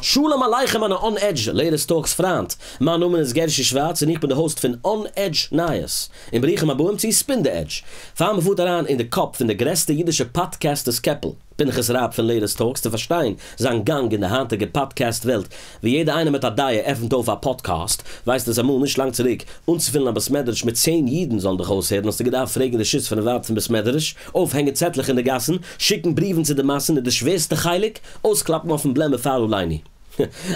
שלום עליכם מיינע אן עדזש לעיטעסט טאלקס פריינט, מיין נאמען איז גערשי שווארץ און איך בין די האוסט פון אן עדזש נייעס, און ברוכים הבאים צו ספין די עדזש. פאר מ'פארט אריין אין די קאפ פון די גרעסטע אידישע פאדקעסטערס קעפל, פנחס רב פון לעיטעסט טאלקס צו פארשטיין זיין גאנג אין די היינטיגע פאדקעסט וועלט ווי יעדער איינער מיט א דעה עפנט אויף א פאדקעסט, ווייסט אז אמאל נישט לאנג צוריק אנצופילן א בית מדרש מיט צען אידן זאלן דיך אויסהערן האסטו געדארפט פרעגן רשות פונעם ועד פון בית מדרש, אויפהענגען צעטלעך אין די גאסן, שיקן בריוון צו די מאסן און די שווערסטע חלק, אויסקלאפן אויפן בלעמער פאר עלינו.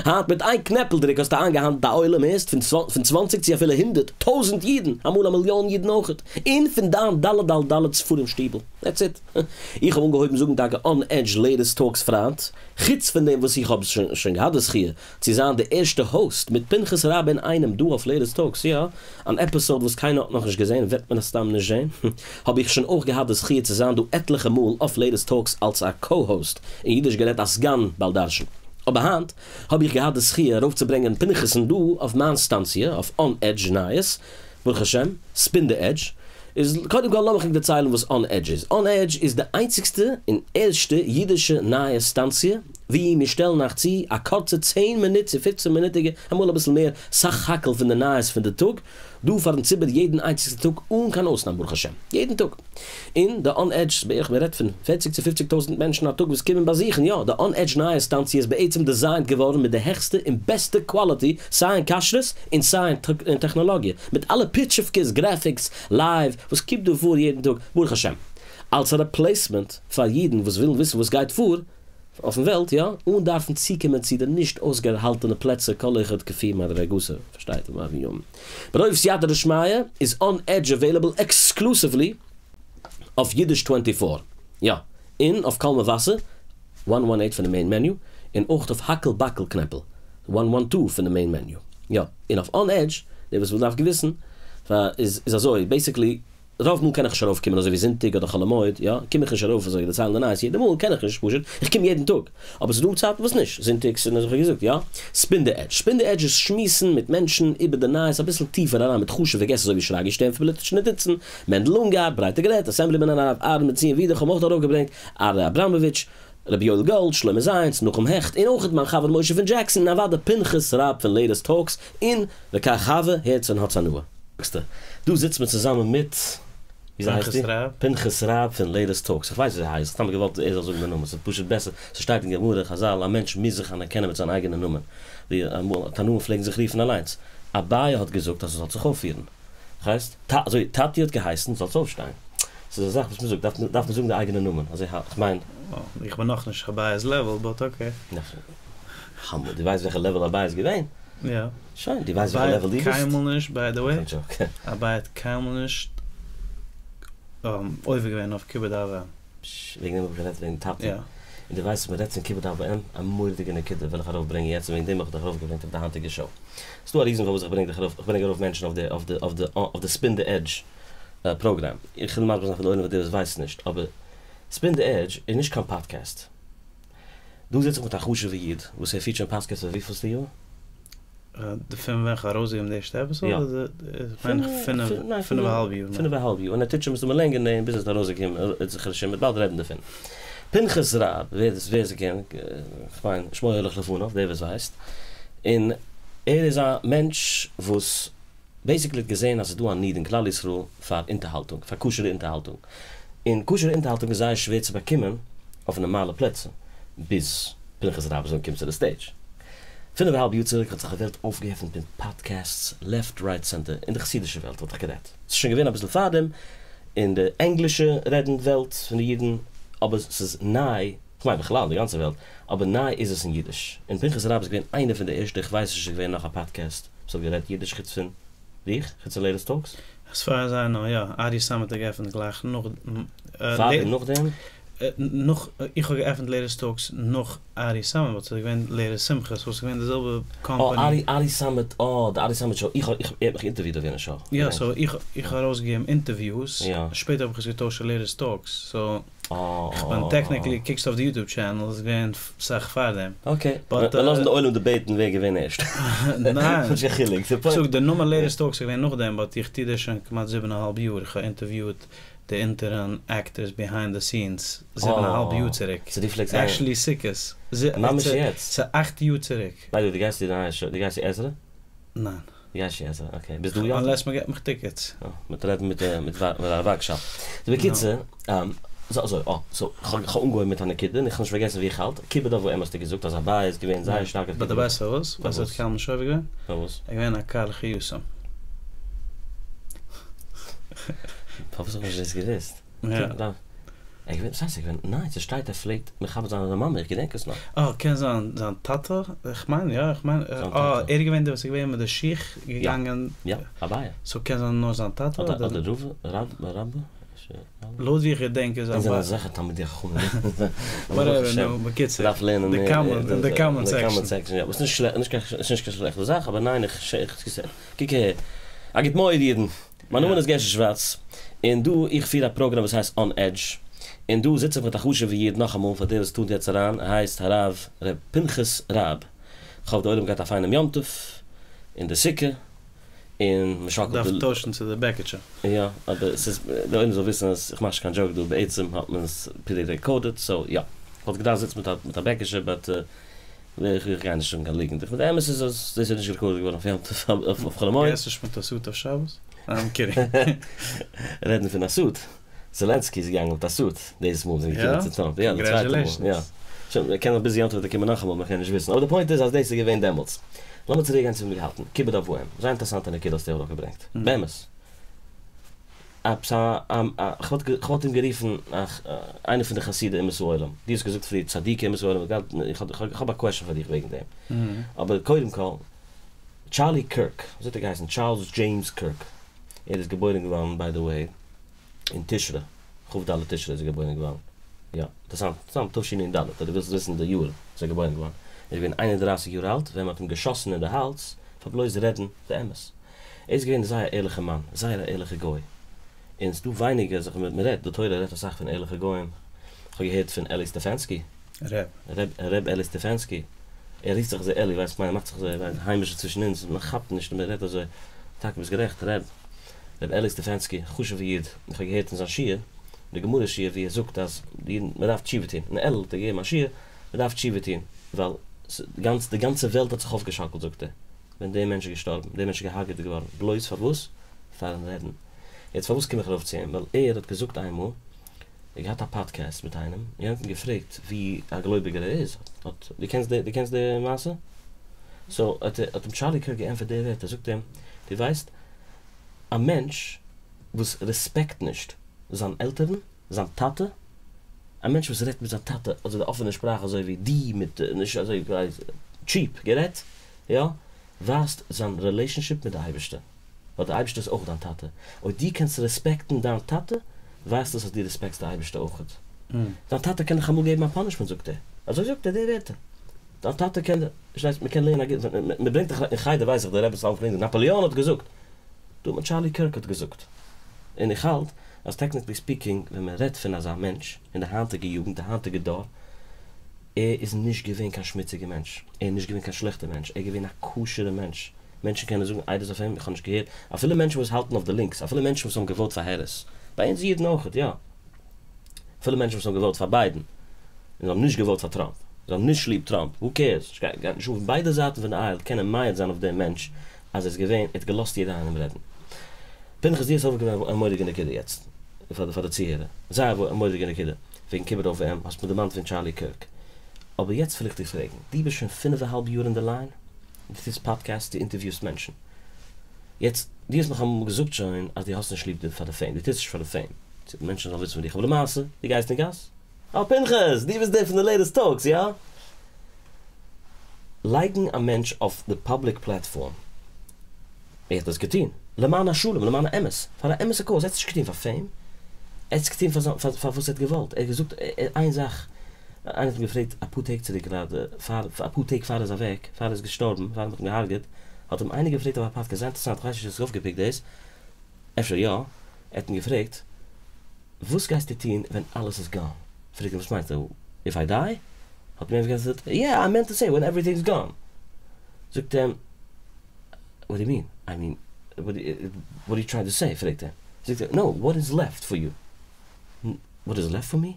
היינט מיט איין קנעפל דריק האסטו איינגעהאנדלט א עולם הערסט פון צוואנציג צו אפילו הונדערט טויזענט אידן, אמאל א מיליאן אידן אויכעט, און פון דיין ד' על ד' ספרים שטיבל. דעטס איט. איך האב אנגעהויבן זאגן טאקע אן עדזש לעיטעסט טאלקס פריינט, חוץ פון דעם וואס איך האב שוין געהאט די זכי' צו זיין די ערשטע האוסט מיט פנחס רב אינאיינעם דא אויף לעיטעסט טאלקס, יא, אן עפיסאוד וואס קיינער האט נאכנישט געזען וועט מן הסתם נישט זען, האב איך שוין אויך געהאט די זכי' צו זיין דא עטליכע מאל אויף לעיטעסט טאלקס אלס א קא-האוסט, אין אידיש גערעדט א סגן בעל דרשן. אבער היינט האב איך געהאט די זכי' ארויפצוברענגען פנחס'ן דא אויף מיין סטאנציע אויף אן עדזש נייעס, ברוך השם, ספין די עדזש, איז קודם כל לאמיך ענק דערציילן וואס אן עדזש איז. אן עדזש איז די איינציגסטע און ערשטע אידישע נייעס סטאנציע וואו מיר שטעלן אייך צו א קורצע צען מינוט צו פופצן מינוטיגע, אמאל אביסל מער, סך הכל פון די נייעס פון די טאג, דא פארן ציבור יעדן איינציגסטן טאג אן קיין אויסנאם ברוך השם. יעדן טאג. און די אן עדזש בערך מען רעדט פון פערציג צו פופציג טויזנט מענטשן א טאג וואס קומען באזוכן, יא, די אן עדזש נייעס סטאנציע איז בעצם דעזיינט געווארן מיט די העכסטע און בעסטע קוואליטי סיי אין כשרות און סיי אין טעכנאלאגיע, מיט אלע פיטשיווקעס, גרעפיקס, לייוו, וואס קומט דא פאר יעדן טאג, ברוך השם. אלס א רעפלעיסמענט פאר אידן וואס ווילן וויסן וואס גייט פאר אויפן וועלט, יא, אן דארפן צוקומען צו די נישט אויסגעהאלטענע פלעצער כל אחד כפי מדרגתו, פארשטייט איר מה ברוב סייעתא דשמיא איז אן עדזש עוועילעבל עקסקלוסיוולי אויף אידיש טווענטי פאר, יא, און אויף קול מבשר וואן וואן עיט פון די מעין מעניו, און אויך אויף האקל באקל קנעפל וואן וואן טו פון די מעין מעניו, יא, און אויף אן עדזש, דער וואס וויל דארף געוויסן, איז אזוי, בעיסיקלי רוב מאל קען איך נישט ארויף קומען אזוי ווי זונטאג אדער חול המועד, יא, קום איך נישט ארויף אזוי דערציילן די נייעס יעדע מאל קען איך נישט פשוט, איך קום יעדן טאג, אבער ס'איז דא צייטן וואס נישט, זונטאגס און אזוי ווי געזאגט, יא. ספין די עדזש, ספין די עדזש איז שמועסן מיט מענטשן איבער די נייעס אביסל טיפער אריין מיט חשוב'ע געסט אזוי ווי שרגי שטערן פון פאליטישע נאטיצן, מענדל אונגאר, ברייטער גערעדט, אסעמבלימאן הרב אהרן בן ציון ווידער, כ'האב אויך ארויפגעברענגט אריה אבראמאוויטש, רבי יואל גאלד, שלמה זייענץ, נחום העכט, און אויך מיין חבר משה פון דזשעקסאן, און אוודאי פנחס רב פון לעיטעסט טאלקס, און וכך הווה, הערטס און האטס הנאה. דא זיצט מען צוזאמען מיט, וויאזוי הייסטו? פנחס רב. פנחס רב פון לעיטעסט טאלקס, איך ווייס וויאזוי הייסט, סתם געוואלט ער זאל זאגן די נאמען, ס'איז פשוט בעסער, ס'שטייט אין גמרא, חזל, א מענטש מוז זיך אנערקענען מיט זיין אייגענע נאמען, ווי אמאל תנאים פלעגן זיך רופן אליינס, אביי האט געזאגט אז מ'זאל זיך אויפפירן, הייסט, אזוי טאטי האט געהייסן זאלסט אויפשטיין, ס'איז א זאך וואס מ'זאגט, דארף דארף מען זאגן די אייגענע נאמען, אזוי האלט איך, כ'מיין. איך בין נאכנישט אביי'ס לעוועל, באט אקעי. חמוד, דו ווייסט וועלכע לעוועל אביי איז געווען? יא. שוין, דו ווייסט וועלכע לעוועל דו ביסט? אביי האט קיינמאל נישט, ביי די וועי, אביי האט קיינמאל נישט עובר געווען אויף כיבוד אב ואם. פשש, וועגן דעם האב איך גערעדט וועגן טאטי. און דו ווייסט אז מ'רעדט פון כיבוד אב ואם, א מורא'דיגע נקודה וויל איך ארויפברענגען יעצט און וועגן דעם האב איך דיך ארויפגעברענגט אויף די היינטיגע שאו. ס'דא א ריזן פארוואס איך ברענג דיך ארויף, איך ברענג ארויף מענטשן אויף די אויף די אויף די אויף די ספין די עדזש פראגראם. איך וויל מסביר זיין פאר די עולם פאר די וואס ווייסן נישט, אבער ספין די עדזש איז נישט קיין פאדקעסט. דא זיץ איך מיט א חשוב'ע איד וואס ער פירט שוין פאדקעסט פאר וויפילסטע יאר? די פון ווען כ'האב ארויסגעגעבן די ערשטע עפיסאד אדער מיין איך פינף פינף א האלב יאר. פינף א האלב יאר און ער טוט שוין מסתמא לענגער אין דעם ביז עס איז ארויסגעקומען ברוך השם מ'וועט באלד רעדן דערפון. פנחס רב ווער ווער ס'קען כ'מיין שמו הולך לפניו דער וואס ווייסט און ער איז א מענטש וואס בעיסיקלי האט געזען אז ס'איז דא א ניד אין כלל ישראל פאר אונטערהאלטונג, פאר כשר'ע אונטערהאלטונג, און כשר'ע אונטערהאלטונג איז זייער שווער צו באקומען אויף נארמאלע פלעצער, ביז פנחס רב איז אנגעקומען צו די סטעידזש. פינף אהאלב יאר צוריק האט זיך א וועלט אויפגעעפנט מיט פאדקעסטס לעפט רייט סענטער, אין די חסידישע וועלט וואלט איך גערעדט, ס'איז שוין געווען אביסל פארדעם אין די ענגלישע רעדנד וועלט פון די אידן, אבער ס'איז ניי, כ'מיין בכלל אין די גאנצע וועלט, אבער ניי איז עס אין אידיש, און פנחס רב איז געווען איינער פון די ערשטע, איך ווייס נישט צו ס'איז געווען נאך א פאדקעסט וואס האט גערעדט אידיש חוץ פון דיך, חוץ פון לעיטעסט טאלקס? עז פאר עז איי נאו יא, ארי סאמעט האט געעפנט גלייך נאך. פאר און נאכדעם? נאך, איך האב געעפנט לעיטעסט טאלקס נאך ארי סאמעט, באט ס'איז געווען לעיטעסט שמחות וואס איז געווען די זעלבע קאמפאני. אה, ארי סאמעט, אה, די ארי סאמעט שאו, איך האב, איך, ער האט מיך אינטערוויוט אויף יענע שאו. יא, סאו איך, איך האב ארויסגעגעבן אינטערוויוס, שפעטער האב איך עס געטוישט צו לעיטעסט טאלקס, סאו. כ'בין טעקניקלי קוקסט אויף די יוטוב טשענעל איז געווען סאך פארדעם. אקעי, מיר לאזן די עולם דיבעיטן ווער געווען ערשט. ניין. נישט קיין חילוק. כ'זאג די נאמען לעיטעסט טאלקס איז געווען נאכדעם באט איך טו דאס שוין כמעט זיבן אהאלב יאר, איך האב אינטערוויוט. די אונטערן actors behind the scenes זיבן א האלב יאר צוריק. סאו דו פלעגסט זיין. Actually סוכות. ממש יעצט? ס'איז אכט יאר צוריק. By the way, דו גייסט צו די נייע show, דו גייסט צו עזרא? ניין. דו גייסט נישט צו עזרא, okay. ביסט דא יום טוב? Unless מ'געט מיך tickets. אה, מ'וועט רעדן מיט מיט הרב וואגשאל. סאו בקיצור, סאו אזוי, אה, סאו כ'האב אנגעהויבן מיט א נקודה און איך האב נישט פארגעסן ווי איך האלט, כיבוד אב ואם האסטו געזאגט אז אביי איז געווען זייער שטארק אויף But כיבוד. ווייסט פארוואס? ווייסט ער האט קיינמאל נישט עובר געווען? פארוואס? ער איז געווען א קארליכע יתום. פארוואס האב איך נישט דאס געוואוסט? ער געווען, וואס הייסט ער געווען, ניין ס'שטייט ער פלעגט מכבד זיין זיין מאמע, איך געדענק עס נאך. אה, קען זיין זיין טאטע, איך מיין יא, איך מיין, אה, ער איז געווען דער וואס איז געווען מיט די שיך געגאנגען. יא, אביי. So קען זיין נאר זיין טאטע אדער רבא, רבא, לויט ווי איך געדענק איז אביי. אונז זענען אזעלכע תלמידי חכמים. Whatever, נו, בקיצור. מ'דארף לערנען מער. די comment section. די comment section, יא. וואס נישט נישט קיין שלעכטע זאך, אבער ניין איך, קוק אהער. א גוט מועד אידן. מיין נאמען איז גערשי שווארץ, און דא איך פיר א פראגראם וואס הייסט On Edge, און דא זיץ איך מיט א חשוב'ע איד נאכאמאל פאר דער וואס טונט יעצט אריין, ער הייסט הרב ר' פנחס ראב, כ'האף די עולם געהאט א פיינעם יום טוב אין די סוכה, און מ'שאקלט דארף די. טוישן צו די בעקיטשע. יא, אבער ס'איז, די עולם זאל וויסן אז איך מאך נישט קיין joke דא, בעצם האט מען עס pre-recorded, so יא, כ'וואלט געדארפט זיצן מיט א בעקיטשע but. איך גיי נישט זאגן קיין ליגנט, איך מיין די אמת איז אז דאס איז נישט גערעקארדעד געווארן אויף יום טוב אויף חול המועד. גייסט נישט מיט א suit אויף שבת? I'm kidding. רעדן פון א suit, זעלענסקי איז געגאנגען מיט א suit דאס מאל זענען געקומען צו טראמפ, יא די צווייטע מאל, יא. שוין קען זיין ביז יום טוב וועט ער קומען נאכאמאל מען קען נישט וויסן, אבער די point איז אז דאס איז געווען דעמאלטס. לאמיר צוריק גיין צו ווי מיר געהאלטן, כיבוד אב ואם, זייער אינטערעסאנטע נקודה האסטו ארויפגעברענגט, באמת. עפעס א א כ'וואלט אים גערופן איינער פון די חסידי אומות העולם, דו האסט געזאגט פריער צדיקי אומות העולם, איך האב א question פאר דיך וועגן דעם, אבער קודם כל, טשארלי קירק, אזוי האט ער געהייסן, טשארלס דזשעימס קירק, ער איז געבוירן געווארן by the way אין תשרי, כ"ד תשרי איז ער געבוירן געווארן, יא, אינטערעסאנט, סתם תשנ"ד, אויב דו ווילסט וויסן די יאר איז ער געבוירן געווארן, ער איז געווען 31 יאר אלט ווען מען האט אים געשאסן אין די האלז פאר בלויז רעדן די אמת. ער איז געווען זייער ערליכע מאן, זייער א ערליכע גוי, און ס'דא ווייניגער זיך מען רעדט, די תורה רעדט אסאך פון ערליכע גוים, כ'האב געהערט פון אלי סטעפענסקי, ר'. ר' אלי סטעפענסקי, ער רופט זיך אזוי אלי, ווייסט כ'מיין ער מאכט זיך אזוי היימישע צווישן אונז, מען כאפט נישט און מען רעדט אזוי, טאקע ביסט גערעכט ר' ר' אלי סטעפענסקי, חשוב'ע איד, איך האב געהערט אין זיין שיעור, די גמרא שיעור ווי ער זאגט אז די אידן מען דארף תשובה טון, אין אלול האט ער געגעבן א שיעור, מען דארף תשובה טון, ווייל די גאנצע וועלט האט זיך אויפגעשאקלט זאגט ער. ווען דער מענטש איז געשטארבן, דער מענטש איז געהארגעט געווארן, בלויז פארוואס? פארן רעדן. יעצט פארוואס קום איך ארויף צו אים? ווייל ער האט געזאגט איינמאל, ער האט געהאט א פאדקעסט מיט איינעם, יענער האט אים געפרעגט ווי א גלויביגער ער איז, האט, דו קענסט די, דו קענסט די מעשה? So האט ער, האט אים טשארלי קירק געענטפערט די ווערטער, זאגט אים, דו ווייסט, א מענטש וואס רעספעקט נישט זיין עלטערן, זיין טאטע, א מענטש וואס רעדט מיט זיין טאטע אזוי די אפענע שפראך אזוי ווי די מיט נישט אזוי cheap גערעדט, יא, ווייזט זיין relationship מיט די אייבערשטער, ווייל די אייבערשטער איז אויך דיין טאטע, אויב דו קענסט רעספעקטן דיין טאטע, ווייזט עס אז דו רעספעקסט די אייבערשטער אויכעט. דיין טאטע קען דיך אמאל געבן א punishment זאגט ער, אזוי זאגט ער די ווערטער, דיין טאטע קען, פארשטייסט, מען קען לערנען א גוט, מען ברענגט דיך אין חדר ווייס איך די רעבעס אלע ברענגען, נאפאליאן האט געזאגט, דא האט מען טשארלי קירק האט געזאגט, און איך האלט אז technically speaking ווען מען רעדט פון אזא מענטש אין די היינטיגע יוגנט, די היינטיגע דור, ער איז נישט געווען קיין שמוציגע מענטש, ער איז נישט געווען קיין שלעכטע מענטש, ער איז געווען א כשר'ע מענטש, מענטשן קענען זאגן עדות אויף אים, איך האב נישט געהערט, אפילו מענטשן וואס האלטן אויף די לינקס, אפילו מענטשן וואס האבן געוואוט פאר העריס, ביי אונז אידן אויכעט, יא, אפילו מענטשן וואס האבן געוואוט פאר ביידן, און האבן נישט געוואוט פאר טראמפ, זיי האבן נישט ליב טראמפ, who cares, גייט נישט אן, ביידע זייטן פון די aisle קענען מעיד זיין אויף דעם מענטש אז ער איז געווען, ער האט געלאזט יעדער איינעם רעדן. פנחס דו האסט אויפגעברענגט א מורא'דיגע נקודה יעצט, פאר די צוהערער, זייער א מורא'דיגע נקודה. וועגן כיבוד אב ואם האסט מיר דערמאנט פון טשארלי קירק. אבער יעצט וויל איך דיר פרעגן, דו ביסט שוין פינף אהאלב יאר אין די line, דו טוסט podcasts, דו אינטערוויוסט מענטשן. יעצט, דו האסט מיך אמאל געזאגט שוין אז דו האסט נישט ליב פאר די fame, דו טוסט נישט פאר די fame, מענטשן זאלן וויסן פון דיך, אבער למעשה, דו גייסט אין גאס, אה פנחס, דו ביסט דער פון די Latest Talks, יא? לייגן א מענטש אויף די public platform, ער האט עס געטון למען השלום, למען האמת, פאר א אמת'ע cause, ער האט עס נישט געטון פאר fame, ער האט עס געטון פאר פאר וואס ער האט געוואלט, ער האט געזאגט איין זאך, איינער האט אים געפרעגט אפאר טעג צוריק גראדע, פאר אפאר טעג פאר ער איז אוועק, פאר ער איז געשטארבן, פאר מ'האט אים געהארגעט, האט אים איינער געפרעגט אויף א פאדקעסט, זייער אינטערעסאנט, כ'ווייס נישט צו האסט אויפגעפיקט דאס, אפשר יא, ער האט אים געפרעגט, וואס גייסטו טון ווען אלעס איז gone? פרעגט ער וואס מיינסטו, if I die? האט אים יענער געענטפערט, yeah, I meant to say when everything is gone. זאגט אים, what do you mean? I mean, what are you trying to say? פרעגט ער. זאגט ער, no, what is left for you? וואט איז לעפט פאר מי?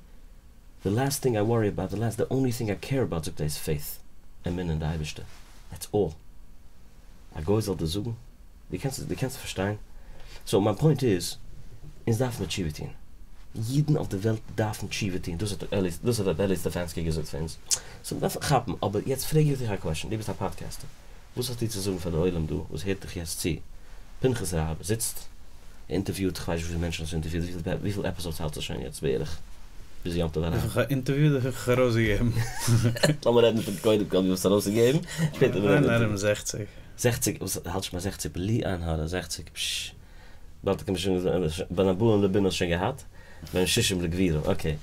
די לעסט טינג איי ווארי אבאוט, די לעסט, די אנלי טינג איי קעיר אבאוט זאגט ער איז פעיט, אמונה אין די אייבערשטער, דעטס אלל. א גוי זאל דאס זאגן? דו קענסט דו קענסט פארשטיין? סאו מיין פוינט איז, אונז דארף מיר תשובה טון. אידן אויף די וועלט דארפן תשובה טון, דאס האט אלי, דאס האט רבי אלי סטעפאנסקי געזאגט פאר אונז. סאו מ'דארף כאפן, אבער יעצט פרעג איך דיך א קוועשאן, דו ביסט א פאדקעסטער, וואס האסטו צו זאגן פאר די עולם דא וואס הערט דיך יעצט צו? פנחס רב זיצט, אינטערוויוט, כ'ווייס נישט וויפיל מענטשן האסטו אינטערוויוט, וויפיל עפיסאדס האלטסטו שוין יעצט בערך ביז יום טוב אריין? וויפיל כ'האב אינטערוויוט אדער וויפיל כ'האב ארויסגעגעבן? לאמיר רעדן פון קודם כל וויפיל האסטו ארויסגעגעבן, שפעטער וועלן מיר רעדן. ארום זעכציג. זעכציג? וואס האלט שוין ביי זעכציג? בלי עין הרע זעכציג? פששש. באלד קומט שוין בן ארבעים לבינה האסט שוין געהאט, בן שישים לגבורה, אקעי.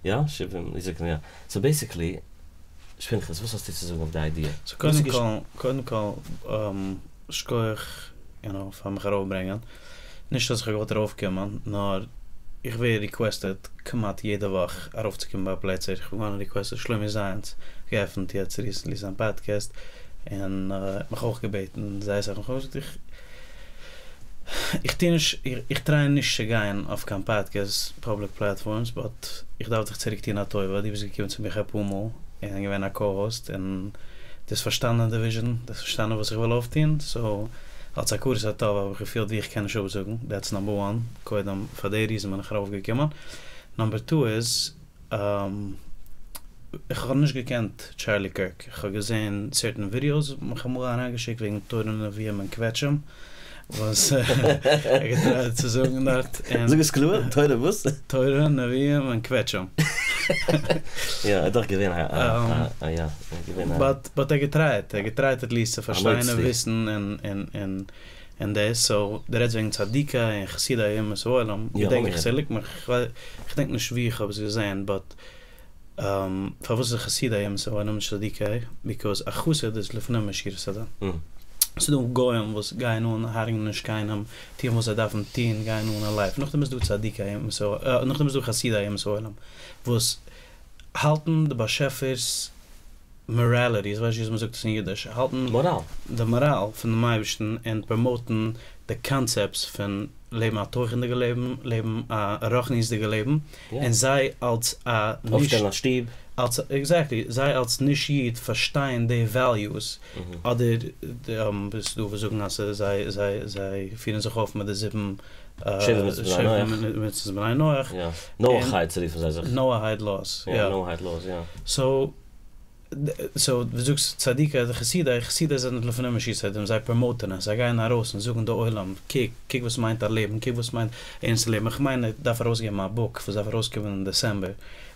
יא? שבעים לזקנה יא. סאו בעיסיקלי. פנחס, וואס האסטו צו זאגן אויף די איידיע? סאו קודם כל, קודם כל, שכוח יו נאו פאר מיך ארויפברענגען. נישט אז איך האב געוואלט ארויפקומען, נאר איך ווער ריקוועסטעד כמעט יעדע וואך ארויפצוקומען ביי פלעצער. איך בין געווארן ריקוועסטעד, שלומי זייאנץ האט געעפנט יעצט ריסענטלי זיין פאדקעסט, און מיך אויך געבעטן זייער אסאך, איך האב געזאגט איך איך טוה נישט, איך טריי נישט צו גיין אויף קיין פאדקעסט פובליק פלעטפארמס, באט איך דארף דיך צוריק טון א טובה, דו ביסט געקומען צו מיך אפאר מאל און געווען א קא-האוסט און דו האסט פארשטאנען די וויזשען, דו האסט פארשטאנען וואס איך וויל אויפטון, סאו אלס הכרת הטוב האב איך געפילט ווי איך קען נישט אפזאגן, דעטס נאמבער וואן, קודם פאר די ריזען בין איך ארויף געקומען, נאמבער טו איז, איך האב נישט געקענט טשארלי קירק, איך האב געזען סערטען ווידיאוס, האט מיך אמאל אריינגעשיקט וועגן תורה נביאים און קוועטשעם, וואס ער האט געטרייט צו זאגן דארט, און. זאג עס קלאר, תורה וואס? תורה נביאים און קוועטשעם. יא, ער איז דאך געווען א א יא, ער איז געווען א. באט באט ער האט געטרייט, ער האט געטרייט עטליעסט צו פארשטיין און וויסן און און און און דאס, סאו דו רעדסט וועגן צדיקי און חסידי אומות העולם, געדענק איך, ס'ליגט מיך, כ'דענק נישט וואו איך האב עס געזען, באט פארוואס איז חסידי אומות העולם נישט צדיקי, ביקאוז א חסיד איז לפנים משורת הדין. ס'דא גוים וואס גייען אן, הרג'נען נישט קיינעם, טוען וואס זיי דארפן טון, גייען אן אין לייף, נאכדעם איז דא צדיקי אומות העולם, נאכדעם איז דא חסידי אומות העולם וואס האלטן די באשעפער'ס מאראליטי, איך ווייס נישט וויאזוי מ'זאגט עס אין אידיש, האלטן מאראל. די מאראל פונעם אייבערשטן און פראמאוטן די קאנצעפטס פון לעבן א תוכנ'דיגע לעבן, לעבן א רוחניות'דיגע לעבן, און זיי אלס א נישט. אויפשטעלן א שטוב. אלס, עקזעקטלי, זיי אלס נישט איד פארשטייען די וועליוס, אדער ס'איז דא וואס זאגן אז זיי זיי זיי פירן זיך אויף מיט די זיבן שבע מצוות בני נח. יא, נאהיידס רופן זיי זיך. נאהייד לאוס, יא. נאהייד לאוס, יא. סאו, סאו דו זאגסט צדיקי אדער חסידי, חסידי זענען לפנים משורת הדין, זיי פראמאוטען עס, זיי גייען ארויס און זאגן די עולם, קוק, קוק וואס מיינט א לעבן, קוק וואס מיינט ערנסטע לעבן, איך מיין ער דארף ארויסגעבן א בוק וואס דארף ארויסקומען אין דעסעמבער,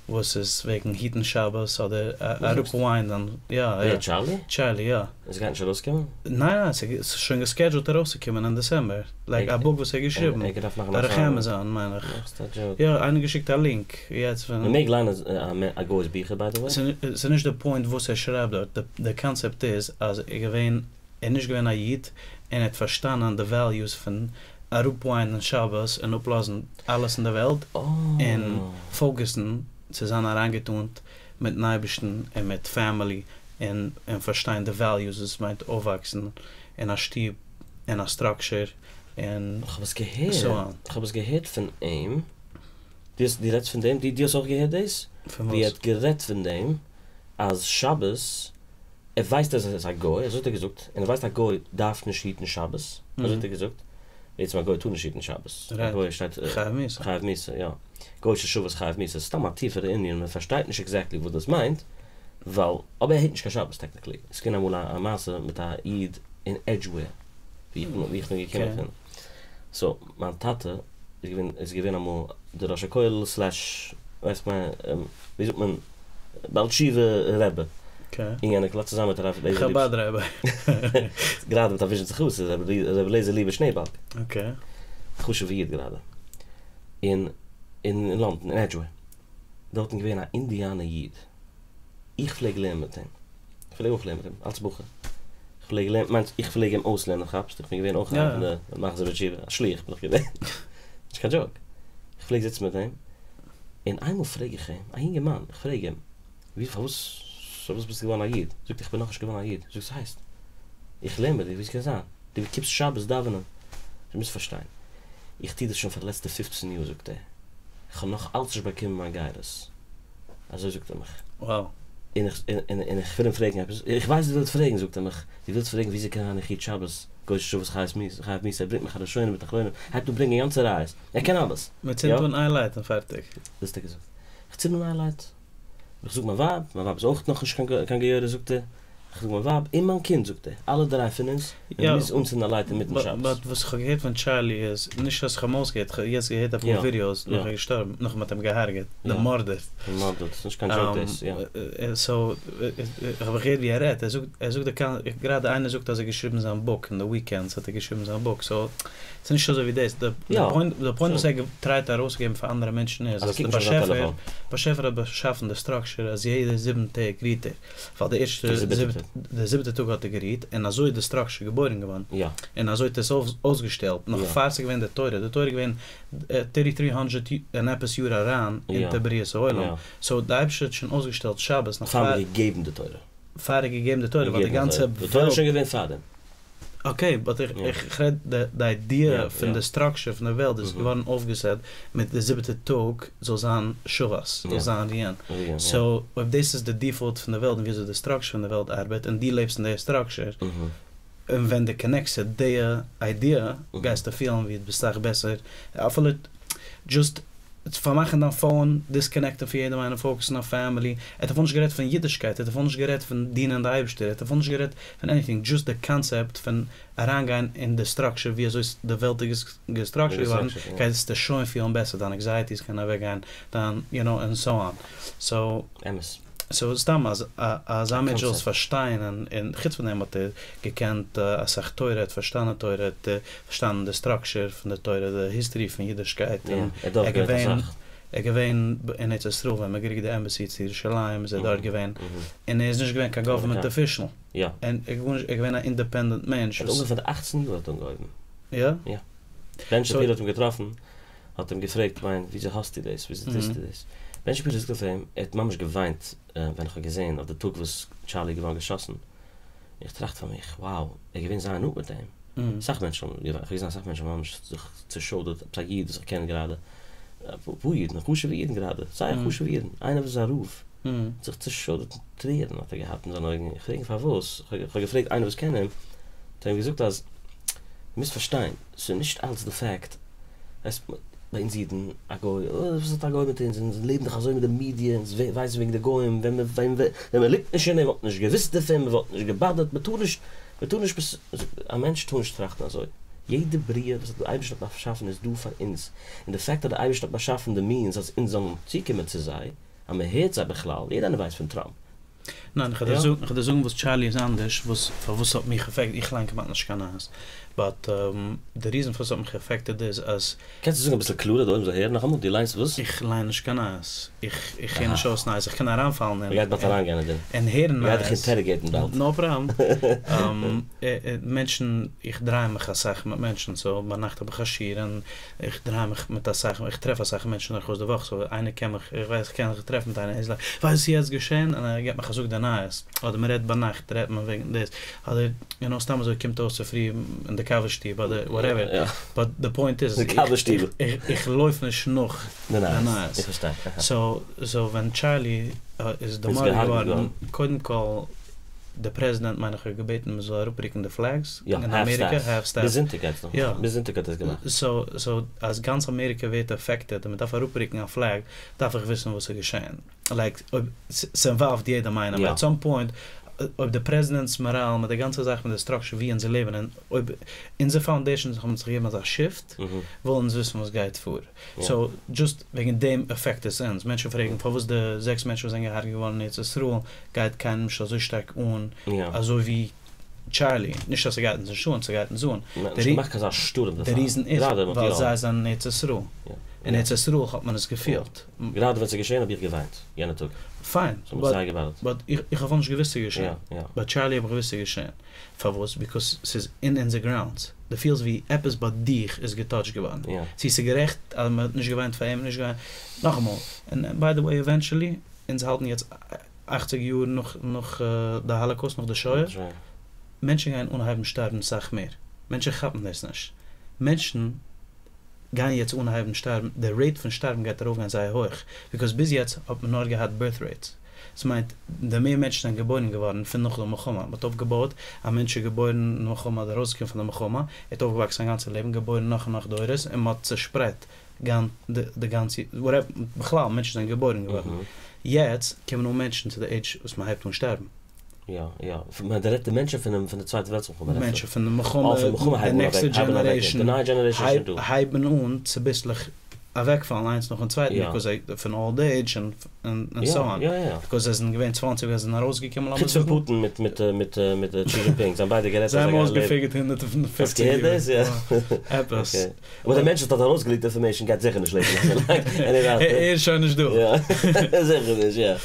וואס איז וועגן היטן שבת אדער אראפוויינדען, יא יא. ווער, טשארלי? טשארלי, יא. עס גייט נישט ארויסקומען? ניין ניין, ס'איז שוין געסקעדזשולט ארויסצוקומען אין דעסעמבער, לייק א בוק וואס ער האט געשריבן, דורך עמעזאן מיין איך. מאכסט א דזשאוק. יא, איינער געשיקט א לינק יעצט פון. מ'מעג ליינען א גוי'ס ביכער ביי די וועי? ס'איז נישט די פוינט וואס ער שרייבט דארט, די קאנצעפט איז אז ער איז געווען, ער איז נישט געווען א איד, און ער האט פארשטאנען די וועליוס פון אראפוויינדן שבת און אפלאזן אלעס אין די וועלט, און פאוקעסן צו זיין אריינגעטונט מיטן אייבערשטן און מיט פעמילי און און פארשטיין די וועליוס וואס מיינט אויפוואקסן אין א שטוב אין א סטראקשער און איך האב עס געהערט, סאו אן. איך האב עס געהערט פון אים, דו האסט דו רעדסט פון דעם? דו האסט אויך געהערט דאס? פון ווי ער וואס? האט גערעדט פון דעם אז שבת, ער ווייסט אז ער איז א גוי, אזוי האט ער געזאגט, און ער ווייסט א גוי דארף נישט היטן שבת, אזוי האט ער געזאגט, בעצם א גוי טאר נישט היטן שבת, א גוי שטייט חייב מיתה. חייב מיתה, יא. גוי ששבת חייב מיתה, סתם א טיפערע ענין, מען פארשטייט נישט עקזעקטלי וואס דאס מיינט, ווייל, אבער ער היט נישט קיין שבת טעקניקלי, עס איז געווען אמאל א מעשה מיט א איד אין עדזשוועיר, ווי איך בין געקומען פון, סאו מיין טאטע איז געווען איז געווען אמאל די ראש הכולל סלעש ווייסט מען ווי זאגט מען בעל תשובה רבי אין יענע קלאס צוזאמען מיט הרב לעזער חבד רבי. גראדע מיט א וויזשניצער חסיד רבי לעזער ליבער שנעעבאלג. חשוב'ע איד גראדע. און אין לאנדאן אין עדזשווער דארטן געווען א אינדיאנער איד איך פלעג לערנען מיט אים איך פלעג אויך לערנען מיט אים אלס בחור איך פלעג לערנען מיינט איך פלעג אים אויסלערנען כאפסט איך בין געווען אויך איינער פון די מחזיר בתשובה א שליח בין איך געווען נישט קיין דזשאוק איך פלעג זיצן מיט אים און איינמאל פרעג איך אים א יונגערמאן איך פרעג אים ווי פארוואס פארוואס ביסטו געווארן א איד זאגט ער איך בין נאכנישט געווארן א איד זאג איך ס'הייסט איך לערן מיט דיר ווי ס'קען זיין דו קומסט שבת דאווענען דו מוזט פארשטיין איך טו דאס שוין פאר די לעצטע פופצן יאר זאגט ער. איך האב נאך אלץ נישט באקומען מיין גירות. אזוי זאגט ער מיך. Wow. און איך און איך וויל אים פרעגן עפעס, איך ווייס דו ווילסט פרעגן, זאגט ער מיך, דו ווילסט פרעגן וויאזוי קען זיין איך היט שבת, גוי ששבת חייב מיתה, חייב מיתה, ער ברענגט מיך א ראשונים מיט אחרונים, הייבט אן ברענגען גאנצע ראיות, ער קען אלעס. מען צינדט אן איין לייט און פארטיג. דאס האט ער געזאגט. איך צינד אן איין לייט. איך זאג מיין ווייב, מיין ווייב איז אויך נאכנישט קיין גיורת זאגט ער, איך זאג מיין ווייב און מיין קינד זאגט ער, אלע דריי פון אונז, מען מוז אנצינדן א לייט אינמיטן שבת. באט וואס איך האב געהערט פון טשארלי איז, נישט אז איך האב אים אויסגעהערט, איך האב יעצט געהערט אפאר ווידיאוס נאך ער איז געשטארבן, נאך מען האט אים געהארגעט, דערמארדעט. דערמארדעט, ס'נישט קיין דזשאוק דאס, יא. סאו, איך האב געהערט ווי ער רעדט, ער זאגט, ער זאגט די קאנ, גראדע איינער זאגט אז ער האט געשריבן זיין בוק אין די וויקענדס האט ער געשריבן זיין בוק, סאו, ס'איז נישט אזוי ווי דאס, די פוינט, די פוינט וואס ער טרייט ארויסצוגעבן פאר אנדערע מענטשן איז, אז די באשעפער, באשעפער האט באשאפן די סטראקשער אז יעדע זיבן טעג רוהט ער. ווייל די ערשטע די זיבעטע טאג האט ער גערוהט, און אזוי איז די סטראקשער געבוירן געווארן, און אזוי האט ער עס אויסגעשטעלט, נאך פאר ס'איז געווען די תורה, די תורה איז געווען טערטי טרי האנדרעט און עפעס יאר אריין אונטער בריאת העולם, סאו די אייבערשטער האט שוין אויסגעשטעלט שבת נאך פאר ער האט געגעבן די תורה. פאר ער האט געגעבן די תורה, ווייל די גאנצע וועלט. די תורה איז שוין געווען פארדעם. אקעי, באט איך רעד די איידיע פון די סטראקשער פון די וועלט איז געווארן אויפגעסעט מיט די זיבעטע טאג זאל זיין שבת, זאל זיין רוען. סאו אויב דאס איז די דיפאלט פון די וועלט און וויאזוי די סטראקשער פון די וועלט ארבעט און דו לעבסט אין די סטראקשער, און ווען דו קאנעקסט צו די איידיע גייסטו פילן ווי דו ביסט סאך בעסער אפילו דזשאסט פארמאכן דיין פאון, דיסקאנעקטן פון יעדעם איינעם, פאוקעסן אויף פעמילי, ער האט אפילו נישט גערעדט פון אידישקייט, ער האט אפילו נישט גערעדט פון דינען די אייבערשטער, ער האט אפילו נישט גערעדט פון עניטינג, דזשאסט די קאנצעפט פון אריינגיין אין די סטראקשער ווי אזוי די וועלט איז געסטראקשערט געווארן, גייסטו שוין פילן בעסער, דיין ענקזייעטיס קענען אוועקגיין, דיין יו נאו ענד סאו אן. סאו. אמת. סאו סתם אז אזא מענטש זאל עס פארשטיין, און חוץ פון דעם האט ער געקענט אסאך תורה, ער האט פארשטאנען תורה, ער האט פארשטאנען די סטראקשער פון די תורה, די היסטערי פון אידישקייט, און ער איז געווען ער געווען אין ארץ ישראל ווען מ'האט גערוקט די עמבעסי צו ירושלים איז ער דארט געווען, און ער איז נישט געווען קיין גאווערמענט אפישעל, ער איז געווען א אינדעפענדענט מענטש. ער האט אנגעהויבן פאר די אכצן יאר האט אנגעהויבן. יא? יא. בען שפירא האט אים געטראפן האט אים געפרעגט כ'מיין וויאזוי האסטו דאס וויאזוי טוסטו דאס? בען שפירא זאגט אויף אים ער האט ממש געוויינט ווען איך האב געזען אויף די טאג וואס טשארלי איז געווארן געשאסן איך טראכט פאר מיך wow ער איז געווען זייער נאנט מיט אים אסאך מענטשן האבן געוויינט איך האב געזען אסאך מענטשן האבן ממש זיך צושוידערט עפעס א איד וואס איך קען גראדע אפאר אידן חשוב'ע אידן גראדע זייער חשוב'ע אידן איינער וואס איז א רב האט זיך צושוידערט טרערן האט ער געהאט אין זיינע אויגן איך פרעג אים פארוואס איך האב געפרעגט איינער וואס קען אים האט ער אים געזאגט אז דו מוזט פארשטיין ס'איז נישט אלץ די פעקט, ווייסט, ביי אונז אידן, א גוי, אוי וואס האט א גוי מיט אונז, אונז לעבן דאך אזוי מיט די מידיע, אונז ווייסן וועגן די גוים, ווען מען ווען מען ליגט נישט אין דעם וואלט מען נישט געוואוסט דערפון, מען וואלט נישט געבאדערט, מען טאר נישט, מען טאר נישט, א מענטש טאר נישט טראכטן אזוי, יעדע בריאה וואס דער אייבערשטער האט באשאפן איז דא פאר אונז, און די פעקט אז דער אייבערשטער האט באשאפן די מינס אז אונז זאלן צוקומען צו זיי, אז מען הערט זיי בכלל, יעדער איינער ווייסט פון טראמפ. ניין, איך וועל דיר זאגן וואס טשארלי איז אנדערש, וואס פארוואס ס'האט מיך עפעקט, איך ליין כמעט נישט קיין נייעס, באט די ריזען פארוואס ס'האט מיך עפעקטעד איז אז. קענסט עס זאגן אביסל קלארער די עולם זאל הערן נאכאמאל, דו ליינסט וואס? איך ליין נישט קיין נייעס, איך איך הער נישט אויס נייעס, איך קען אריינפאלן אין מ'גייט באלד אריינגיין אין דעם. אין הערן מ'גייט דיך נייעס. אינטעראגעיטן באלד. נאו פראבלעם. מענטשן, איך דריי מיך אסאך מיט מענטשן, סאו ביינאכט האב איך א שיעור און איך דריי מיך מיט אסאך, איך טרעף אסאך מענטשן דורכאויס די וואך, סאו איינער קען מיך, איך ווייס איך קען זיך טרעפן מיט איינער, ער איז לייק, ווייסט וואס איז יעצט געשען? און ער געבט מיך א זאג די נייעס, אדער מען רעדט ביינאכט רעדט מען וועגן דאס, אדער יו נאו סתם אזוי קומט אויס צופרי אין די קאווע שטוב אדער וואטעווער, באט די פוינט איז, איך לויף נישט נאך די נייעס, סאו ווען טשארלי איז דערמארדעט געווארן, קודם כל די פרעזידענט מיין איך האט געבעטן מען זאל אראפרוקן די פלעגס אין אמעריקע, האלף סטעף, ביז זונטאג גייט עס נאך, ביז זונטאג האט ער עס געמאכט. סאו אז גאנץ אמעריקע ווערט עפעקטעד און מען דארף אראפרוקן א פלעג, דארף איך וויסן וואס איז געשען, לייק אויב ס'אינוואלווד יעדעם איינעם, עט סאם פוינט אויב די פרעזידענט'ס מאראל מיט די גאנצע זאך מיט די סטראקשער ווי אונז לעבן און אויב אונזער פאונדעישאנס האבן זיך געגעבן אזא שיפט, ווילן אונז וויסן וואס גייט פאר. סאו דזשאסט וועגן דעם עפעקט עס אונז. מענטשן פרעגן פארוואס די זעקס מענטשן וואס זענען געהארגעט געווארן אין ארץ ישראל גייט קיינעם נישט אזוי שטארק אן אזוי ווי טשארלי. נישט אז ס'גייט אונז נישט אן, ס'גייט אונז אן. די ריזן איז ווייל זיי זענען אין ארץ ישראל. אין ארץ ישראל האט מען עס געפילט. גראדע ווען ס'איז געשען האב איך געוויינט יענע טאג. פיין, ס'האט מיך זייער געבאדערט. באט איך האב נישט געוואוסט ס'איז געשען. ביי טשארלי האב איך געוואוסט ס'איז געשען. פארוואס? ביקאוס ס'איז אין אונזער גראונדס. דו פילסט ווי עפעס ביי דיך איז געטאטשט געווארן. צו ס'איז גערעכט אז מ'האט נישט געוויינט פאר אים, נישט געוויינט. נאכאמאל, און ביי די וועי עווענטשעלי, אונז האלטן יעצט אכציג יאר נאך נאך די האלאקאוסט, נאך די שואה, מענטשן גייען אנהייבן שטארבן סאך מער. מענטשן כאפן דאס נישט. מענטשן. גייען יעצט אנהייבן שטארבן, די rate פון שטארבן גייט ארויפגיין זייער הויך, because ביז יעצט האט מען נאר געהאט birth rates, עס מיינט די מער מענטשן זענען געבוירן געווארן פון נאך די מלחמה, מען האט אויפגעבויט, א מענטש איז געבוירן אין מלחמה אדער ארויסגעקומען פון די מלחמה, ער האט אויפגעוואקסן זיין גאנצע לעבן, געבוירן נאך און נאך דורות, און מען האט צעשפרייט די גאנצע, whatever, בכלל מענטשן זענען געבוירן געווארן, יעצט קומען אן מענטשן צו די עידזש וואס מען הייבט אן שטארבן. יא יא, מען רעדט די מענטשן פונעם פון די צווייטע וועלטס מלחמה רעדסטו? מענטשן פון די מלחמה, די נעקסטע דזשענערעישן הייבן אן צוביסלעך אוועקפאלן איינס נאכן צווייטן because זיי פון old age און so on, because זיי זענען געווען צוואנציג ווען זיי זענען ארויסגעקומען לאמיר זאגן. חוץ פון פוטין מיט מיט מיט מיט שי דזשינפינג, זיי האבן ביידע גערעדט אז זיי האבן אויסגעפיגערט 150 יאר. עפעס. אבער דער מענטש וואס האט ארויסגעליעקט information גייט זיכער נישט לעבן אזוי לאנג. ער איז שוין נישט דא. זיכער נישט, יא.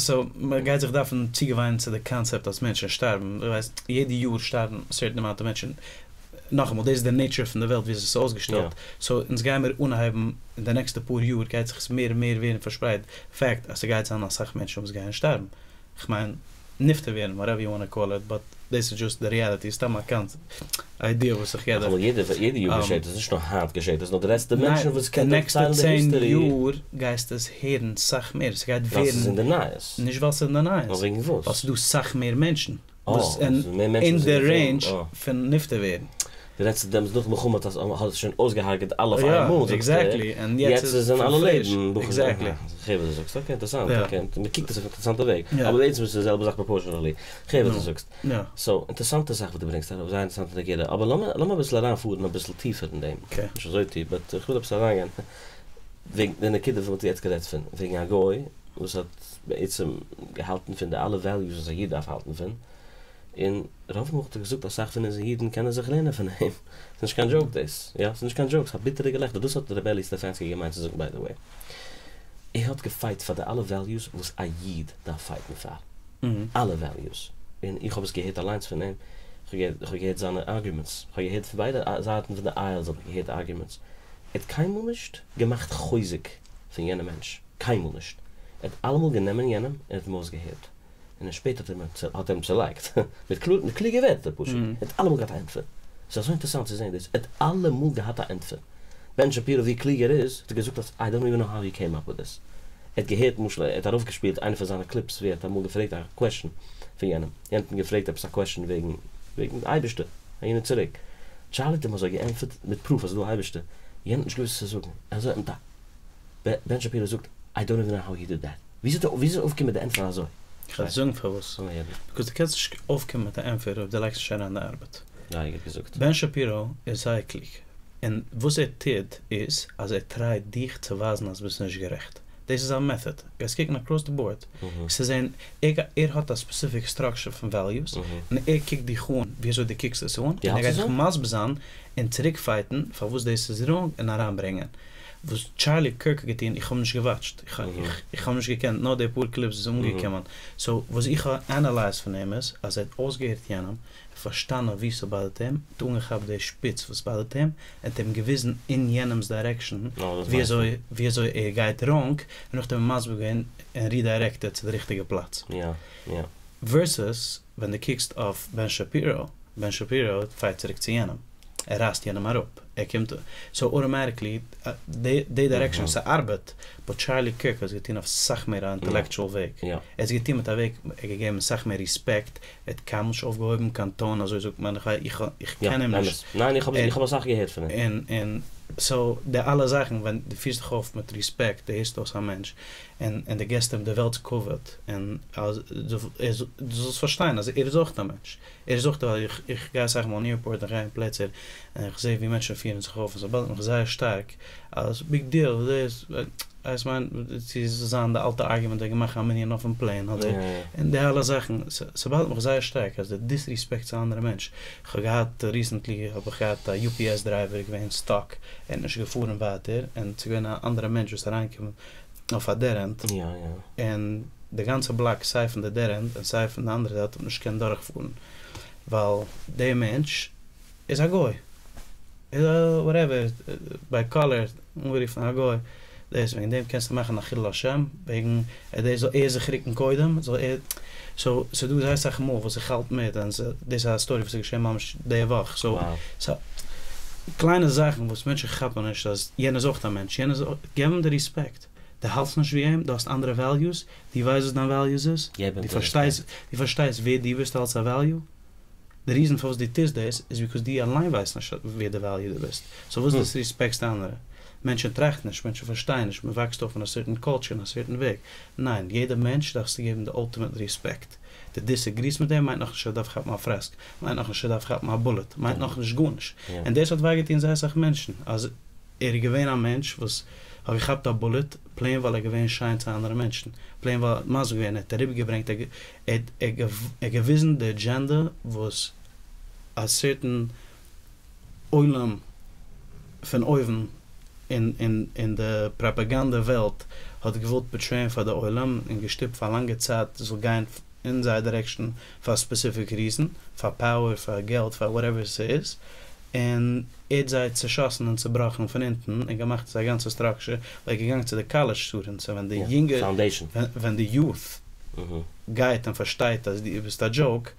so מען גייט זיך דארפן צוגעוויינען צו די קאנצעפט אז מענטשן שטארבן. דו ווייסט, יעדע יאר שטארבן certain amount מענטשן. נאכאמאל, דאס איז די nature פון די וועלט ווי עס איז אויסגעשטעלט. so אונז גיימיר אנהייבן אין די נעקסטע פאר יאר גייט זיך עס מער און מער ווערן פארשפרייט fact אז ס'גייט זיין אסאך מענטשן וואס גייען שטארבן. כ'מיין, נפטר ווערן, whatever you wanna call it, but דאס איז just די reality, סתם א idea וואס איך געב דיך. יעדע יאר געשעט עס, נישט נאר היינט געשעט עס, נאר די לעצטע מענטשן וואס קענען דערציילן די history. די נעקסטע צען יאר גייסטו עס הערן סאך מער, ס'גייט ווערן. ווייל ס'איז אין די נייעס. נישט ווייל ס'איז אין די נייעס. נאר וועגן וואס? ווייל ס'איז דא סאך מער מענטשן וואס אין די range פון נפטר ווערן. די לעצטע דעמאלטס נאך מלחמה האט עס שוין אויסגעהארגעט אלע אויף איינמאל זאגסטו. exactly, און יעצט איז זענען אלע לעבן ברוך השם. exactly. כ'הער וואס דו זאגסט, okay אינטערעסאנט, okay, מען קוקט עס אויף אינטערעסאנטע וועג, אבער בעצם איז עס די זעלבע זאך proportionally, כ'הער וואס דו זאגסט. so, אינטערעסאנטע זאך וואס דו ברענגסט ארויף, זייער אינטערעסאנטע נקודה, אבער לאמיר לאמיר אביסל אריינפארן אביסל טיפער אין דעם, נישט אזוי טיף, but איך וויל עפעס אריינגיין וועגן די נקודה וואס מ'האט יעצט גערעדט פון, וועגן א גוי וואס האט בעצם געהאלטן פון די אלע values וואס א איד דארף האלטן פון, און רוב מאל האט ער געזאגט אסאך פון אונזער אידן קענען זיך לערנען פון אים, ס'איז נישט קיין joke דאס, יא ס'איז נישט קיין joke, ס'איז א ביטערע געלעכטער, דאס האט ר' אלי סטעפאנסקי געמיינט צו זאגן by the way, ער האט געפייט פאר די אלע values וואס א איד דארף פייטן פאר, אלע values, און איך האב עס געהערט אליינס פון אים, איך האב געהערט זיינע arguments, איך האב געהערט פון ביידע זייטן פון די aisles האב איך געהערט arguments, ער האט קיינמאל נישט געמאכט חוזק פון יענע מענטש, קיינמאל נישט, ער האט אלעמאל גענומען יענעם און האט אים אויסגעהערט. און שפעטער האט ער אים האט ער אים צעלייגט מיט קלאר מיט קלוגע ווערטער פשוט, ער האט אלעמאל געהאט א ענטפער, ס'איז אזוי אינטערעסאנט צו זען דאס, ער האט אלעמאל געהאט א ענטפער, בען שפירא ווי קלוג ער איז האט ער געזאגט אז I don't even know how he came up with this, ער האט געהערט למשל ער האט ארויפגעשפילט איינע פון זיינע clips ווי ער האט אמאל געפרעגט א question פון יענעם, יענער האט אים געפרעגט עפעס א question וועגן וועגן אייבערשטער אהין און צוריק, טשארלי האט אים אזוי געענטפערט מיט proof אז ס'איז דא א אייבערשטער, יענער האט נישט געוואוסט וואס צו זאגן, אזוי מיט א בען שפירא זאגט I don't even know how he did that. וויאזוי איז ער אויפגעקומען מיט די ענטפער אזוי? כ'וועל דיר זאגן פארוואס. because דו קענסט נישט אויפקומען מיט א ענטפער אויב דו לייגסט נישט אריין די ארבעט. זייער גוט געזאגט. בען שפירא איז זייער קלוג. און וואס ער טוט איז אז ער טרייט דיך צו ווייזן אז ביסט נישט גערעכט. דאס איז זיין method. גייסט קוקן across the board וועסטו זען ער האט א specific structure פון values און ער קוקט דיך אן ווי אזוי דו קוקסט עס אן און ער גייט דיך מסביר זיין און צוריק פייטן פארוואס דאס איז wrong און אריינברענגען. וואס טשארלי קירק האט געטון, איך האב נישט געוואטשט, איך האב נישט געקענט, נאר די פאר clips איז אנגעקומען, so וואס איך האב analyzed פון אים איז, אז ער האט אויסגעהערט יענעם, פארשטאנען ווי ס'באדערט אים, האט אנגעכאפט די שפיץ וואס באדערט אים, און האט אים געוויזן אין יענעמ'ס direction ווי אזוי ער גייט wrong, און נאכדעם אים מסביר געווען און redirected צו די ריכטיגע פלאץ. versus ווען דו קוקסט אויף בען שפירא, בען שפירא פייט צוריק צו יענעם, ער רייסט יענעם אראפ, ער קומט, so automatically די direction ס'ארבעט, but טשארלי קירק האט עס געטון אויף סאך מער א intellectual וועג, ער האט עס געטון מיט א וועג, ער האט געגעבן סאך מער respect, ער האט קיינמאל נישט אויפגעהויבן קיין tone, אזוי זאגט מען, איך קען אים נישט. ניין איך האב אסאך געהערט פון אים. און so די אלע זאכן ווען דו פירסט דיך אויף מיט respect, דו הערסט אויס א מענטש, און און דו געסט אים די וועלטס כבוד, און אז דו זאלסט פארשטיין אז ער איז אויך א מענטש, ער איז אויך א, איך איך גיי אסאך מאל אין airport און כ'גיי אין פלעצער, און איך זע ווי מענטשן פירן זיך אויף, און ס'באדערט מיך זייער שטארק, אז big deal, דאס, איך מיין, צו זיין די אלטע argument וועגן מאכן א מנין אויפן plane, אדער, און די אלע זאכן, ס'באדערט מיך זייער שטארק אז די disrespect צו א אנדערע מענטש, כ'האב געהאט recently האב איך געהאט א UPS driver געווען stuck, ער האט נישט געפארן ווייטער, און ס'איז געווען א אנדערע מענטש וואס איז אריינגעקומען אויף א dead end, און די גאנצע בלאק סיי פון די dead end און סיי פון די אנדערע זייט האט נישט געקענט דורכפארן, ווייל די מענטש איז א גוי, איז א whatever, by color אנגערופן א גוי, דאס וועגן דעם קענסטו מאכן א חילול השם, וועגן דאס זאל ער זיך רוקן קודם, זאל ער, so ס'דא זייער אסאך מאל וואס איך האלט מיט, און דאס איז א story וואס איז געשען ממש די וואך, so. קליינע זאכן וואס מענטשן כאפן נישט אז יענער איז אויך א מענטש, יענער איז אויך, געב אים די ריספעקט. דו האלטסט נישט ווי אים, דו האסט אנדערע וועליוס, דו ווייסט וואס דיין וועליוס איז, געב אים דו די פארשטייסט, רעספעקט. דו פארשטייסט ווער דו ביסט אלס א וועליו. די ריזען פארוואס דו טוסט דאס איז ביקאוז דו אליין ווייסט נישט ווער די וועליו דו ביסט. סאו וואס דיסריספעקסט אנדערע? מענטשן טראכטן נישט, מענטשן פארשטייען נישט, מען וואקסט אויף אין א סערטען קולטשער, אין א סערטען וועג. ניין, יעדע מענטש דארפסטו געבן די אלטימעט ריספעקט. דו דיסעגריסט מיט אים מיינט נאכנישט ער דארף כאפן א פרעסק, מיינט נאכנישט ער דארף כאפן א בולעט, מיינט נאכנישט גארנישט. און דאס האט וויי געטון זייער אסאך מענטשן, אז ער איז געווען א מענטש וואס האט געכאפט א בולעט פלעין ווייל ער איז געווען שיין צו אנדערע מענטשן, פלעין ווייל ער האט מסביר געווען, ער האט אריבערגעברענגט, ער האט געוויזן די אדזשענדע וואס א סערטען עולם פון אויבן אין די פראפאגאנדע וועלט האט געוואלט פארטרעיען פאר די עולם און געשטופט פאר א לאנגע צייט זאל גיין אין זייער דירעקשאן פאר א ספעסיפיק ריזען, פאר פאוער, פאר געלט, פאר וואטעווער ס'איז, און ער האט זיי צושאסן און צובראכן פון אונטן און געמאכט זייער גאנצע סטראקשער, ווייל ער איז געגאנגען צו די קאלעדזש סטודענטס און ווען די יונגע, ווען די יוט גייט און פארשטייט אז דו ביסט א דזשאוק,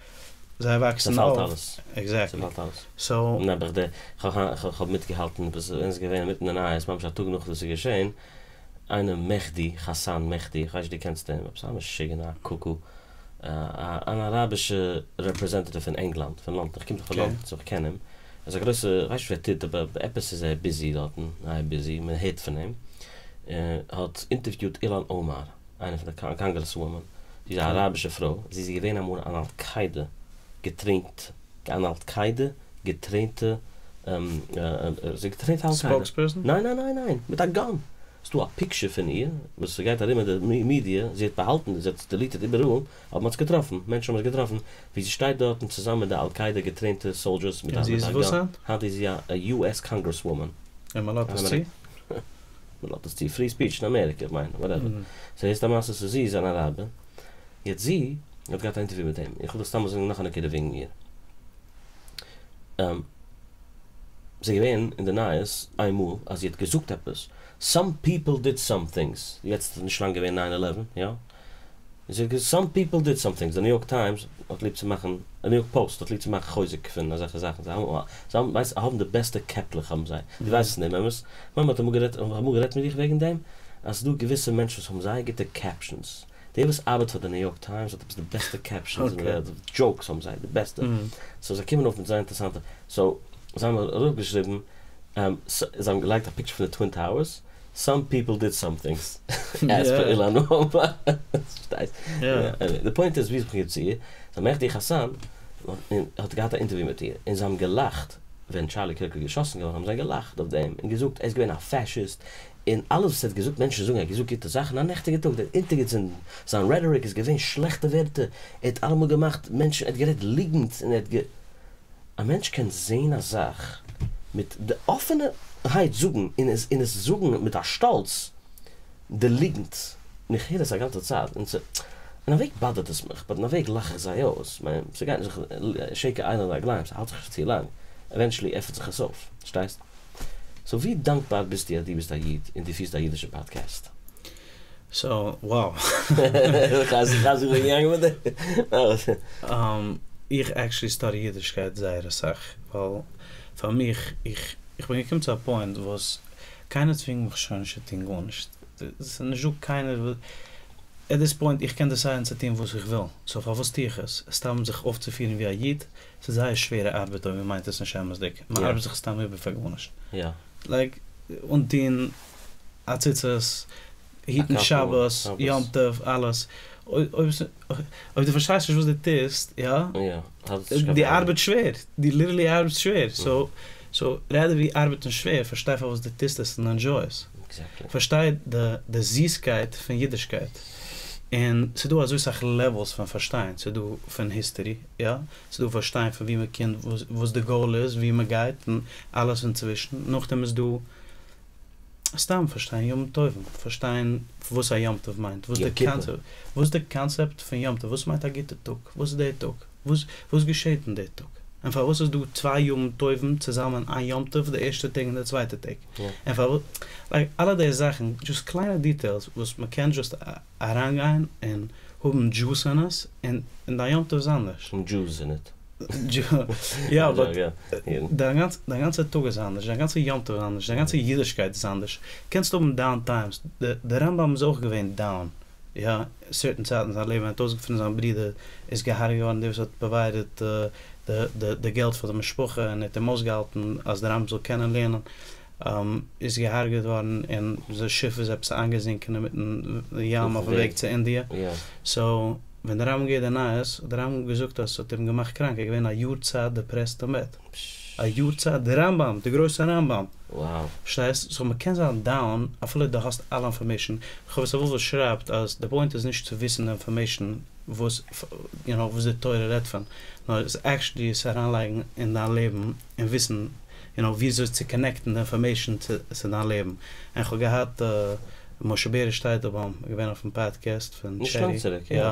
זיי וואקסן צעפאלט אויף. אלעס. עקזעקטלי. צעפאלט אלעס. סאו. נעבעך די, כ'האב מיטגעהאלטן וואס איז געווען אינמיטן די נייעס ממש א טאג נאך דאס איז געשען, איינער מעכדי, כאסאן מעכדי, כ'ווייס נישט דו קענסט אים, עפעס א משוגענער א קוקו, אן אראבישע רעפרעזענטעטיוו פון ענגלאנד, פון לאנדאן, ער קומט דאך פון לאנדאן סאו כ'קען אים, ער איז א גרויסע, כ'ווייס נישט וואס ער טוט אבער עפעס איז ער ביזי דארטן, זייער ביזי, מען הערט פון אים, האט אינטערוויוט אילאן אומאר, איינע פון די קאנגרעסוואמען, זי איז א אראבישע פרוי, זי איז געווען אמאל אן אל קאידע געטרעינט, אן אל קאידע געטרעינטע, זי האט געטרעינט אל קאידע. ספאוקספערסאן? ניין ניין ניין ניין, מיט א גאן! ס'דא א פיקטשער פון איר וואס ס'גייט ארום אין די מידיע, זי האט באהאלטן, זי האט עס דעליטעד איבעראל, אבער מ'האט עס געטראפן, מענטשן האבן עס געטראפן, ווי זי שטייט דארטן צוזאמען מיט די אל קאידע געטרעינטע סאלדשערס מיט א און זי איז וואס גאן. היינט? היינט איז זי א יו עס קאנגרעסוואמען. און מ'לאזט עס צו? מ'לאזט עס צו, פרי ספיטש אין אמעריקע, איך מיין, וואטעווער. סאו הערסט א מעשה, סאו זי איז אן אראבער, יעצט זי האט געהאט א אינטערוויו מיט אים, איך וויל דיר סתם זאגן נאך א נקודה וועגן איר. ס'איז געווען אין די נייעס איינמאל אז זי האט געזאגט עפעס, סאם פיפל דיד סאם טינגס, יעצט איז נישט לאנג געווען ניין עלעווען, יא? זי האט געזאגט סאם פיפל דיד סאם טינגס, די ניו יארק טיימס האט ליב צו מאכן, די ניו יארק פאוסט האט ליב צו מאכן חוזק פון אזעלכע זאכן, זיי האבן, ווייסט, האבן די בעסטע קעפלעך האבן זיי, דו ווייסט פון דעם, אמת? כ'מיין מ'האט אמאל גערעדט, האב איך אמאל גערעדט מיט דיך וועגן דעם? אז ס'דא געוויסע מענטשן וואס האבן זייער גוטע קעפשאנס, דער וואס ארבעט פאר די ניו יארק טיימס האט עפעס די בעסטע קעפשאנס אין די וועלט, דזשאוקס האבן זיי די בעסטע, סאו זיי קומען אויף מיט זייער אינטערעסאנטע, סאו זיי האבן אראפגעשריבן, זיי האבן געלייגט א פיקטשער פון די טווין טאוערס, סאם פיפל דיד סאם טינגס, עז פער אילאן אומאר, פארשטייסט? די פוינט איז ווי איך צו איר, סאו מעכדי חאסאן האט געהאט א אינטערוויו מיט איר, און זיי האבן געלאכט ווען טשארלי קירק איז געשאסן געווארן האבן זיי געלאכט אויף דעם און געזאגט ער איז געווען א פעשיסט, און אלעס וואס ער האט געזאגט, מענטשן זאגן ער האט געזאגט גוטע זאכן, א נעכטיגע טאג, ער האט אונטערגעצינדן, זיין רעטאריק איז געווען שלעכטע ווערטער, ער האט אלעמאל געמאכט מענטשן, ער האט גערעדט ליגנט, און ער האט גע. א מענטש קען זען א זאך מיט די אפענערהייט זאגן און עס און עס זאגן מיט א שטאלץ די ליגנט, און איך הער עס א גאנצע צייט, און ס' אין א וועג באדערט עס מיך, באט אין א וועג לאך איך זיי אויס, כ'מיין ס'גייט נישט זיך שקר אין לו רגליים, ס'האלט זיך נישט צו לאנג, עווענטשעלי עפענט זיך עס אויף, פארשטייסט? סאו ווי דאנקבאר ביסטו אז דו ביסט א איד און דו פירסט א אידישע פאדקעסט? סאו wow. איך עקשעלי סטאדי אידישקייט זייער אסאך ווייל פאר מיך איך איך בין געקומען צו א פוינט וואס קיינער צווינגט מיך שוין נישט צו טון גארנישט ס'איז נישט דא קיינער וואס עט דיס פוינט איך קען דעסיידן צו טון וואס איך וויל סאו פארוואס טו איך עס? סתם זיך אויפצופירן ווי א איד? ס'איז זייער שווערע ארבעט אויב מ'מיינט עס נישט אמת'דיג, מ'ארבעט זיך סתם איבער פאר גארנישט. לייק, אנטוהן א ציצית, היטן שבת, יום טוב, אלעס. אויב דו פארשטייסט נישט וואס דו טוסט, יא? דו ארבעטסט שווער, דו ליטערלי ארבעטסט שווער. סאו, סאו רעדער ווי ארבעטן שווער, פארשטיי פארוואס דו טוסט עס און ענדזשוי עס. פארשטיי די זיסקייט פון אידישקייט. און ס'דא אזוי סאך לעוועלס פון פארשטיין. ס'דא פון היסטערי, יא, ס'איז דא פארשטיין פון ווי מען קומט, וואס די גאול איז, ווי מען גייט, און אלעס אינצווישן. נאכדעם איז דא סתם פארשטיין ימים טובים, פארשטיין וואס א יום טוב מיינט, וואס די קאנצעפט, וואס די קאנצעפט פון יום טוב, וואס מיינט א גוטע טאג, וואס איז די טאג, וואס וואס געשעט אין די טאג, און פארוואס איז דא צוויי ימים טובים צוזאמען איין יום טוב, די ערשטע טאג און די צווייטע טאג, און פארוואס, לייק אלע די זאכן, דזשאסט קליינע דיטעילס וואס מען קען דזשאסט אריינגיין און האבן דזשוס אין עס, און דיין יום טוב איז אנדערש. האבן דזשוס אין איט. יא באט דיין גאנצע טאג איז אנדערש, דיין גאנצע יום טוב איז אנדערש, דיין גאנצע אידישקייט איז אנדערש, קענסט האבן down times, די רמב"ם איז אויך געווען down, יא, certain צייטן אין זיין לעבן, ער האט אויסגעפונען זיין ברודער איז געהארגעט געווארן, דער וואס האט provided די געלט פאר די משפחה און האט אים אויסגעהאלטן אז דער רמב"ם זאל קענען לערנען, איז געהארגעט געווארן און זיין שיף איז עפעס איינגעזינקען אינמיטן ים אויפן וועג צו אינדיע, so ווען דער רמב"ם געהערט די נייעס האט דער רמב"ם געזאגט אז ס'האט אים געמאכט קראנק, ער איז געווען א יאר צייט depressed אין בעט. א יאר צייט, דער רמב"ם, דער גרויסער רמב"ם. פארשטייסט? so מ'קען זיין down אפילו דו האסט אלע information. חובת הלבבות שרייבט אז די point איז נישט צו וויסן די information וואס, you know, וואס די תורה רעדט פון, נאר עס actually עס אריינלייגן אין דיין לעבן און וויסן, you know, וויאזוי צו connect ן די information צו דיין לעבן. און כ'האב געהאט משה בעריש טייטלבוים געווען אויפן פאדקעסט פון טשערי. יא.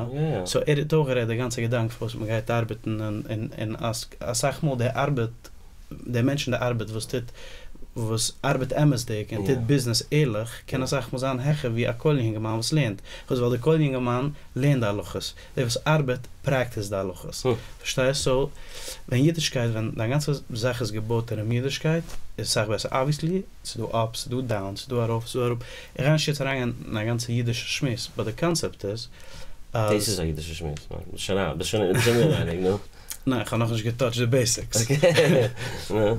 so ער האט אויך גערעדט די גאנצע געדאנק פארוואס מ'גייט ארבעטן און אז אסאך מאל די ארבעט, די מענטש אין די ארבעט וואס טוט, וואס ארבעט אמת'דיג און טוט ביזנעס ערליך, קען אסאך מאל זיין העכער ווי א כולל יונגערמאן וואס לערנט. פארוואס? ווייל די כולל יונגערמאן לערנט די הלכות, דער וואס ארבעט practice ט די הלכות. פארשטייסט? so ווען אידישקייט, ווען דיין גאנצע זאך איז געבויט ארום אידישקייט, איז אסאך בעסער. Obviously, ס'איז דא ups, ס'איז דא downs, ס'איז דא ארויף, ס'איז דא אראפ. איך גיי נישט יעצט אריינגיין אין א גאנצע אידישע שמועס, but די קאנצעפט איז אז. דאס איז א אידישע שמועס, ניין? ביסט שוין אריין, ביסט שוין ביסט שוין אינעווייניג, נו. ניין, איך האב נאכנישט גע touch ט די basics.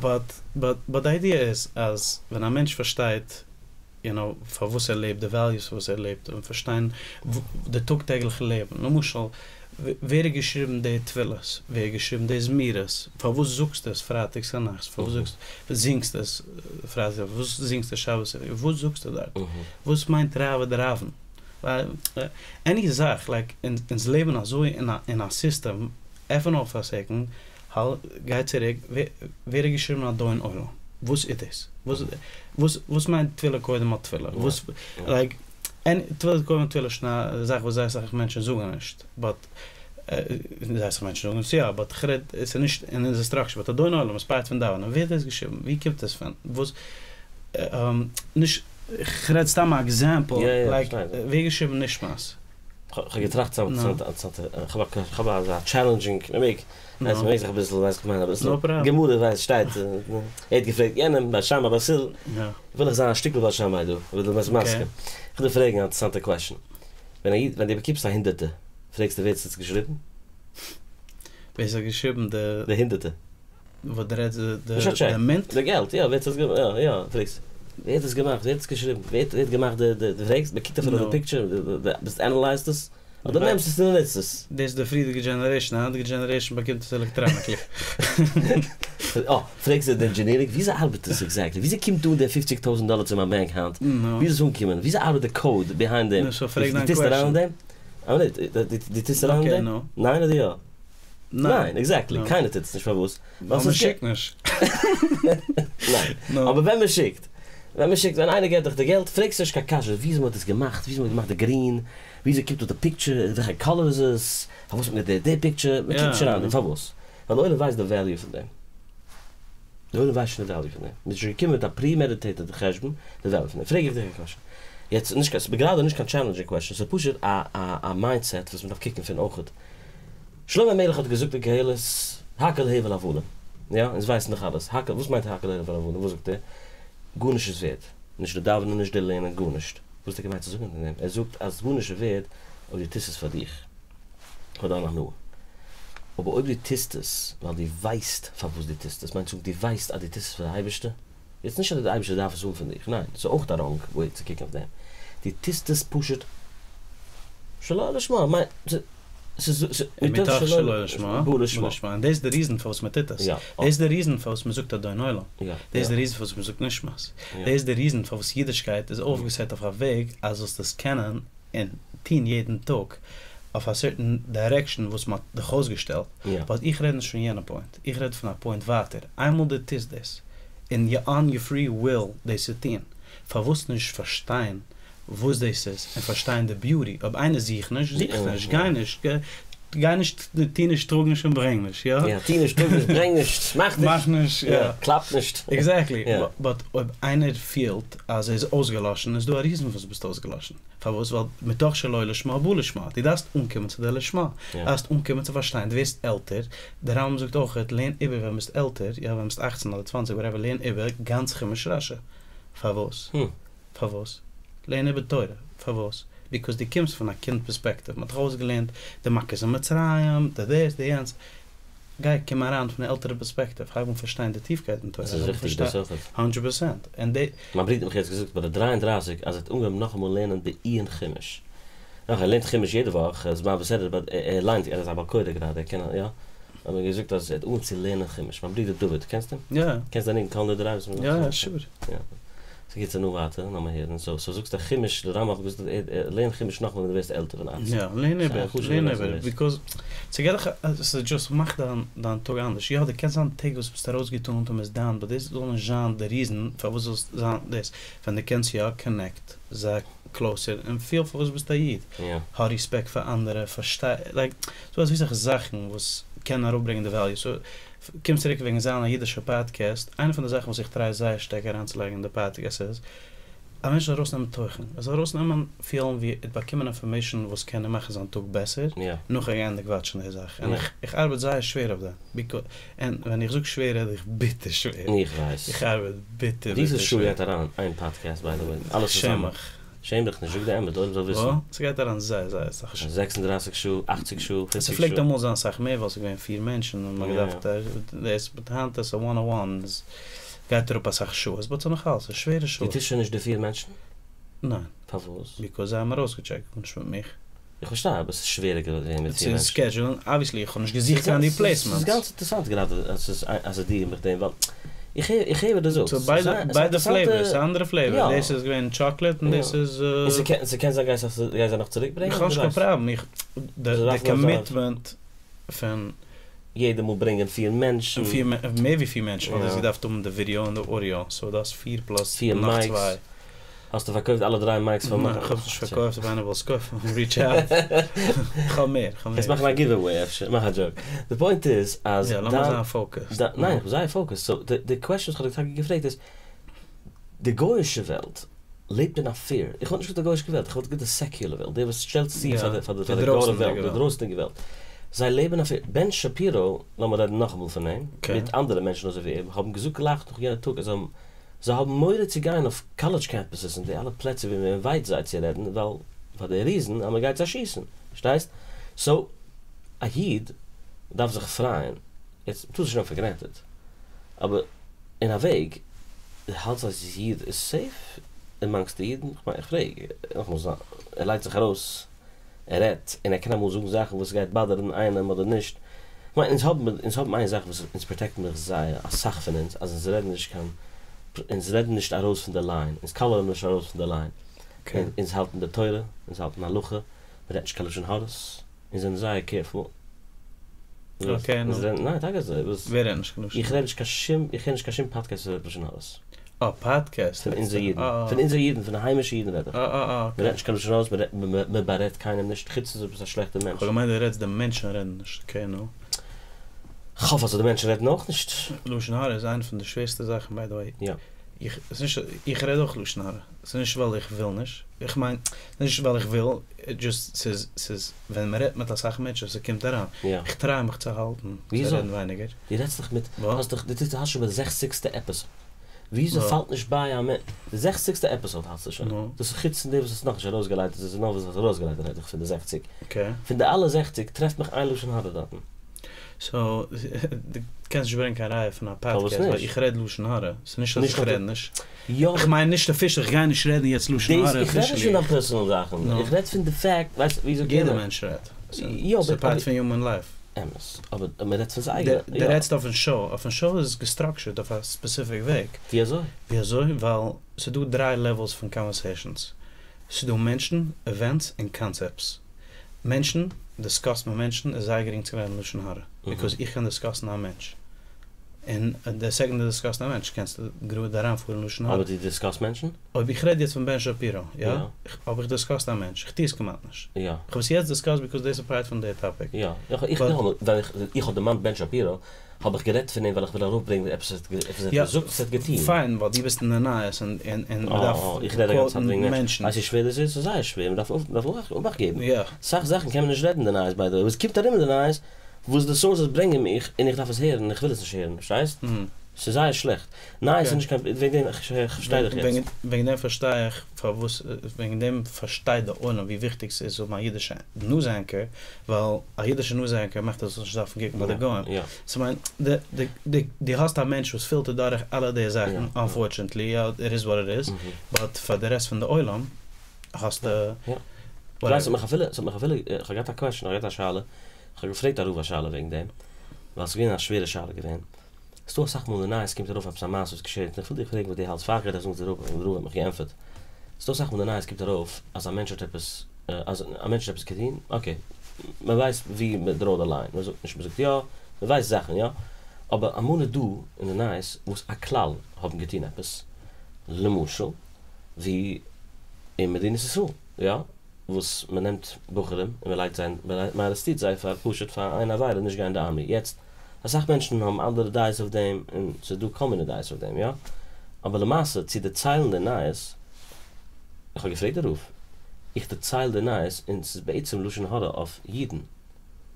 But, but, but די idea איז אז ווען א מענטש פארשטייט, you know, פארוואס ער לעבט, די values פארוואס ער לעבט, און פארשטיין די טאג טעגליכע לעבן. למשל, ווער האט געשריבן די תפילות? ווער האט געשריבן די זמירות? פארוואס זאגסטו עס פרייטאג צונאכטס? פארוואס זאגסט, זינגסטו עס פרייטאג? פארוואס זינגסטו שבת? וואס זאגסטו דארט? וואס מיינט רעוא דרעוין? Any זאך, like, אונז לעבן אזוי אין א סיסטעם, עפן אויף א second, גיי צוריק, ווער האט געשריבן אדון עולם? וואס איז דאס? וואס מיינט תפילה קודם התפילה? וואס, like, תפילה קודם התפילה איז שוין א זאך וואס זייער אסאך מענטשן זאגן נישט, but, זייער אסאך מענטשן זאגן עס יא, but כ'רעד, עס איז נישט אין אונזער structure, but אדון עולם איז part פון דאווענען, ווער האט דאס געשריבן? ווי קומט עס פון? וואס, נישט, כ'רעד סתם א example, like, ווער האט געשריבן נשמת? כ'האב געטראכט צו כ'האב אזא challenging, מ'מעג, ווייסט מ'מעג זיך אביסל, ווייסט כ'מיין אביסל, גמרא ווייסט שטייט, ער האט געפרעגט יענעם בית שמאי בית הלל, וויל איך זיין א שטיקל בית שמאי דא, אויב דו ביסט מסכים, כ'וויל דיר פרעגן א אינטערעסאנטע question, ווען א איד, ווען דו באקומסט א הונדערטער, פרעגסטו ווער עס האט עס געשריבן? ווער עס האט געשריבן די. די הונדערטער. וואס דו רעדסט די מינט? די געלט, יא, ווער האט עס געמאכט, יא, יא, פרעגסט, ווער האט עס געמאכט, ווער האט עס געשריבן, ווער האט געמאכט די, די, דו פרעגסט, מען קוקט אפילו אויף די picture, ביסט analyze ט עס, אדער נעמסט עס און נוצט עס. דאס איז די פריערדיגע generation, די היינטיגע generation באקומט עס electronically. אה, פרעגסט די engineering, וויאזוי ארבעט עס exactly, וויאזוי קומט אן די פופציג טויזנט דאלער צו מיין באנק היינט, ווי איז עס אנגעקומען, וויאזוי ארבעט די code behind דעם, נו, so פרעג דיין question. דו טוסט אריין אין דעם? ניין אדער יא? ניין, exactly, קיינער טוט עס נישט, פארוואס? ווייל מען שיקט נישט. ניין, אבער ווען מען שיקט, ווען מען שיקט, ווען איינער געבט דיך די געלט, פרעגסטו נישט קיין קשיות, וויאזוי מען האט עס געמאכט, וויאזוי מען האט געמאכט די green, וויאזוי קומט אן די picture, וועלכע color איז עס, פארוואס האט מען די די picture, מען קוקט נישט אריין אין דעם, פארוואס? ווייל די עולם ווייסט די value פון דעם. די עולם ווייסט שוין די value פון דעם. מען איז שוין געקומען מיט א premeditated חשבון די value פון דעם. פרעג איך דיך א קשיא. יעצט, נישט קיין, ס'איז גראדע נישט קיין challenging question, ס'איז פשוט א א mindset וואס מען דארף קוקן פון אויכעט. שלמה המלך האט געזאגט אין קהלת, הכל הבל הבלים. יא, אונז ווייסן דאך אלעס. הכל, וואס מיינט הכל הבל הבלים? וואס זאגט ער? גארנישט איז ווערד. נישט די דאווענען, נישט די לערנען, גארנישט. וואס האט ער געמיינט צו זאגן מיט דעם? ער זאגט אז גארנישט איז ווערד אויב דו טוסט עס פאר דיך, פאר דיין הנאה. אבער אויב דו טוסט עס ווייל דו ווייסט פארוואס דו טוסט עס, מיינט צו זאגן דו ווייסט אז דו טוסט עס פאר די אייבערשטער, יעצט נישט אז די אייבערשטער דארף עס האבן פון דיך, ניין, ס'איז אויך א wrong way צו קוקן אויף דעם, דו טוסט עס פשוט שלא לשמה, מיין, ס'איז מתוך שלא לשמה, בא לשמה, און דאס איז די reason פארוואס מען טוט עס, דאס איז די reason פארוואס מען זאגט אדון עולם, דאס איז די reason פארוואס מען זאגט נשמת, דאס איז די reason פארוואס אידישקייט איז אויפגעסעט אויף א וועג אז זאלסט עס קענען און טון יעדן טאג אויף א certain direction וואס מען האט דיך אויסגעשטעלט, but איך רעד נישט פון יענע point, איך רעד פון א point ווייטער, איינמאל דו טוסט דאס, און you on your free will דאס צו טון, פארוואס נישט פארשטיין וואס דאס איז, און פארשטיין די beauty, אויב איינער זוכט נישט, זוכט נישט, גיי נישט, גיי נישט, טו נישט, טראג נישט און ברענג נישט, יא? יא, טו נישט, טראג נישט, ברענג נישט, מאך נישט. מאך נישט, יא. קלאפ נישט. Exactly. But אויב איינער פילט אז ער איז אויסגעלאשן, איז דא א reason פארוואס ביסטו אויסגעלאשן. פארוואס? ווייל מתוך שלא לשמה בא לשמה. דו דארפסט אנקומען צו די לשמה. דארפסט אנקומען צו פארשטיין. דו ווערסט עלטער. דער רמב"ם זאגט אויכעט, לערן איבער ווען ביסט עלטער, יא, ווען ביסט אכצן אדער צוואנציג, whatever, לערן איבער גאנץ חומש רש"י. פארוואס? פארוואס? לערן איבער תורה. פארוואס? Because דו קומסט פון א קינד perspective. מ'האט דיך אויסגעלערנט די מכות אין מצרים, די דאס, די יענץ. גיי, קום אריין פון א עלטערע perspective. הייב אן פארשטיין די טיפקייט אין תורה. דאס איז ריכטיג, דאס אויך. 100%. און די. מיין ברודער האט מיך יעצט געזאגט ביי די 33 אז ער האט אנגעהויבן נאכאמאל לערנען בעיון חומש. נאך, ער לערנט חומש יעדע וואך, ער איז מעביר סדרה, but ער ליינט, ער איז א בעל קורא גראדע, ער קען, יא. האט מיר געזאגט אז ער האט אנגעהויבן צו לערנען חומש. מיין ברודער דוד, קענסט אים? יא. קענסט זיין ניגון כל נדרי וואס מ'זאגט? יא, sure. יא. ס'גייט צו נו ווייטער, לאמיר הערן. So, so זאגסט דער חומש, דער רמב"ם האט געזאגט, ער לערנט חומש נאכאמאל ווען דו ווערסט עלטער פון 18. יא, לערן איבער, לערן איבער, because ס'גייט דיך, ס'איז just מאכט דיין דיין טאג אנדערש. יא, דו קענסט זיין טעג וואס ביסט ארויסגעטון און ביסט down, but דאס זאל נישט זיין די reason פארוואס זאלסט זיין דאס. ווען דו קענסט יא connect, זיי closer און פיל פארוואס ביסט א איד. האב respect פאר אנדערע, פארשטיי, like, ס'דא אזוי סאך זאכן וואס קענען אראפברענגען די value. So, קום צוריק וועגן זיין א אידישע פאדקעסט, איינע פון די זאכן וואס איך try זייער שטארק אריינצולייגן אין די פאדקעסט איז, א מענטש זאל ארויסנעמען תוכן. ער זאל ארויסנעמען, פילן ווי ער האט באקומען information וואס קען אים מאכן זיין טאג בעסער, נאך ער געענדיגט watch ן די זאך. און איך ארבעט זייער שווער אויף דעם. Because, און ווען איך זאג שווער, רעד איך ביטער שווער. איך ווייס. איך ארבעט ביטער, ביטער וויפיל שעה גייט אריין איין פאדקעסט, by the way? אלעס צוזאמען. שעם מיך. שעם דיך נישט, זאג די אמת, די עולם זאל וויסן. ס'גייט אריין זייער זייער אסאך שעה. 36 שעה, 80 שעה, 50 שעה. ס'פלעגט אמאל זיין אסאך מער, ווייל ס'איז געווען פיר מענטשן און מ'האט געדארפט דאס, but היינט איז א one on one, עס גייט אראפ אסאך שעות, but ס'איז נאך אלץ א שווערע שעה. דו טוסט שוין נישט די פיר מענטשן? ניין. פארוואס? Because זיי האבן ארויסגעטשעקט, נישט מיט מיך. איך פארשטיי, אבער עס איז שווערער געווען מיט פיר מענטשן. צו schedule ן, obviously, איך האב נישט געזוכט קיין replacements. ס'איז גאנץ אינטערעסאנט גראדע אז ס'איז אז די מיט דעם, ווייל איך הער, איך הער וואס דו זאגסט. So ביידע, ביידע flavors, ס'איז אנדערע flavor, דאס איז געווען chocolate און דאס איז. און ס'קען, ס'קען זיין גייסט זיי נאך צוריקברענגען? איך האב נישט קיין פראבלעם, איך, די commitment פון. יעדע מאל ברענגען פיר מענטשן. פיר, מער ווי פיר מענטשן, ווייל דו האסט געדארפט האבן די ווידעא און די audio, so דאס פיר plus נאך צוויי. האסטו פארקויפט אלע דריי mics פאר מיך? ניין, איך האב עס נישט פארקויפט, אויב איינער וויל עס קויפן, reach out. איך האב מער, איך האב מער. קענסט מאכן א giveaway אפשר, מאך א joke. די point איז אז. יא, לאמיר זיין focused. ניין, איך בין זייער focused. So, די question וואס איך האב דיר טאקע געפרעגט איז, די גוי'אישע וועלט לעבט אין א fear. איך וואלט נישט געזאגט די גוי'אישע וועלט, איך וואלט געזאגט די secular וועלט, די וואס שטעלט צו פאר די גארע וועלט, די דרויסנדיגע וועלט. זיי לעבן אין א fear. בען שפירא, לאמיר רעדן נאכאמאל פון אים, מיט אנדערע מענטשן אזוי ווי אים, האבן געזאגט גלייך נאך יענע טאג אז זיי האבן זיי האבן מורא צו גיין אויף college campuses און די אלע פלעצער ווי מען invite זיי צו רעדן, ווייל פאר די reason אז מען גייט זיי שיסן. פארשטייסט? So, א איד דארף זיך פרייען, יעצט מ'טאר עס נישט נעמען for granted, אבער אין א וועג, האלטסט אז איד איז safe amongst די אידן? כ'מיין איך פרעג, נאכאמאל, ער לייגט זיך ארויס, ער רעדט, און ער קען אמאל זאגן זאכן וואס גייט bother ן איינעם אדער נישט. כ'מיין אונז האבן, אונז האבן איין זאך וואס אונז protect ן זיך זייער, אסאך פון אונז, אז אונז רעדן נישט קיין, אונז רעדן נישט ארויס פון די line, אונז קאלערן נישט ארויס פון די line. אונז האלטן די תורה, אונז האלטן הלכה, מ'רעדט נישט קיין לשון הרע'ס, אונז זענען זייער careful. Okay, נו. ניין, טאקע אזוי. וואס? ווער רעדט נישט קיין לשון הרע? איך רעד נישט קיין שום, איך הער נישט קיין שום פאדקעסט וואס רעדט לשון הרע'ס. אה, פאדקעסט. פון אונזער אידן. פון אונזער אידן, פון די היימישע אידן רעד איך. אה אה אה, okay. מ'רעדט נישט קיין לשון הרע'ס, מ'בארעדט קיינעם נישט, חוץ אויב ביסט א שלעכטער מענטש. כ'האב געמיינט דו רעדסט די מענטשן רעדן נישט, okay נו. כ'האף אז די מענטשן רעדן אויך נישט. לשון הרע איז איינע פון די שווערסטע זאכן by the way. יא. איך, ס'איז נישט, איך רעד אויך לשון הרע. ס'איז נישט ווייל איך וויל נישט. איך מיין, נישט ווייל איך וויל, just ס'איז, ס'איז, ווען מ'רעדט מיט אסאך מענטשן, ס'קומט אריין. יא. איך try מיך צו האלטן, צו רעדן ווייניגער. דו רעדסט דאך מיט, האסט דאך, דו טוסט, האסט שוין ביי די זעכציגסטע episode. וויאזוי פאלט נישט ביי א מענטש, די זעכציגסטע episode האלטסטו שוין. דאס איז חוץ פון די וואס האסט נאכנישט ארויסגעלייגט, דאס איז נאר וואס האסט ארויסגעלייגט רעד איך פון די זעכציג. פון די אלע זעכציג טרעפט מיך איין לשון הרע דארטן. So, דו קענסט נישט ברענגען קיין ראיה פון א פאדקעסט ווייל איך רעד לשון הרע. ס'איז נישט אז איך רעד נישט. איך מיין נישט official, איך גיי נישט רעדן יעצט לשון הרע officially. איך רעד נישט פון דיין personal זאכן, איך רעד פון די fact, ווייסט וויאזוי יעדער מענטש רעדט. ס'איז part פון human life. אמת, אבער מען רעדט פון זיי אייגענע. דו רעדסט אויפן show, אויפן show איז עס גע structured אויף א specific וועג. ווי אזוי? ווי אזוי? ווייל ס'איז דא דריי levels פון conversations. ס'איז דא מענטשן, events, און concepts. מענטשן, discuss ט מיט מענטשן איז זייער גרינג צו רעדן לשון הרע. Because איך קען discuss ן א מענטש. און די סעקאנד דו דיסקאסט א מענטש קענסטו גראד אריינפארן לשון הרע. אבער דו דיסקאסט מענטשן? אויב איך רעד יעצט פון בען שאפירא, יא? האב איך דיסקאסט א מענטש? איך טו עס כמעט נישט. יא. איך האב עס יעצט דיסקאסט ביקאוז דאס איז פארט פון די טאפיק. יא. איך איך נאכאמאל, ווען איך איך האב דערמאנט בען שאפירא, האב איך גערעדט פון אים ווייל איך וויל ארויפברענגען עפעס ער האט עפעס ער האט געזאגט עפעס ער האט געטון. פיין, ווייל דו ביסט אין די נייעס און און און מ'דארף איך רעד א גאנצע צייט וועגן מענטשן. ווייסט ווי שווער דאס איז? ס'איז זייער שווער, מ'דארף מ'דארף אבאכט געבן. סאך זאכן קען מען נישט רעדן אין די נייעס ביי די וועי, וואס קומט ארום אין די נייעס וואס די סאורסעס ברענגען מיך און איך דארף עס הערן און איך וויל עס נישט הערן, פארשטייסט? ס'איז זייער שלעכט. נייעס איז נישט קיין, וועגן דעם, איך פארשטיי דיך יעצט. וועגן דעם פארשטיי איך פארוואס, וועגן דעם פארשטייט די עולם ווי וויכטיג ס'איז צו האבן א אידישע ניוז ענקער, ווייל א אידישע ניוז ענקער מאכט אז זאלסט נישט דארפן קוקן ביי די גוים. ס'מיינט, דו האסט א מענטש וואס פילטערט דורך אלע די זאכן, אנפארטשענטלי, יא, איט איז וואט איט איז, באט פאר די רעסט פון די עולם האסטו. ווייסט, ס'האט מיך אפילו, ס'האט מיך אפילו, איך האב געהאט א קוועשאן, איך האב געהאט א שאלה, איך האב געפרעגט א רב א שאלה וועגן דעם, ווייל ס'איז געווען א שווערע שאלה געווען. ס'דא אסאך מאל אין די נייעס קומט ארויף עפעס א מעשה וואס געשעהט, און איך וויל דיך פרעגן וואס דו האלטסט פאר איך גיי דיר זאגן וואס דער רב און דער רב האט מיך געענטפערט. ס'דא אסאך מאל אין די נייעס קומט ארויף אז א מענטש האט עפעס, אז א מענטש האט עפעס געטון, אקעי, מען ווייסט ווי מען דראט די ליין, מען זאגט נישט, מען זאגט יא, מען ווייסט זאכן יא, אבער אמאל איז דא אין די נייעס וואס א כלל האבן געטון עפעס, למשל ווי אין מדינת ישראל, יא, וואס מען נעמט בחורים און מען לייגט זיי, מען ארעסטירט זיי פאר פשוט פאר איין עבירה נישט גיין אין די ארמי, יעצט אסאך מענטשן האבן אנדערע דעות אויף דעם און ס'איז דא כל מיני דעות אויף דעם יא, אבער למעשה צו דערציילן די נייעס, איך האב געפרעגט די רב, איך דערצייל די נייעס און ס'איז בעצם לשון הרע אויף אידן,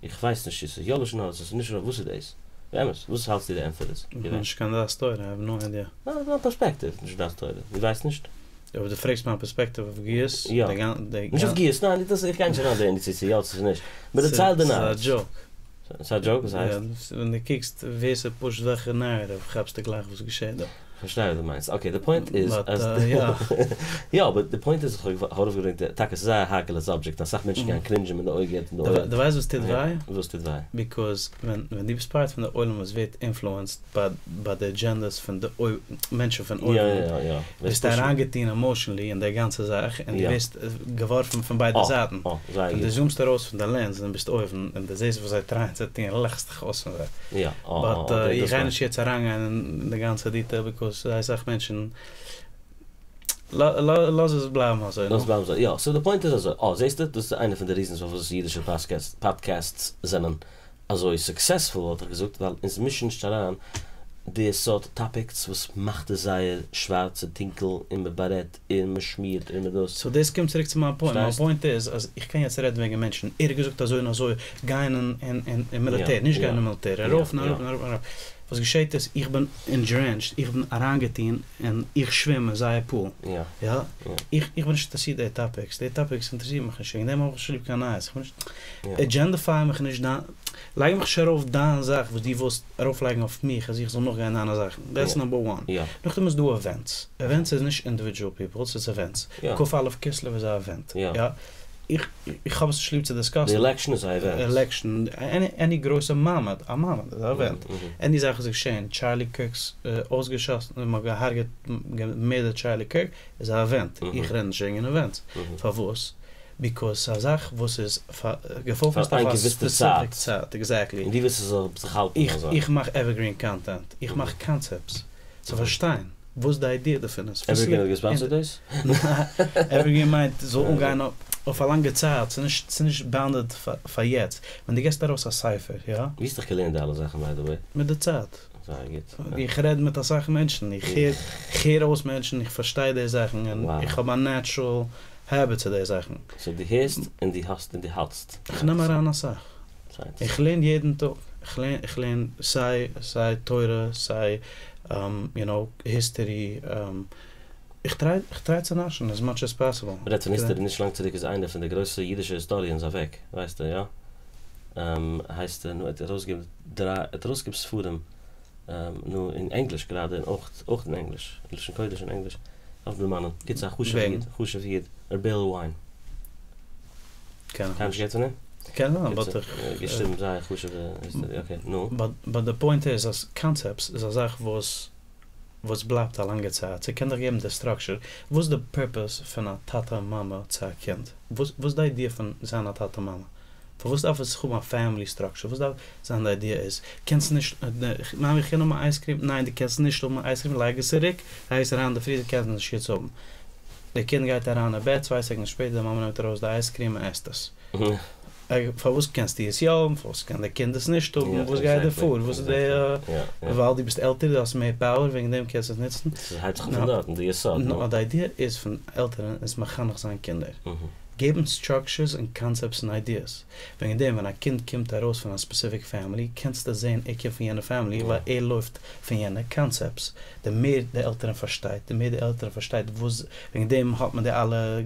איך ווייס נישט צו ס'איז יא לשון הרע צו ס'איז נישט לשון הרע, וואס איז דאס? באמת, וואס האלטסטו די ענטפער איז? איך בין נישט קיין דעת תורה, איי האוו נאו איידיע. ניין, דיין פערספעקטיוו, נישט דעת תורה, דו ווייסט נישט? אבער דו פרעגסט מיין פערספעקטיוו אויף גיוס? יא. נישט אויף גיוס, ניין, דאס איך גיי נישט אריין דערין צו ס'איז יא צו ס'איז נישט. מ'דערציילט די נייעס. ס'איז א דזשאוק. ס'איז א דזשאוק? וואס הייסט? ווען דו קוקסט ווער ס'פושט וועלכע נערעטיוו כאפסטו גלייך וואס געשעט דא. כ'פארשטיי וואס דו מיינסט. אקעי, די פוינט איז אז. יא, אבער די פוינט איז, איך האב ארויפגעברענגט די, טאקע ס'איז זייער א האקעלע סאבדזשעקט, אסאך מענטשן גייען קרינדזשען מיט די אויגן און די אויערן. דו ווייסט וואס טוט וויי? וואס טוט וויי? ביקאוז ווען דו ביסט פארט פון די עולם וואס ווערט אינפלוענסד ביי די אדזשענדעס פון די מענטשן פון אויבן, ביסטו אריינגעטון עמאושענלי אין די גאנצע זאך, און דו ווערסט געווארפן פון ביידע זייטן. ווען דו זומסט ארויס פון די לענס און ביסט אויבן און דו זעסט וואס זיי טרייען צו טון לאכסט דיך אויס פון זיי. באט איך גיי נישט יעצט אריינגיין אין די גאנצע דיטעיל ביקאוז זייער אסאך מענטשן לאז עס בלייבן אזוי. לאז עס בלייבן אזוי, יא. סאו די פוינט איז אזוי, אה זעסטו דאס איז איינע פון די ריזענס פארוואס אידישע פאדקעסטס זענען אזוי סוקסעספול וואלט איך געזאגט ווייל אונז מישן נישט אריין די סארט טאפיקס וואס מאכט עס זייער שווארץ און טונקל און מען בארעדט און מען שמירט און מען דאס. סאו דאס קומט צוריק צו מיין פוינט, מיין פוינט איז אז איך קען יעצט רעדן וועגן מענטשן, ער האט געזאגט אזוי און אזוי, גיין אין מיליטער, נישט גיין אין מיליטער, ארויף און אראפ און אראפ און אראפ, וואס געשעט איז איך בין אינדרענטשט, איך בין אריינגעטון און איך שווים אין זייער פול, יא, איך בין נישט אינטערעסירט די טאפיקס, די טאפיקס אינטערעסירט מיך נישט, וועגן דעם האב איך נישט ליב קיין נייעס, איך בין נישט, אדזשענדעפיי מיך נישט דיין, לייג מיך נישט ארויף דיין זאך וואס דו ווילסט ארויפלייגן אויף מיך אז איך זאל נאכגיין דיינע זאכן, דעטס נאמבער וואן. נאכדעם איז דא עווענטס, עווענטס איז נישט אינדיווידזשועל פיפל, ס'איז עווענטס, כ"א כסלו איז א עווענט, יא, איך איך האב עס נישט ליב צו דיסקאסן. די עלעקשן איז א עווענט. עלעקשן, עני גרויסע מעמד, א מעמד איז א עווענט, עני זאך וואס איז געשען, טשארלי קירק'ס אויסגעשאסן, מען האט געהארגעט, געמערדערט טשארלי קירק, איז א עווענט, איך רעד נישט וועגן עווענטס, פארוואס? ביקאוז ס'איז א זאך וואס איז געפאוקעסט אויף א ספעסיפיק צייט, עקזעקטלי. און דו ווילסט עס זאל זיך האלטן אזוי. איך מאך עווערגרין קאנטענט, איך מאך קאנצעפטס צו פארשטיין וואס די איידיע דערפון איז. עווערגרין האט געספאנסערט דאס? עווערגרין מיינט ס'זאל אנגיין אויף א לאנגע צייט, ס'איז נישט באונדעד פאר יעצט. ווען דו געסט ארויס א ספר, יא? ווי האסט דיך געלערנט די אלע זאכן ביי די וועי? מיט די צייט. זייער גוט. איך רעד מיט אסאך מענטשן, איך הער אויס מענטשן, איך פארשטיי די זאכן, און איך האב א נעטשרעל העביט צו די זאכן. סאו דו הערסט און דו האסט און דו האלטסט. איך נעם אריין אסאך. איך לערן יעדן טאג. איך לערן סיי סיי תורה סיי יו נאו היסטערי. איך טריי איך טריי צו נאשן עז מאטש עז פאסיבל. מ'רעדט פון היסטערי נישט לאנג צוריק איז איינער פון די גרויסע אידישע היסטאריענס אוועק ווייסטו יא? הייסט ער נו ער האט ארויסגעגעבן דריי ער האט ארויסגעגעבן ספרים נו אין ענגליש גראדע און אויך אויך אין ענגליש לשון קודש און ענגליש דארף דערמאנען קיצור א חשוב'ע איד חשוב'ע איד ר' בערל וויין. קען איך קיינמאל נישט געהערט פון אים? קען זיין באט איך. געשריבן זייער חשוב'ע היסטארי אקעי נו. באט די פוינט איז אז קאנצעפטס איז א זאך וואס וואס בלייבט א לאנגע צייט ס'קען דיך געבן די סטראקשער וואס איז די פורפעס פון א טאטע מאמע צו א קינד וואס איז די איידיע פון זיין א טאטע מאמע? פארוואס דארף עס האבן א פעמילי סטראקטשער? וואס דארף זיין די איידיע איז, קענסט נישט, מאמי איך קען האבן א אייזקריעם? ניין דו קענסט נישט האבן א אייזקריעם, לייג עס צוריק, לייג עס אריין אין די פריזער, קענסט נישט יעצט האבן. די קינד גייט אריין אין בעט, צוויי סעקונדס שפעטער די מאמע נעמט ארויס די אייזקריעם און עסט עס. פארוואס קענסטו עס יא האבן? פארוואס קען די קינד עס נישט האבן? וואס גייט דא פאר? וואס איז די. ווייל דו ביסט עלטער, דו האסט מער פאוער, וועגן דעם קענסטו עס נוצן? ס'הייבט זיך אן פון דארטן, די יסוד. נאר די איידיע איז פון עלטערן איז מחנך זיין קינדער. געבן סטראקטשערס און קאנסעפטס און איידיעס. וועגן דעם ווען א קינד קומט ארויס פון א ספעסיפיק פעמילי קענסטו זען ער קומט פון יענע פעמילי ווייל ער לויפט פון יענע קאנסעפטס. די מער די עלטערן פארשטייט די מער די עלטערן פארשטייט וואס וועגן דעם האט מען די אלע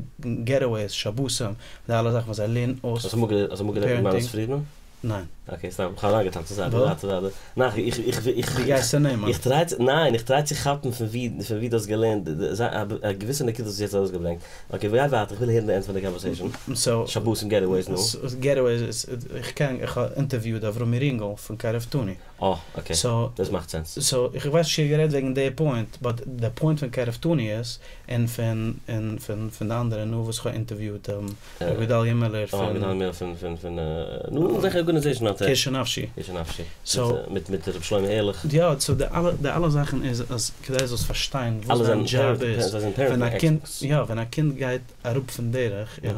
געטעוועיס, שבתים, די אלע זאכן וואס זיי לערנען אויס. האסט אמאל גערעדט מיט מאניס פרידמאן? ניין. אקעי סתם, כ'האב אריינגעטאנצן זייט די זייט ווייטער. ניין איך איך איך דו גייסט צו נעמען. איך טריי צו ניין איך טריי צו כאפן פון ווי פון ווי דו האסט געלערנט א געוויסע נקודה וואס האסט יעצט ארויסגעברענגט. אקעי גיי ווייטער איך וויל הערן די ענד פון די קאנווערסעישאן. סאו. שבתים געטעוועיס נו. געטעוועיס איז איך קען איך האב אינטערוויוד אברומי רינגל פון קרבתנו. אה אקעי דאס מאכט סענס. סאו איך ווייס נישט צו ער האט גערעדט וועגן די פוינט באט די פוינט פון קרבתנו איז און פון און פון פון די אנדערע נו וואס איך האב אינטערוויוט ר' גדליה מילער פון. אה גדליה מילער פון פון פון נו וועלכע ארגאניזעישאן האט ער? קשר נפשי. קשר נפשי. מיט מיט ר' שלמה עהרליך. יא סאו די אלע די אלע זאכן איז אז כדי זאלסט פארשטיין וואס דיין דזשאב איז ווען א קינד יא ווען א קינד גייט אראפ פון דרך יא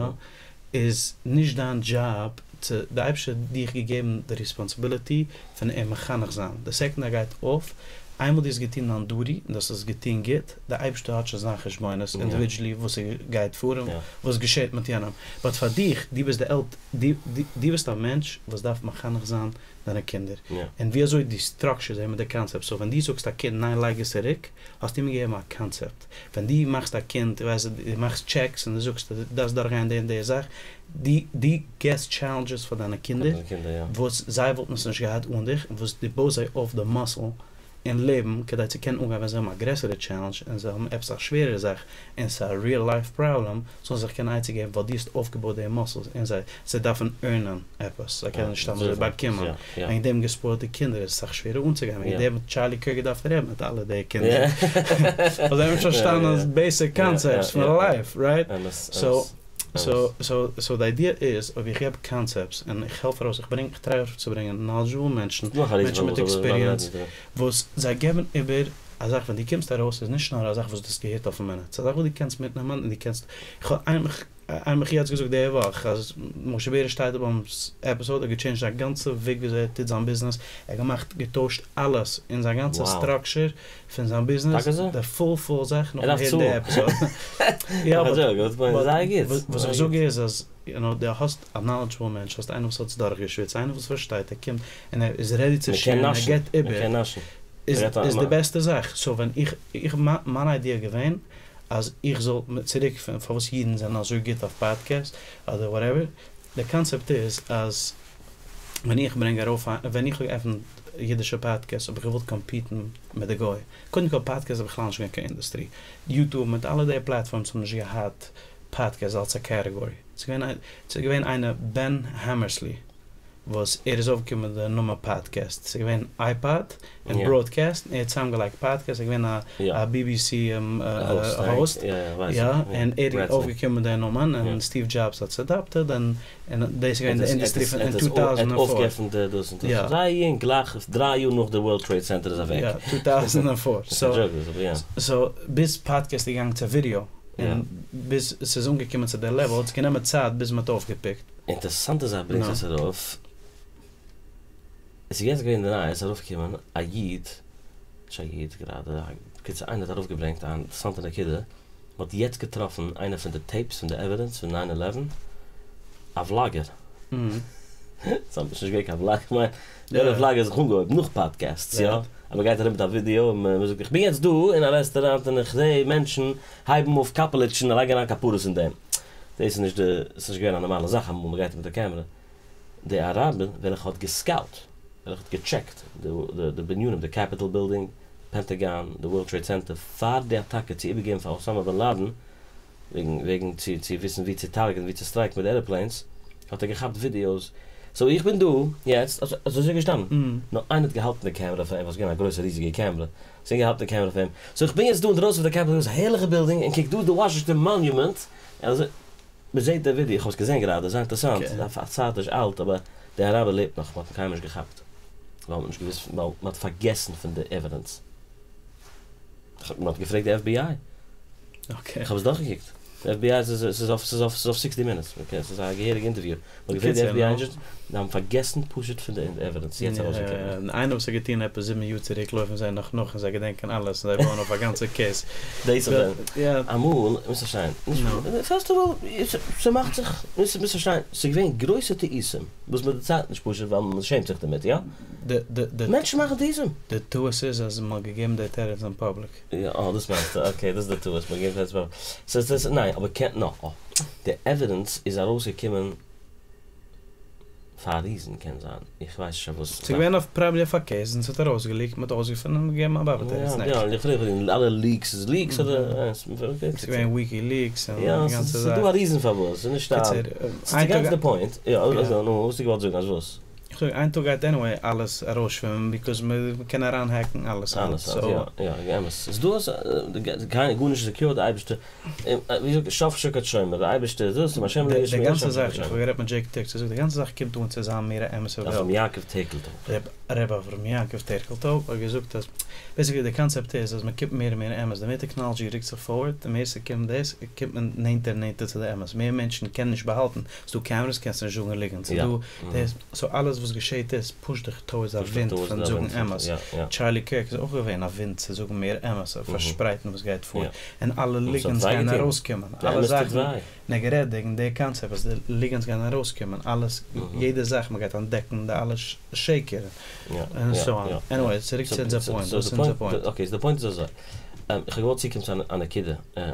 איז נישט דיין דזשאב צו, די אייבערשטער האט דיך געגעבן די ריספאנסיביליטי פון אים מחנך זיין, די סעקונד ער גייט אף, איינמאל דו האסט געטון דיין דוטי און דו האסט עס געטון גוט, די אייבערשטער האט שוין זיין חשבונות אינדיווידזשעלי וואס ס'גייט פאר און וואס געשעט מיט יענעם, באט פאר דיך, דו ביסט די עלט, דו ביסט א מענטש וואס דארף מחנך זיין דיינע קינדער, און ווי אזוי דו סטראקטשערסט זיי מיט די קאנצעפט, סאו ווען דו זאגסט א קינד ניין לייג עס צוריק, האסטו אים געגעבן א קאנצעפט, ווען דו מאכסט א קינד, ווייסט דו מאכסט טשעקס און דו זאגסט אז דו דארפסט דורכגיין די און די זאך, דו דו געסט טשעלענדזשעס פאר דיינע קינדער וואס זיי וואלטן עס נישט געהאט אן דיך, און וואס דו בויסט זיי אויף די מאסל אין לעבן כדי צו קענען אנגיין ווען זיי האבן א גרעסערע טשעלענדזש און זיי האבן עפעס א שווערערע זאך און ס'איז א ריעל לייף פראבלעם, זאלן זיך קענען עצה געבן ווייל דו האסט אויפגעבויט די מאסלס אין זיי, זיי דארפן ערנען עפעס, זיי קענען נישט סתם אזוי באקומען, וועגן דעם געספוילטע קינדער איז אסאך שווערער אנצוגיין, וועגן דעם האט טשארלי קירק געדארפט רעדן מיט אלע די קינדער, ווייל זיי האבן נישט פארשטאנען בעיסיק קאנסעפטס פון לייף, רייט? סאו סאו סאו די איידיע איז אויב איך געב קאנסעפטס און איך העלף ארויס, איך ברענג, איך טריי ארויפצוברענגען נאלעדזשעבל מענטשן, מענטשן מיט עקספיריענס, וואס זיי געבן איבער א זאך ווען דו קומסט ארויס איז נישט נאר א זאך וואס דו האסט געהערט אויפן מינוט, ס'איז א זאך וואס דו קענסט מיטנעמען און דו קענסט, איך האב איינער מיך יעצט געזאגט די וואך אז משה בעריש טייטלבוים'ס עפיסאד האט געטשעינדזשט זיין גאנצע וועג וויאזוי ער טוט זיין ביזנעס, ער האט געמאכט געטוישט אלעס אין זיין גאנצע סטראקטשער פון זיין ביזנעס, די פול פול זאך נאכן הערן די עפיסאד. יא באט וואס איך זאג איז אז יו נאו דו האסט א נאלעדזשעבל מענטש, האסט איינער וואס האט עס דורכגעשוויצט, איינער וואס פארשטייט, ער קומט און ער איז רעדי צו שעירן, ער געבט איבער, איז די בעסטע זאך. סאו ווען איך, איך מיין איידיע איז געווען אז איך זאל צוריק פון פארוואס אידן זענען אזוי גוט אויף פאדקעסט אדער וואטעווער, די קאנצעפט איז אז ווען איך ברענג ארויף א, ווען איך האב געעפנט אידישע פאדקעסט האב איך געוואלט קאמפיטן מיט די גוי, קודם כל פאדקעסט איז בכלל נישט געווען קיין אינדוסטרי, יוטוב מיט אלע די פלאטפארמס האבן נישט געהאט פאדקעסט אלס א קעטעגארי, ס'איז געווען איינער בען העמערסלי וואס ער איז אויפגעקומען מיט די נאמען פאדקעסט, ס'איז געווען אייפאד און בראדקעסט און ער האט צוזאמגעלייגט פאדקעסט, ער איז געווען א בי בי סי האוסט, יא, און ער איז אויפגעקומען מיט די נאמען און סטיוו דזשאבס האט עס אדאפטעד און דאס איז געווען די אינדוסטרי פון אין טו טאוזענט און פאר. יא. זייער יונג, גלייך דריי יאר נאך די ווארלד טרעיד סענטער איז אוועק. יא, טו טאוזענט און פאר. סאו ביז פאדקעסט איז געגאנגען צו ווידיאו און ביז ס'איז אנגעקומען צו די לעוועל האט עס גענומען צייט ביז מ'האט אויפגעפיקט. אינטערסאנטע זאך ברענגסט עס ארויף, עס איז יעצט געווען אין די נייעס ארויפגעקומען א איד, נישט א איד גראדע, בקיצור איינער האט ארויפגעברענגט א אינטערסאנטע נקודה, מען האט יעצט געטראפן איינע פון די טעיפס פון די עווידענס פון ניין עלעווען, א וולאגער, ס'איז נישט געווען קיין וולאג, כ'מיין יעדע וולאג האט זיך אנגעהויבן נאך פאדקעסטס, יא? אז מען גייט ארום מיט א ווידיאו און מען זאגט איך בין יעצט דא אין א רעסטוראנט און איך זע מענטשן הייבן אויף קאפעליטשן און לייגן אריין כפרות אין דעם. דאס איז נישט די, ס'איז נישט געווען א נארמאלע זאך אמאל מען גייט מיט א קעמרע. די אראבער וועלכע האט געסקאוט, וועלכע האט געטשעקט די בנינים, די קעפיטאל בילדינג, פענטאגאן, די ווארלד טרעיד סענטער, פאר די אטאקע צו איבערגעבן פאר אוסאמא בין לאדין, וועגן וועגן צו צו וויסן וואו צו טארגעטן וואו צו סטרייקן מיט די עראפלעינס, האט ער געכאפט ווידיאוס. סאו איך בין דא יעצט, אזוי איז ער געשטאנען, נאר איינער האט געהאלטן די קעמרע פאר אים, ווייל ס'איז געווען א גרויסע ריזיגע קעמרע, ס'איז געהאלטן די קעמרע פאר אים, סאו איך בין יעצט דא אינדרויסן פון די קעפיטאל, דאס איז א הערליכע בילדינג, און קוק דא איז די וואשינגטאן מאניומענט, און אזוי. מען זעט די ווידעא, איך האב עס געזען גראדע, זייער אינטערעסאנט, א צייט נישט אלט, אבער די אראבער לעבט נאך, מען האט אים קיינמאל נישט געכאפט, ווייל מען האט נישט געוואוסט, ווייל מען האט פארגעסן פון די עווידענס. מען האט געפרעגט די עף בי איי. איך האב עס דורכגעקוקט. די עף בי איי, ס'איז אויף, ס'איז אויף, ס'איז אויף סיקסטי מינוטס, אקעי, ס'איז א געהעריגע אינטערוויו. מען האט געפרעגט די עף בי איי עידזשענטס, זיי האבן פארגעסן פשוט פון די עווידענס, יעצט ארויסגעקומען. איינער וואס האט געטון עפעס זיבן יאר צוריק לויפן זיי נאך נאך און זיי געדענקען אלעס און זיי בויען אויף א גאנצע קעיס. דאס איז אמאל, מוזט פארשטיין, פירסט אוו אלל, ס'מאכט זיך, מוזט פארשטיין, ס'איז געווען גרויסע טעותים וואס מען דערציילט נישט פשוט ווייל מען שעמט זיך דערמיט, יא? מענטשן מאכן טעותים. די טעות איז אז מען האט געגעבן די תירוץ אין פאבליק. יא, אה, דאס מיינסטו, אקעי, דאס איז די טעות, מען האט געגעבן די תירוץ אין פאבליק. ס'איז, ניין, אבער קען, נא, אה, די עווידענס איז ארויסגעקומען. פאר א ריזען קען זיין, איך ווייס נישט פארוואס. ס'איז געווען אויף פראבעבלי אויף א קעיס און ס'האט ארויסגעליעקט, מ'האט אויסגעפונען און געגעבן א באבע תירוץ נעקסט. יא, איך פרעג פאר אלע ליעקס איז ליעקס אדער. ס'איז געווען וויקי ליעקס און די גאנצע זאך. ס'איז דא א ריזען פארוואס, ס'איז נישט א. ס'איז צו גיין צו די פוינט, יא, נו, וואס האסטו געוואלט זאגן אז וואס? איך זאג איין טאג גייט עניוועי אלעס ארויסשווימען ביקאוז מ'קען אריין העקן אלעס היינט סאו. יא יא אמת ס'איז דא אזא קיינער גארנישט איז סעקיור די אייבערשטער ווי זאגט שוא שקד שומר די אייבערשטער איז דאס און השם לא ישמע די גאנצע זאך איך האב גערעדט מיט דזשעיק טעקס ער זאגט די גאנצע זאך קומט אן צו זיין מער א אמת'ע וועלט. אברהם יעקב טערקלטויב. ר' אברהם יעקב טערקלטויב האט געזאגט אז בעיסיקלי די קאנצעפט איז אז מ'קומט מער און מער אמת די מער טעקנאלעדזשי רוקט זיך פארווארד די מער ס'קומט דאס קומט מען נענטער און נענטער צו די אמת מער מענטשן קענען נישט באהאלטן ס'דא קעמערעס קענסטו נישט זאגן ליגנט, ס'דא דאס, סאו אלעס וואס געשעהט איז פושט דיך טאוערדס א ווינט פון זאגן אמת, טשארלי קירק איז אויך געווען א ווינט צו זאגן מער אמת און פארשפרייטן וואס גייט פאר, און אלע ליגנטס גייען ארויסקומען, אלע זאכן, און ער גערעדט וועגן די קאנצעפט אז די ליגנטס גייען ארויסקומען, אלעס, יעדע זאך מ'גייט אנטדעקן די אלע שקר, און סאו אן, עניוועי צוריק צו אונזער פוינט, וואס איז אונזער פוינט? אקעי, סאו די פוינט איז אזוי. איך האב געוואלט צוקומען צו א נקודה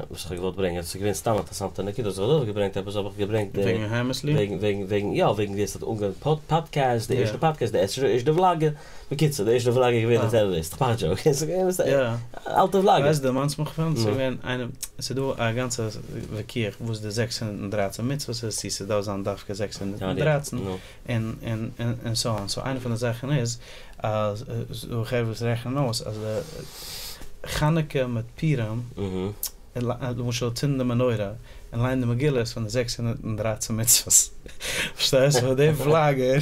וואס איך האב געוואלט ברענגען, עס איז געווען סתם א אינטערעסאנטע נקודה וואס איך האב דורכגעברענגט, עפעס האב איך געברענגט די. וועגן היימעסלי? וועגן וועגן וועגן יא וועגן ווער עס האט אנגעהויבן פאדקעסט, די ערשטע פאדקעסט, די ערשטע וולאגער, בקיצור די ערשטע וולאגער איז געווען די טעראריסט, כ'מאך א דזשאוק, עס איז געווען א אלטע וולאגער. ווייסט דערמאנסט מיך פון, ס'איז געווען איינער, ס'איז דא א גאנצע וויכוח וואס די 613 מצוות איז, צו ס'דארף זיין דווקא 613, און און און סאו אן, סאו איינע פון די זאכן איז אז ס'דא חברה וואס רעכענען אויס אז די חנוכה מיט פורים, למשל צינדן די מנורה און ליינען די מגילה איז פון די 613 מצוות. פארשטייסט? סאו די וולאגער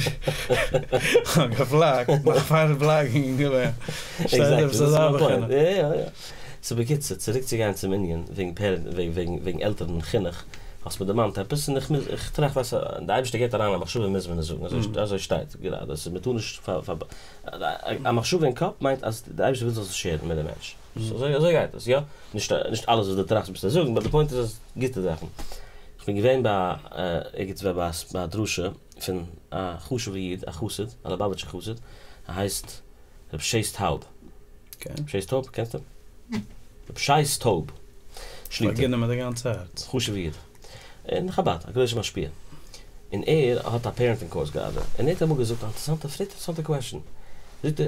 האט געוולאגט נאך פאר וולאגינג איז געווען. פארשטייסט? עפעס אזא בחינה. יא יא יא. סאו בקיצור, צוריק צו גיין צום ענין וועגן פערענט וועגן וועגן עלטערן און חינוך, האסט מיר דערמאנט עפעס און איך מוז איך טראכט ווייסט די אייבערשטער געבט אריין א מחשבה מוז מען עס זאגן אזוי אזוי שטייט גראדע ס'איז מ'טאר נישט פאר פאר א מחשבה אין קאפ מיינט אז די אייבערשטער וויל זאלסט עס שערן מיט די מענטש אזוי אזוי גייט עס יא נישט נישט אלעס וואס דו טראכסט מוזטו זאגן באט די פוינט איז אז גוטע זאכן איך בין געווען ביי ערגעץ ווי ביי א דרשה פון א חשוב'ע איד א חסיד א ליובאוויטשער חסיד ער הייסט ר' שייס טאוב. ר' שייס טאוב, קענסט אים? ר' שייס טאוב שליטא. פארגין אים מיט די גאנצע הארץ. חשוב'ע איד. אין חבד, א גרויסע משפיע. און ער האט א פערענטינג קורס גראדע. און ער האט אמאל געזאגט א אינטערעסאנטע, פרעגט אינטערעסאנטע קוועשאן. זאגט ער,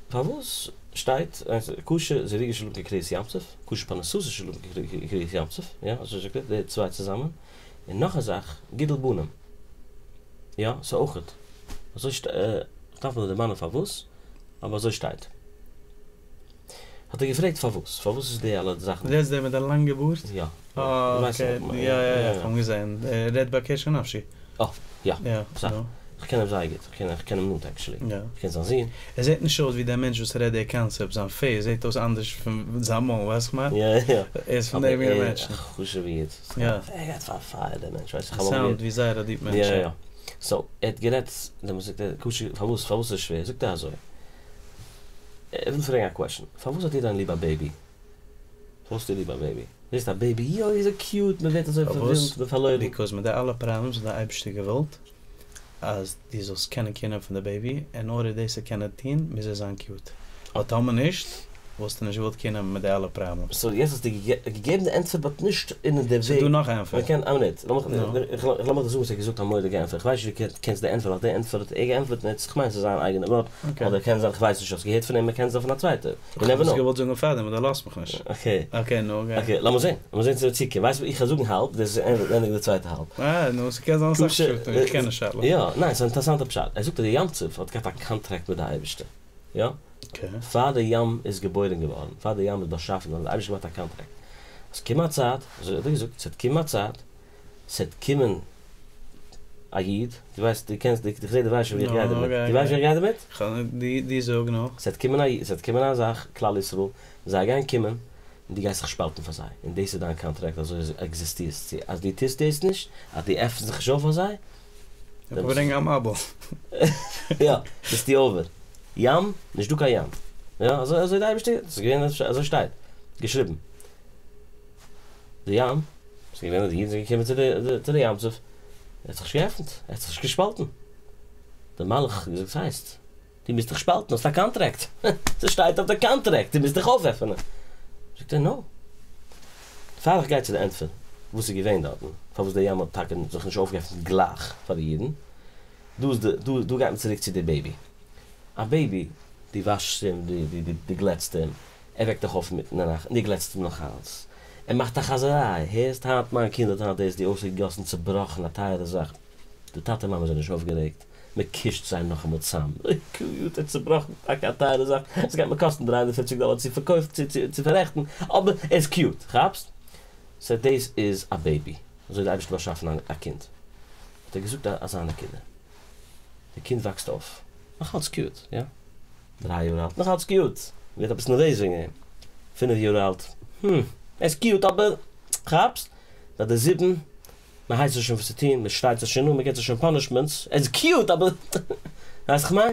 פארוואס שטייט קשה זיווגו של אדם כקריעת ים סוף, קשה פרנסתו של אדם כקריעת ים סוף, יא, אזוי זאגט ער, די צוויי צוזאמען. און נאך א זאך, גידול בנים. יא, ס'איז אויכעט. אזוי שטייט, כ'דארף מיר דערמאנען פארוואס, אבער אזוי שטייט. האט ער געפרעגט פארוואס, פארוואס איז די אלע זאכן. דאס איז דער מיט די לאנגע בארד? יא. אה אקעי, יא יא יא, כ'האב אים געזען, ער רעדט ביי קשר נפשי. אה, יא. יא. כ'קען אים זייער גוט, כ'קען אים נאנט עקשעלי. כ'קען זיין זון. ער זעט נישט אויס ווי דער מענטש וואס רעדט די קאנצעפט, זיין פעיס זעט אויס אנדערש פון זיין מויל, ווייסט וואס כ'מיין? יא יא. ער איז פון די מינע מענטשן. א חשוב'ע איד. יא. ער גייט פאר פייער דער מענטש, ווייסט איך האב אמאל סאונד ווי זייער א דיעפ מענטש. יא יא. סאו, ער האט גערעדט, דעמאלטס זאגט ער, קשה, פארוואס, פארוואס איז עס שווער? זאגט ער אזוי, ער וויל פרעגן א קוועשאן, פארוואס האט יעדער ליב א בעיבי? פארוואס האסטו ליב א בעיבי? זעסט א בעיבי, יוי איז ער קיוט, מען ווערט אזוי פארווילט און פארלוירן. ביקאוז מיט די אלע פראבלעמס האט די אייבערשטער געוואלט אז דו זאלסט קענען קעיר נעמען פון די בעיבי, אין ארדער דאס צו קענען טון מוז ער זיין קיוט, ווייל טאמער נישט וואלסטו נישט געוואלט קעיר נעמען מיט די אלע פראבלעמס. סאו יעצט האסטו געגעבן די ענטפער באט נישט אין די וועג. ס'דא נאך א ענטפער. מ'קען, א מינוט, לאמיך לאמיך דיר זאגן וואס ער האט געזאגט א מורא'דיגע ענטפער, כ'ווייס נישט ווי דו קענסט די ענטפער, ווייל די ענטפער האט ער געענטפערט און יעצט כ'מיין ס'איז זיין אייגענע ווארט, אדער קען זיין כ'ווייס נישט, האסט געהערט פון אים, קען זיין פון א צווייטער, יו נעווער כ'האב עס נאו. געוואלט זאגן פארדעם אבער דו לאזט מיך נישט. אקעי. אקעי נו גיי. אקעי לאמיר זעהן, לאמיר זעהן צו מ'וועט צוקומען, ווייסט וואס איך וועל זאגן האלב, דאס איז ענדיגט די צווייטע האלב. אה נו ס'קען זיין אסאך פשטים, איך קען נישט אלע. יא, ניין ס'איז א אינטערעסאנטע פשט, ער זאגט אז די ים סוף האט געהאט א קאנטראקט מיט די אייבערשטער, יא? פאר די ים איז געבוירן געווארן, פאר די ים איז באשאפן געווארן, האט די אייבערשטער געמאכט א קאנטראקט, אז ס'קומט א צייט, אזוי האט ער געזאגט, ס'וועט קומען א צייט. ס'עט קומען א איד, דו ווייסט, דו קענסט, איך זעה דו ווייסט שוין ווי איך גיי דערמיט, דו ווייסט ווי איך גיי דערמיט? דו זאג נאר. ס'עט קומען א, ס'עט קומען א זאך, כלל ישראל, זיי גייען קומען, און דו גייסט זיך שפאלטן פאר זיי, און דאס איז דיין קאנטראקט, אזוי עקזיסטירסטו, אז דו טוסט דאס נישט, אז דו עפנסט זיך נישט אויף פאר זיי, איך ברענג א מבול. יא, ביסטו אווער. ים, נישט דא קיין ים. יא, אזוי אזוי די אייבערשטער, ס'איז געווען אזוי שטייט געשריבן. די ים, ס'איז געווען אז די אידן זענען געקומען צו די צו די ים סוף, ער האט זיך נישט געעפנט, ער האט זיך נישט געשפאלטן. דער מלאך האט געזאגט, ס'הייסט, דו מוזט דיך שפאלטן, האסט א קאנטרעקט, ס'שטייט אויף די קאנטרעקט, דו מוזט דיך אויפעפענען. זאגט ער, נאו. פאר איך גיי צו די ענטפער וואס איז געווען דארטן, פארוואס די ים האט טאקע זיך נישט אויפגעעפנט גלייך פאר די אידן, דא איז די, דא דא גייט מען צוריק צו די בעיבי. א בעיבי, דו וואשסט אים, דו דו דו גלעטסט אים, ער וועקט דיך אויף אינמיטן די נאכט און דו גלעטסט אים נאך אלץ, ער מאכט א חזיריי, הערסט היינט מיין קינד האט היינט דאס די אויסגעגאסן צובראכן א טייערע זאך, די טאטע מאמע זענען נישט אויפגערעגט, מען קישט זיי נאכאמאל צאם, אוי קיוט, ער האט צובראכן טאקע א טייערע זאך, עס גייט מיר קאסטן דרײַ הונדערט פֿופֿציק דאלער צו פארקויפן צו צו צו פאררעכטן, אבער ער איז קיוט, כאפסט? סא דאס איז א בעיבי, אזוי האט די אייבערשטער באשאפן א קינד, האט ער געזאגט אזא נקודה, די קינד וואקסט אויף, נאכאלץ קיוט, יא? דריי יאר אלט, נאכאלץ קיוט, מ'ווערט אביסל נערוועז וועגן אים, פינף יאר אלט, הום, ער איז קיוט אבער, כאפסט? ביי די זיבן, מען הייסט זיי שוין וואס צו טון, מען שרייט זיי שוין אן, מען געבט זיי שוין פאנישמענטס, ער איז קיוט אבער, ווייסט וואס כ'מיין?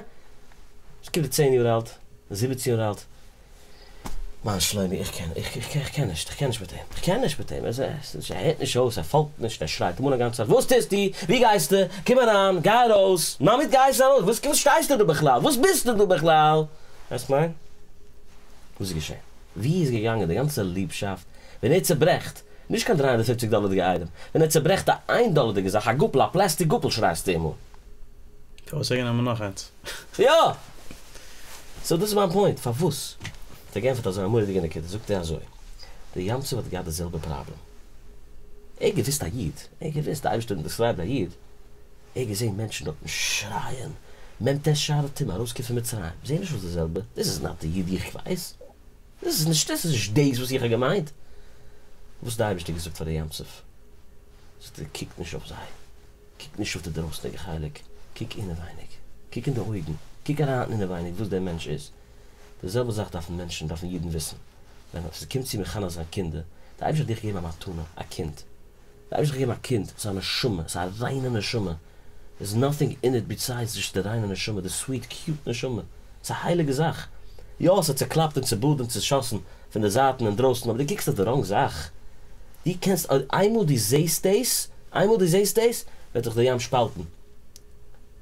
עס קומט די צען יאר אלט, זיבעצן יאר אלט, מיין שלומי, איך קען, איך איך קען נישט, איך קען נישט מיט אים, איך קען נישט מיט אים, ער הערט נישט אויס, ער פאלגט נישט, ער שרייט אים אן א גאנצע צייט, וואס טוסטו? וואו גייסטו? קום אריין, גיי ארויס, מאמי גייסט ארויס, וואס וואס שטייסטו דא בכלל? וואס ביסטו דא בכלל? ווייסט כ'מיין? וואס איז געשען? וואו איז געגאנגען די גאנצע ליבשאפט ווען ער צוברעכט, נישט קיין דרײַ הונדערט פֿופֿציק דאלערדיגע אייטעם, ווען ער צוברעכט א איין דאלערדיגע זאך, א גאפל, א פלעסטיק גאפל שרייסטו אים אן. פארוואס זאל איך נעמען נאך איינס? יא! סאו דאס איז מיין פוינט, פארוואס האט ער געענטפערט אזוי א מורא'דיגע נקודה, זאגט ער אזוי, די ים סוף האט געהאט די זעלבע פראבלעם, ער האט געוואוסט א איד, ער האט געוואוסט די אייבערשטער האט אים דעסקרייבד א איד, ער האט געזען מענטשן דארטן שרייען מ"ט שערי טומאה ארויסקומען פון מצרים, זעהן נישט אויס די זעלבע, דאס איז נאט די איד איך ווייס, דאס איז נישט דאס איז נישט דאס וואס איך האב געמיינט, וואס האט די אייבערשטער געזאגט פאר די ים סוף, זאגט ער קוק נישט אויף זיי. קוק נישט אויף די דרויסנדיגע חלק, קוק אינעווייניג, קוק אין די אויגן, קוק אריין אינעווייניג וואס דער מענטש איז. די זעלבע זאך דארפן מענטשן, דארפן אידן וויסן, ווען עס קומט צו מחנך זיין קינדער, דער אייבערשטער האט דיך געגעבן א מתנה, א קינד, דער אייבערשטער האט געגעבן א קינד, ס'איז א נשמה, ס'איז א ריינע נשמה, דער'ס נאטינג אין איט ביסיידס דזשאסט די ריינע נשמה, די סוויט קיוט נשמה, ס'איז א הייליגע זאך, יא ס'איז צוקלאפט און צובראכן און צושאסן פון די זייטן און דרויסן, אבער דו קוקסט אויף די ראנג זאך, דו קענסט, איינמאל דו זעסט דאס, איינמאל דו זעסט דאס, וועט זיך די ים שפאלטן.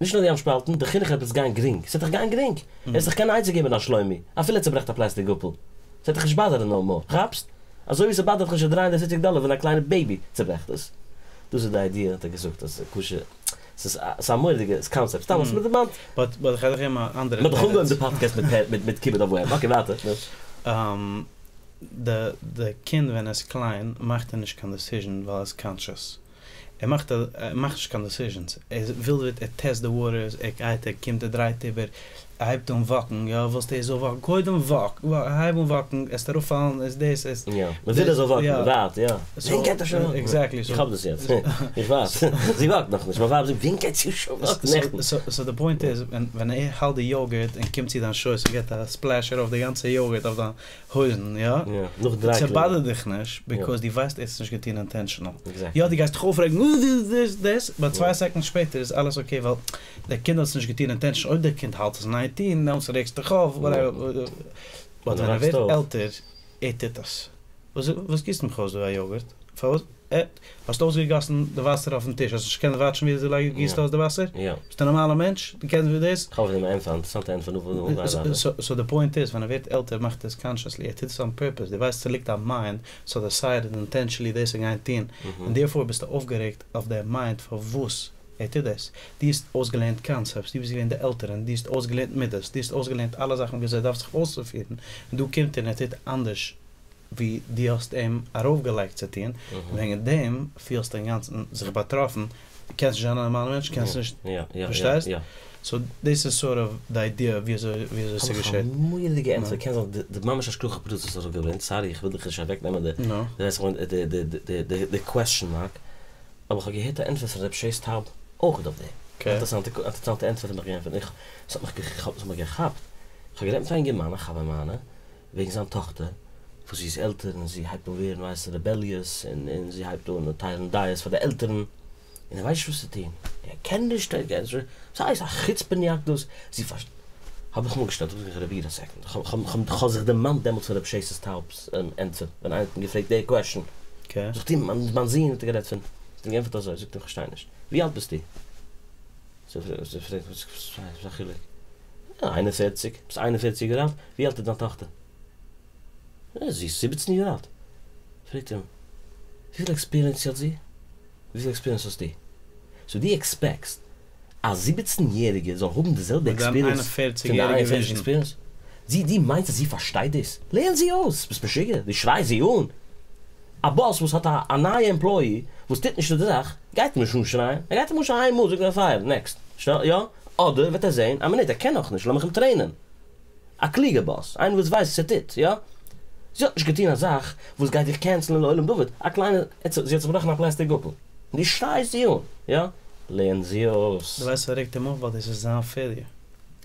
נישט נאר די ים שפאלטן, די חינוך וועט עס גיין גרינג. ס'וועט דיך גיין גרינג. וועסט זיך קענען עצה געבן מיט דיין שלומי, אפילו ער צוברעכט א פלעסטיק גאפל. ס'וועט דיך נישט באדערן נאו מאר. כאפסט? אזוי ווי ס'באדערט דיך נישט די דרײַ הונדערט פֿופֿציק דאלער ווען א קליינע בעיבי צוברעכט עס. דאס איז די איידיע האט ער געזאגט אז קשה. ס'איז א מורא'דיגע קאנצעפט. סתם האסט מיר דערמאנט. באט באט איך האב דיך געבן א אנדערע מ'האט דאך אנגעהויבן די פאדקעסט מיט מיט כיבוד אב ואם. אקעי ווייטער. די די קינד ווען ער איז קליין מאכט ער נישט קיין דעסיזשען ווייל ער איז קאנטשעס, ער מאכט ער מאכט נישט קיין דעסיזשענס, ער ווילדעוועט ער טעסט די וואטערס, ער גייט ער קומט ער דרייט איבער, ער הייבט אן וואקן, יא ווילסט ער זאל וואקן, קודם וואק, הייב אן וואקן, עסט אראפפאלן, עסט דאס, עסט. יא, מען וויל ער זאל וואקן, מען ווארט, יא. ווען גייט ער שוין וואקן? עקזעקטלי. איך האב דאס יעצט, איך ווארט, זי וואקט נאכנישט, מיין ווייב זאגט ווען גייט זי שוין וואקן, נעכטן. סאו די פוינט איז, ווען ער האלט די יאגורט און קומט צו דיין שויס און געבט א ספלעש ארויף די גאנצע יאגורט אויף דיין הויזן, יא? נאך דריי קלינגען. ס'באדערט דיך נישט, ביקאוז דו ווייסט ער האט עס נישט געטון אינטענשאנעל. יא, דו גייסט דיך אויפרעגן, דאס, דאס, באט צוויי סעקאנדס שפעטער איז אלעס אקעי ווייל דער קינד האט עס נישט געטון אינטענשאנעל. אויב דער קינד האלט עס אין איין טון, דעמאלטס רעגסטו דיך אויף, וואטעווער. באט ווען ער ווערט עלטער, ער טוט עס. וואס גיסט מיך אויס דא א יאגורט? פארוואס? אה, האסט אויסגעגאסן די וואסער אויפן טיש, האסט נישט געקענט וואטשן ווי אזוי דו גיסט אויס די וואסער? ביסט א נארמאלע מענטש? דו קענסט ווי דאס? כ'האב אויף דעם א ענטפער, אינטערעסאנטע ענטפער, נו נו גיי ווייטער. סאו די פוינט איז, ווען ער ווערט עלטער מאכט ער עס קאנשעסלי, ער טוט עס אן פורפעס, דו ווייסט ס'ליגט א מיינד, ס'האט דעסיידעד אינטענשעלי דאס צו גיין טון, און דערפאר ביסטו אויפגערעגט אויף די מיינד פארוואס ער טוט דאס. דו האסט אויסגעלערנט קאנסעפטס, דו ביסט געווען די עלטערן, דו האסט אויסגעלערנט מידות, דו האסט אויסגעלערנט אלע זאכן ווי אזוי ער דארף זיך אויסצופירן, און דא קומט ער און ער טוט אנדערש ווי דו האסט אים ארויפגעלייגט צו טון, און וועגן דעם פילסטו אינגאנצן זיך באטראפן, דו קענסט נישט זיין א נארמאלער מענטש, קענסט נישט, פארשטייסט? סאו דאס איז סארט אוו די איידיע ווי אזוי ווי אזוי ס'געשעט. האב איך א מורא'דיגע ענטפער, קען זיין די ממש השגחה פרטית האט אראפגעברענגט, סארי איך וויל דיך נישט אוועקנעמען די די די קוועסטשן מארק. אבער כ'האב געהערט א ענטפער פון ר' שש טאוב אויך אויף דעם. אינטערעסאנטע אינטערעסאנטע ענטפער האט ער מיך געענטפערט און איך ס'האט מיך ס'האט מיך געכאפט. כ'האב גערעדט מיט א אינגערמאן א חבר מיינע וועגן זיין טאכטער וואס זי איז עלטער און זי הייבט אן ווערן ווייסט רעבעליעס און און זי הייבט אן טיילן דעות פאר די עלטערן און ער ווייסט נישט וואס צו טון ער קען נישט ער קען נישט ס'איז א חוצפה'ניאק דאס זי פארשט האב איך אים אפגעשטעלט האב איך געזאגט רבי איד א סעקאנד כ'האב זיך דערמאנט דעמאלטס פון רב ששת טאוב'ס ענטפער ווען איינער האט אים געפרעגט די קוועשאן זאגט אים מיין זון האט ער גערעדט פון האט אים געענטפערט אזוי זאגט אים כ'פארשטיי נישט ווי אלט ביסטו? פרעגט וואס איז א חילוק? 41, ביסט 41 יאר אלט? ווי אלט איז דיין טאכטער? זי איז 17 יאר אלט. פרעגט אים, וויפיל עקספיריענס האט זי? וויפיל עקספיריענס האסטו? סאו דו עקספעקסט א 17 יעריגע זאל האבן די זעלבע עקספיריענס פון די 41 עקספיריענס? זי, דו מיינסט אז זי פארשטייט דאס? לערן זי אויס! ביסט משוגע? דו שרייסט זי אן! א באס וואס האט א נייע עמפלאי וואס טוט נישט צו די זאך, גייט אים נישט אנשרייען, ער גייט אים אנשרייען איין מאל, זאגט ער פייער, נעקסט, יא? אדער וועט ער זען, א מינוט, ער קען נאכנישט, לאמיך אים טרעינען. א קלוגע באס, איינער וואס ווייסט וואס ער טוט, יא? זי האט נישט געטון א זאך וואס גייט דיך קענסלען לעולם ועד, א קליינע, זי האט זיך געבראכן א פלעסטיק גאפל, און דו שרייסט זי אן, יא? לערן זי אויס. דו ווייסט וואס רעגט אים אויף? ווייל דאס איז זיין פעליער.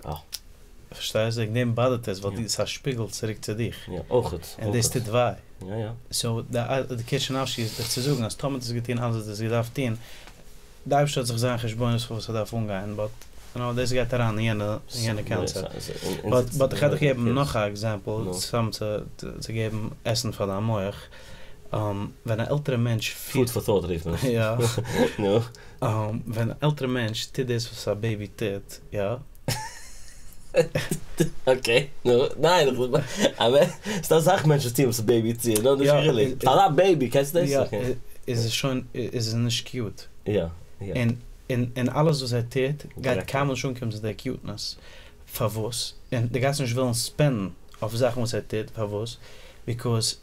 אה. פארשטייסט? וועגן דעם באדערט עס, ווייל דאס איז א שפיגל צוריק צו דיך. יא, אויכעט. און דאס טוט וויי. יא יא. סאו די קשר נפשי איז דיך צו זאגן אז טאמער האסטו געטון אלעס וואס דו האסט געדארפט טון, די אייבערשטער האט זיך זיין חשבונות פארוואס ער דארף אנגיין, באט יו נאו דאס גייט אריין אין יענע אין יענע קאנצעפט. באט באט איך גיי דיך געבן נאך א עקזעמפל, סתם צו צו געבן עסן פאר דיין מח, ווען א עלטערע מענטש פירט. Food for thought רופט מען עס. יא. נו. ווען א עלטערע מענטש טוט דאס וואס א בעיבי טוט, יא. אקעי, נו, ניין, איך וויל, ס'דא אסאך מענטשן וואס טוען וואס א בעיבי טוט, נו, נישט קיין חילוק, פאר א בעיבי קענסטו דאס? יא, איז עס שוין, איז עס נישט קיוט. יא, יא. און, און, און אלעס וואס ער טוט, גייט קיינמאל נישט אנקומען צו די קיוטנעס. פארוואס? און דו גייסט נישט ווילן ספענדן אויף זאכן וואס ער טוט, פארוואס? ביקאוז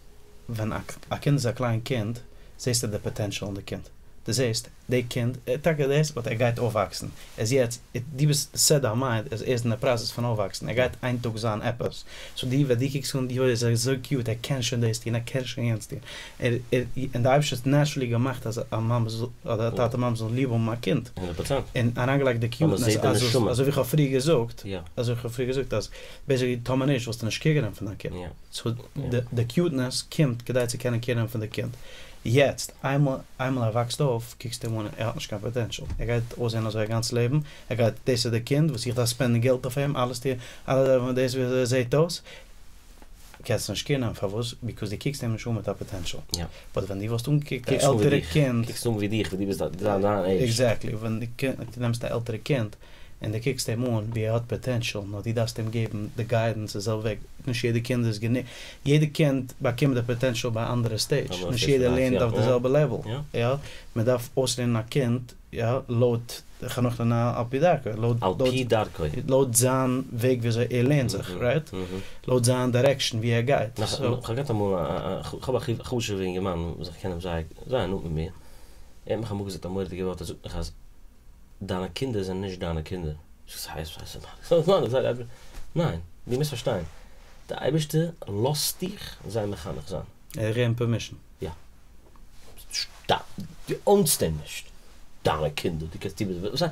ווען א קינד איז א קליין קינד, זעסטו די פאטענשאל אין די קינד. דו זעסט, די קינד, טאקע דאס, באט ער גייט אויפוואקסן. ער איז יעצט, דו ביסט סעט דיין מיינד אז ער איז אין די פראסעס פון אויפוואקסן, ער גייט איין טאג זיין עפעס. סאו דו, ווען דו קוקסט אן, יוי איז ער אזוי קיוט, ער קען שוין דאס טון, ער קען שוין יענץ טון. ער, ער, און די אייבערשטער האט נעטשרעלי געמאכט אז א מאמע זאל, אדער א טאטע מאמע זאלן ליב האבן א קינד. הונדערט פראצענט. און אריינגעלייגט די קיוטנעס, אזוי ווי איך האב פריער געזאגט, אזוי ווי איך האב פריער געזאגט אז בעיסיקלי טאמער נישט וואלסטו נישט קעיר גענומען פון דיין קינד. סאו די קיוטנעס קומט כדי צו קענען קעיר נעמען פון די קינד. יעצט, איינמאל איינמאל ער וואקסט אויף, קוקסטו אים אן, ער האט נישט קיין פאטענשאל, ער גייט אויסזען אזוי א גאנץ לעבן, ער גייט, דאס איז די קינד וואס איך דארף ספענדן געלט אויף אים, אלעס טון, אלעס דארף, דאס ווי אזוי ער זעט אויס, קענסט נישט קעיר נעמען, פארוואס? ביקאוז דו קוקסט אים נישט אן מיט א פאטענשאל. באט ווען דו וואלסט אנגעקוקט א עלטערע קינד. קוקסט אן ווי דיך, ווי דו ביסט דיין עידזש. עקזעקטלי, ווען דו נעמסט א עלטערע קינד, און דו קוקסט אים אן ווי ער האט פאטענשאל, נאר דו דארפסט אים געבן די גיידענס די זעלבע וועג, נישט יעדע קינד איז גענוג, יעדע קינד באקומט די פאטענשאל ביי א אנדערע סטעידזש, נישט יעדער לערנט אויף די זעלבע לעוועל, יא, מען דארף אויסלערנען א קינד, יא, לויט חנוך לנער על פי דרכו, על פי דרכו. לויט זיין וועג ווי אזוי ער לערנט זיך, רייט? לויט זיין דירעקשאן ווי ער גייט. כ'האב געהאט אמאל א, כ'האב א חשוב'ע אינגערמאן וואס איך קען אים זייער, זייער נאנט מיט מיר, ער האט מיך אמאל געזאגט א מורא'דיגע ווארט, ער זאגט מיך אז דיינע קינדער זענען נישט דיינע קינדער. וואס הייסט? וואס הייסט? ניין, דו מוזט פארשטיין, די אייבערשטער לאזט דיך זיי מחנך זיין. ער האט געגעבן פערמישן. יא. דו אונסט אים נישט דיינע קינדער, דו קענסט טון וואס דו ווילסט.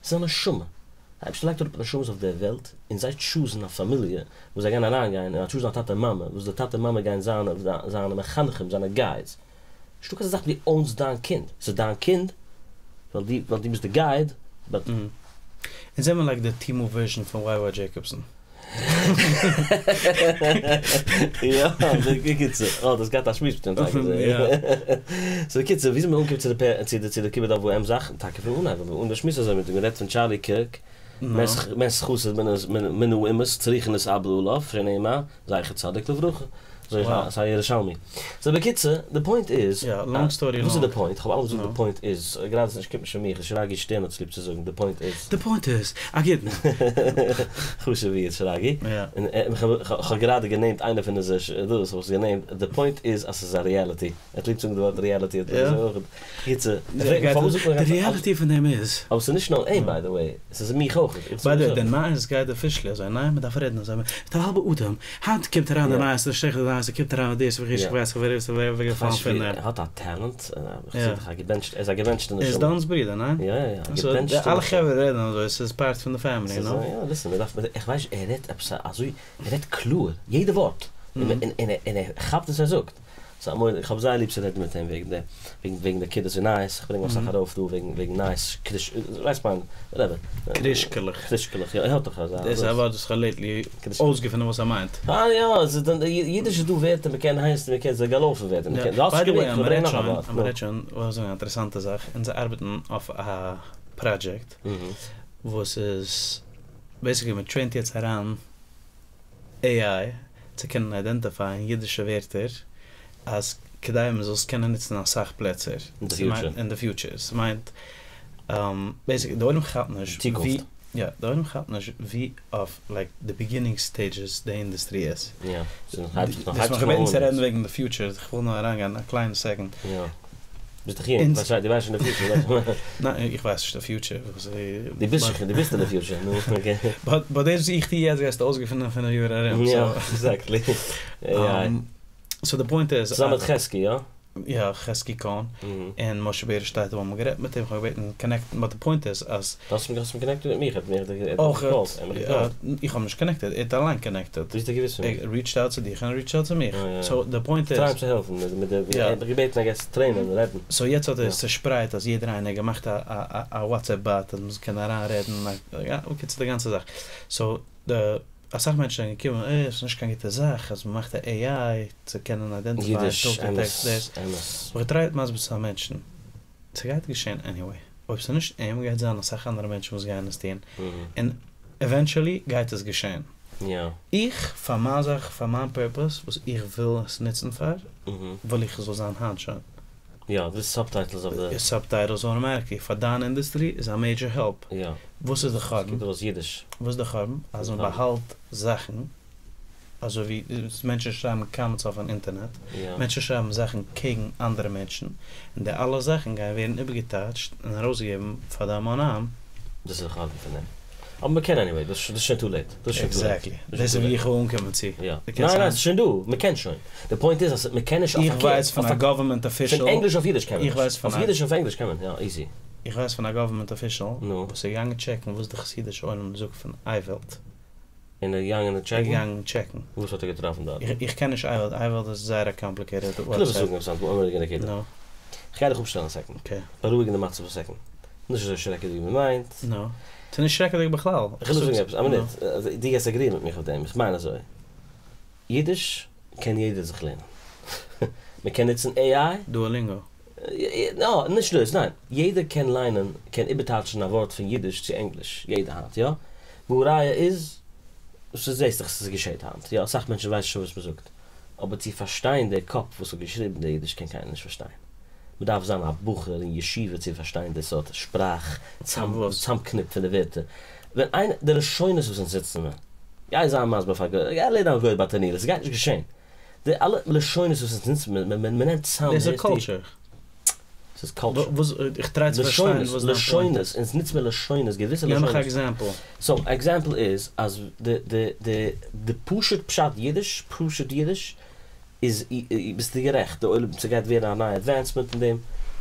ס'איז א נשמה. די אייבערשטער לייגט אראפ נשמות אויף דער וועלט, און זיי טשוזן א פאמיליע וואס זיי גייען אריינגיין, און טשוזן א טאטע מאמע, וואס די טאטע מאמע גייען זיין זיינע מחנכים, זיינע גיידס. נישטא קיין אזא זאך ווי אונסט דיין קינד, ס'איז דיין קינד ווייל דו ווייל דו ביסט די גייד, באט. אונז זעמיר לייק די טימו ווערזשען פון וויי וויי דזשעיקאבסאן. יא, בקיצור, אה דו האסט געהאט א שמועס מיט אים טאקע. סאו בקיצור, ווי זעמיר אנגעקומען צו די צו די צו די כיבוד אב ואם זאך? טאקע פון אנהייב האבן מיר אנגעהויבן שמועסן אזוי מיט אים, גערעדט פון טשארלי קירק, מת חסיד מן האומות צריכין להתאבל עליו, שנאמר, זכר צדיק לברכה. אזוי איז א ירושלמי. סאו בקיצור, די פוינט איז, וואס איז די פוינט? כ'האב אלעמאל געזאגט די פוינט איז, גראדע ס'נישט קומט נישט פון מיך, שרגי שטערן האט עס ליב צו זאגן, די פוינט איז. די פוינט איז, א גוטן. חשוב'ער איד שרגי. און כ'האב גראדע גענעימט איינע פון די דאס האב איך עס גענעימט, די פוינט איז אז ס'איז א ריעליטי. ער האט ליב צו זאגן די ווארט ריעליטי האט ער געזאגט. קיצור, פארוואס זאגט מען די ריעליטי פון דעם איז. אבער ס'איז נישט נאר אים ביי די וועי, ס'איז מיך אויך. ביי די וועי, די נייעס גייט אפישעלי אזוי, ניין? מ'דארף רעדן אזוי, מיט א האלבע אטעם, היינט קומט אריין די נייעס, די שלעכטע נייעס. כ'מיין ס'קומט אריין מיט דאס איך ווייס איך ווער ווער געפאלן פון דעם. ער האט א talent, א געבענטשט, ער איז א געבענטשטע נשמה. איז דאן'ס ברודער, ניין? יא יא יא, א געבענטשטע אלע חברה רעדן אזוי, ס'איז part פון די family, נו. יא, listen, מ'דארף, איך ווייס נישט, ער רעדט עפעס אזוי, ער רעדט קלאר, יעדע ווארט, און ער כאפט וואס ער זאגט. ס'איז א מורא'דיג, איך האב זייער ליב צו רעדן מיט אים וועגן די, וועגן וועגן די קידוש און נייעס, איך ברענג אסאך ארויף דא וועגן וועגן נייעס, קריש, ווייסט מיין, whatever. קרישקעלעך. קרישקעלעך, יא, ער האט דאך אזא. דאס איז א ווארט וואס איך האב lately אויסגעפונען וואס ער מיינט. אה יא, עס איז דאן, אידיש איז דא ווערטער מען קען הייסן, מען קען זיי געלאפן ווערטער, מען קען, דו האסט נישט געווען, איך ברענג נאך א ווארט. אז מ'רעדט שוין, וויל איך זאגן א אינטערעסאנטע זאך, אונז ארבעטן אויף א project, וואס איז, basically מען train ט יעצט אריין AI צו קענען identify ען אידישע ווערטער אז כדי מען זאל עס קענען נוצן אין אסאך פלעצער אין די future. ס'מיינט basically די עולם כאפט נישט ווי יא די עולם כאפט נישט ווי אויף like די beginning stages די אינדוסטרי איז. דו האסט מיך געבעטן צו רעדן וועגן די future, איך וויל נאר אריינגיין א קליינע second. ביסט דאך יונג, דו ווייסט שוין די future. ניין, איך ווייס נישט די future. דו ביסט שוין, דו ביסט אין די future, נו, okay. But but דאס וואס איך טו יעצט גייסטו אויסגעפינען פון א יאר ארום, so. יא, exactly. So די point איז. צוזאמען מיט חזקי, יא? יא, חזקי קאהן, און משה בעריש טייטלבוים האבן גערעדט מיט אים, איך האב געבעטן connect ן, but די point איז אז. דו האסט אים connected מיט מיך, ער האט מיך געקאלט, ער האט מיך געקאלט. איך האב נישט connected, ער האט אליין connected. ווי האסטו געוואוסט פון מיר? ער reached out צו דיך און ער reached out צו מיך. So די point איז. try אים צו העלפן מיט די, ער האט מיך געבעטן I guess train ען, רעדן. So יעצט האט ער עס צושפרייט אז יעדער איינער האט געמאכט א WhatsApp bot אז מ'זאל קענען אריינרעדן, יא, בקיצור די גאנצע זאך. So די. אסאך מענטשן זענען געקומען, אה, ס'איז נישט קיין גוטע זאך אז מ'מאכט א AI צו קענען identify ען אידיש, אמת, אמת. האב איך געטרייט מסביר צו זיין מענטשן, ס'גייט געשען anyway, אויב ס'איז נישט אים גייט זיין אסאך אנדערע מענטשן וואס גייען עס טון, און eventually גייט עס געשען. איך, פאר מיין זאך, פאר מיין purpose, וואס איך וויל עס נוצן פאר, וויל איך עס זאל זיין היינט שוין. יא, די subtitles אויף די. Subtitles automatically, פאר דיין אינדוסטרי איז א major help. יא. וואס איז די חורבן? ס'קומט ארויס אידיש. וואס איז די חורבן? אז מען באהאלט זאכן, אזוי ווי מענטשן שרייבן comments אויפן אינטערנעט, מענטשן שרייבן זאכן קעגן אנדערע מענטשן, און די אלע זאכן גייען ווערן איבערגעטייטשט און ארויסגעגעבן פאר די המון עם. דאס איז די חורבן פון דעם. אבער מען קען anyway, דאס איז שוין too late. דאס איז שוין too late. Exactly. דאס איז ווי איך וויל אנקומען צו. יא. ניין ניין, ס'איז שוין דא, מען קען שוין. די point איז אז מען קען נישט אויף איך ווייס פון א government official. פון ענגליש אויף אידיש קען מען נישט. אויף אידיש אויף ענגליש קען מען, יא, easy. איך ווייס פון א government official וואס איז געגאנגען check ן וואס די חסידישע עולם זאגט פון אייוועלט. און ער איז געגאנגען check ן? ער איז געגאנגען check ן. וואס האט ער געטראפן דארט? איך קען נישט אייוועלט, אייוועלט איז זייער א complicated website. כ'וויל עפעס זאגן עפעס אנדערש, א נקודה. נו. כ'גיי דיך אפשטעלן א second. Okay. בארואיגן די מצב א second. נישט אזוי שרעקעדיג ווי מ'מיינט. נו. ס'איז נישט שרעקעדיג בכלל. כ'וויל זאגן עפעס, א מינוט, דו גייסט agree ען מיט מיך אויף דעם, איך מיין אזוי. אידיש קען יעדער זיך לערנען. מ'קען נוצן AI. Duolingo. נא, נישט דאס, ניין. יעדער קען ליינען, קען איבערטייטשן א ווארט פון אידיש צו ענגליש. יעדער היינט, יא? והא ראיה איז, ס'זעהסט דאך ס'געשעהט היינט, יא? אסאך מענטשן ווייסן שוין וואס מ'זאגט. אבער צו פארשטיין די קאפ וואס האט געשריבן די אידיש קען קיינער נישט פארשטיין. מ'דארף זיין א בחור אין ישיבה צו פארשטיין די סארט שפראך צאמקניפ פון די ווערטער. ווען איינער, די לשונות וואס אונז זיצן מיר, גיי זיי מסביר פאר גוי, גיי לערן א גוי באטענירער, ס'גייט נישט געשען. די אלע לשונות וואס אונז נוצן מיר, מ'נעמט צאם. דאס איז culture. ס'איז culture. וואס, איך try צו פארשטיין וואס דיין point איז. לשונות, אונז נוצן מיר לשונות, געוויסע לשונות. געב מיך א example. So, example איז, אז די די די די פשוט פשט אידיש, פשוט אידיש, איז ביסטו גערעכט, די עולם ס'גייט ווערן א נייע advancement אין דעם,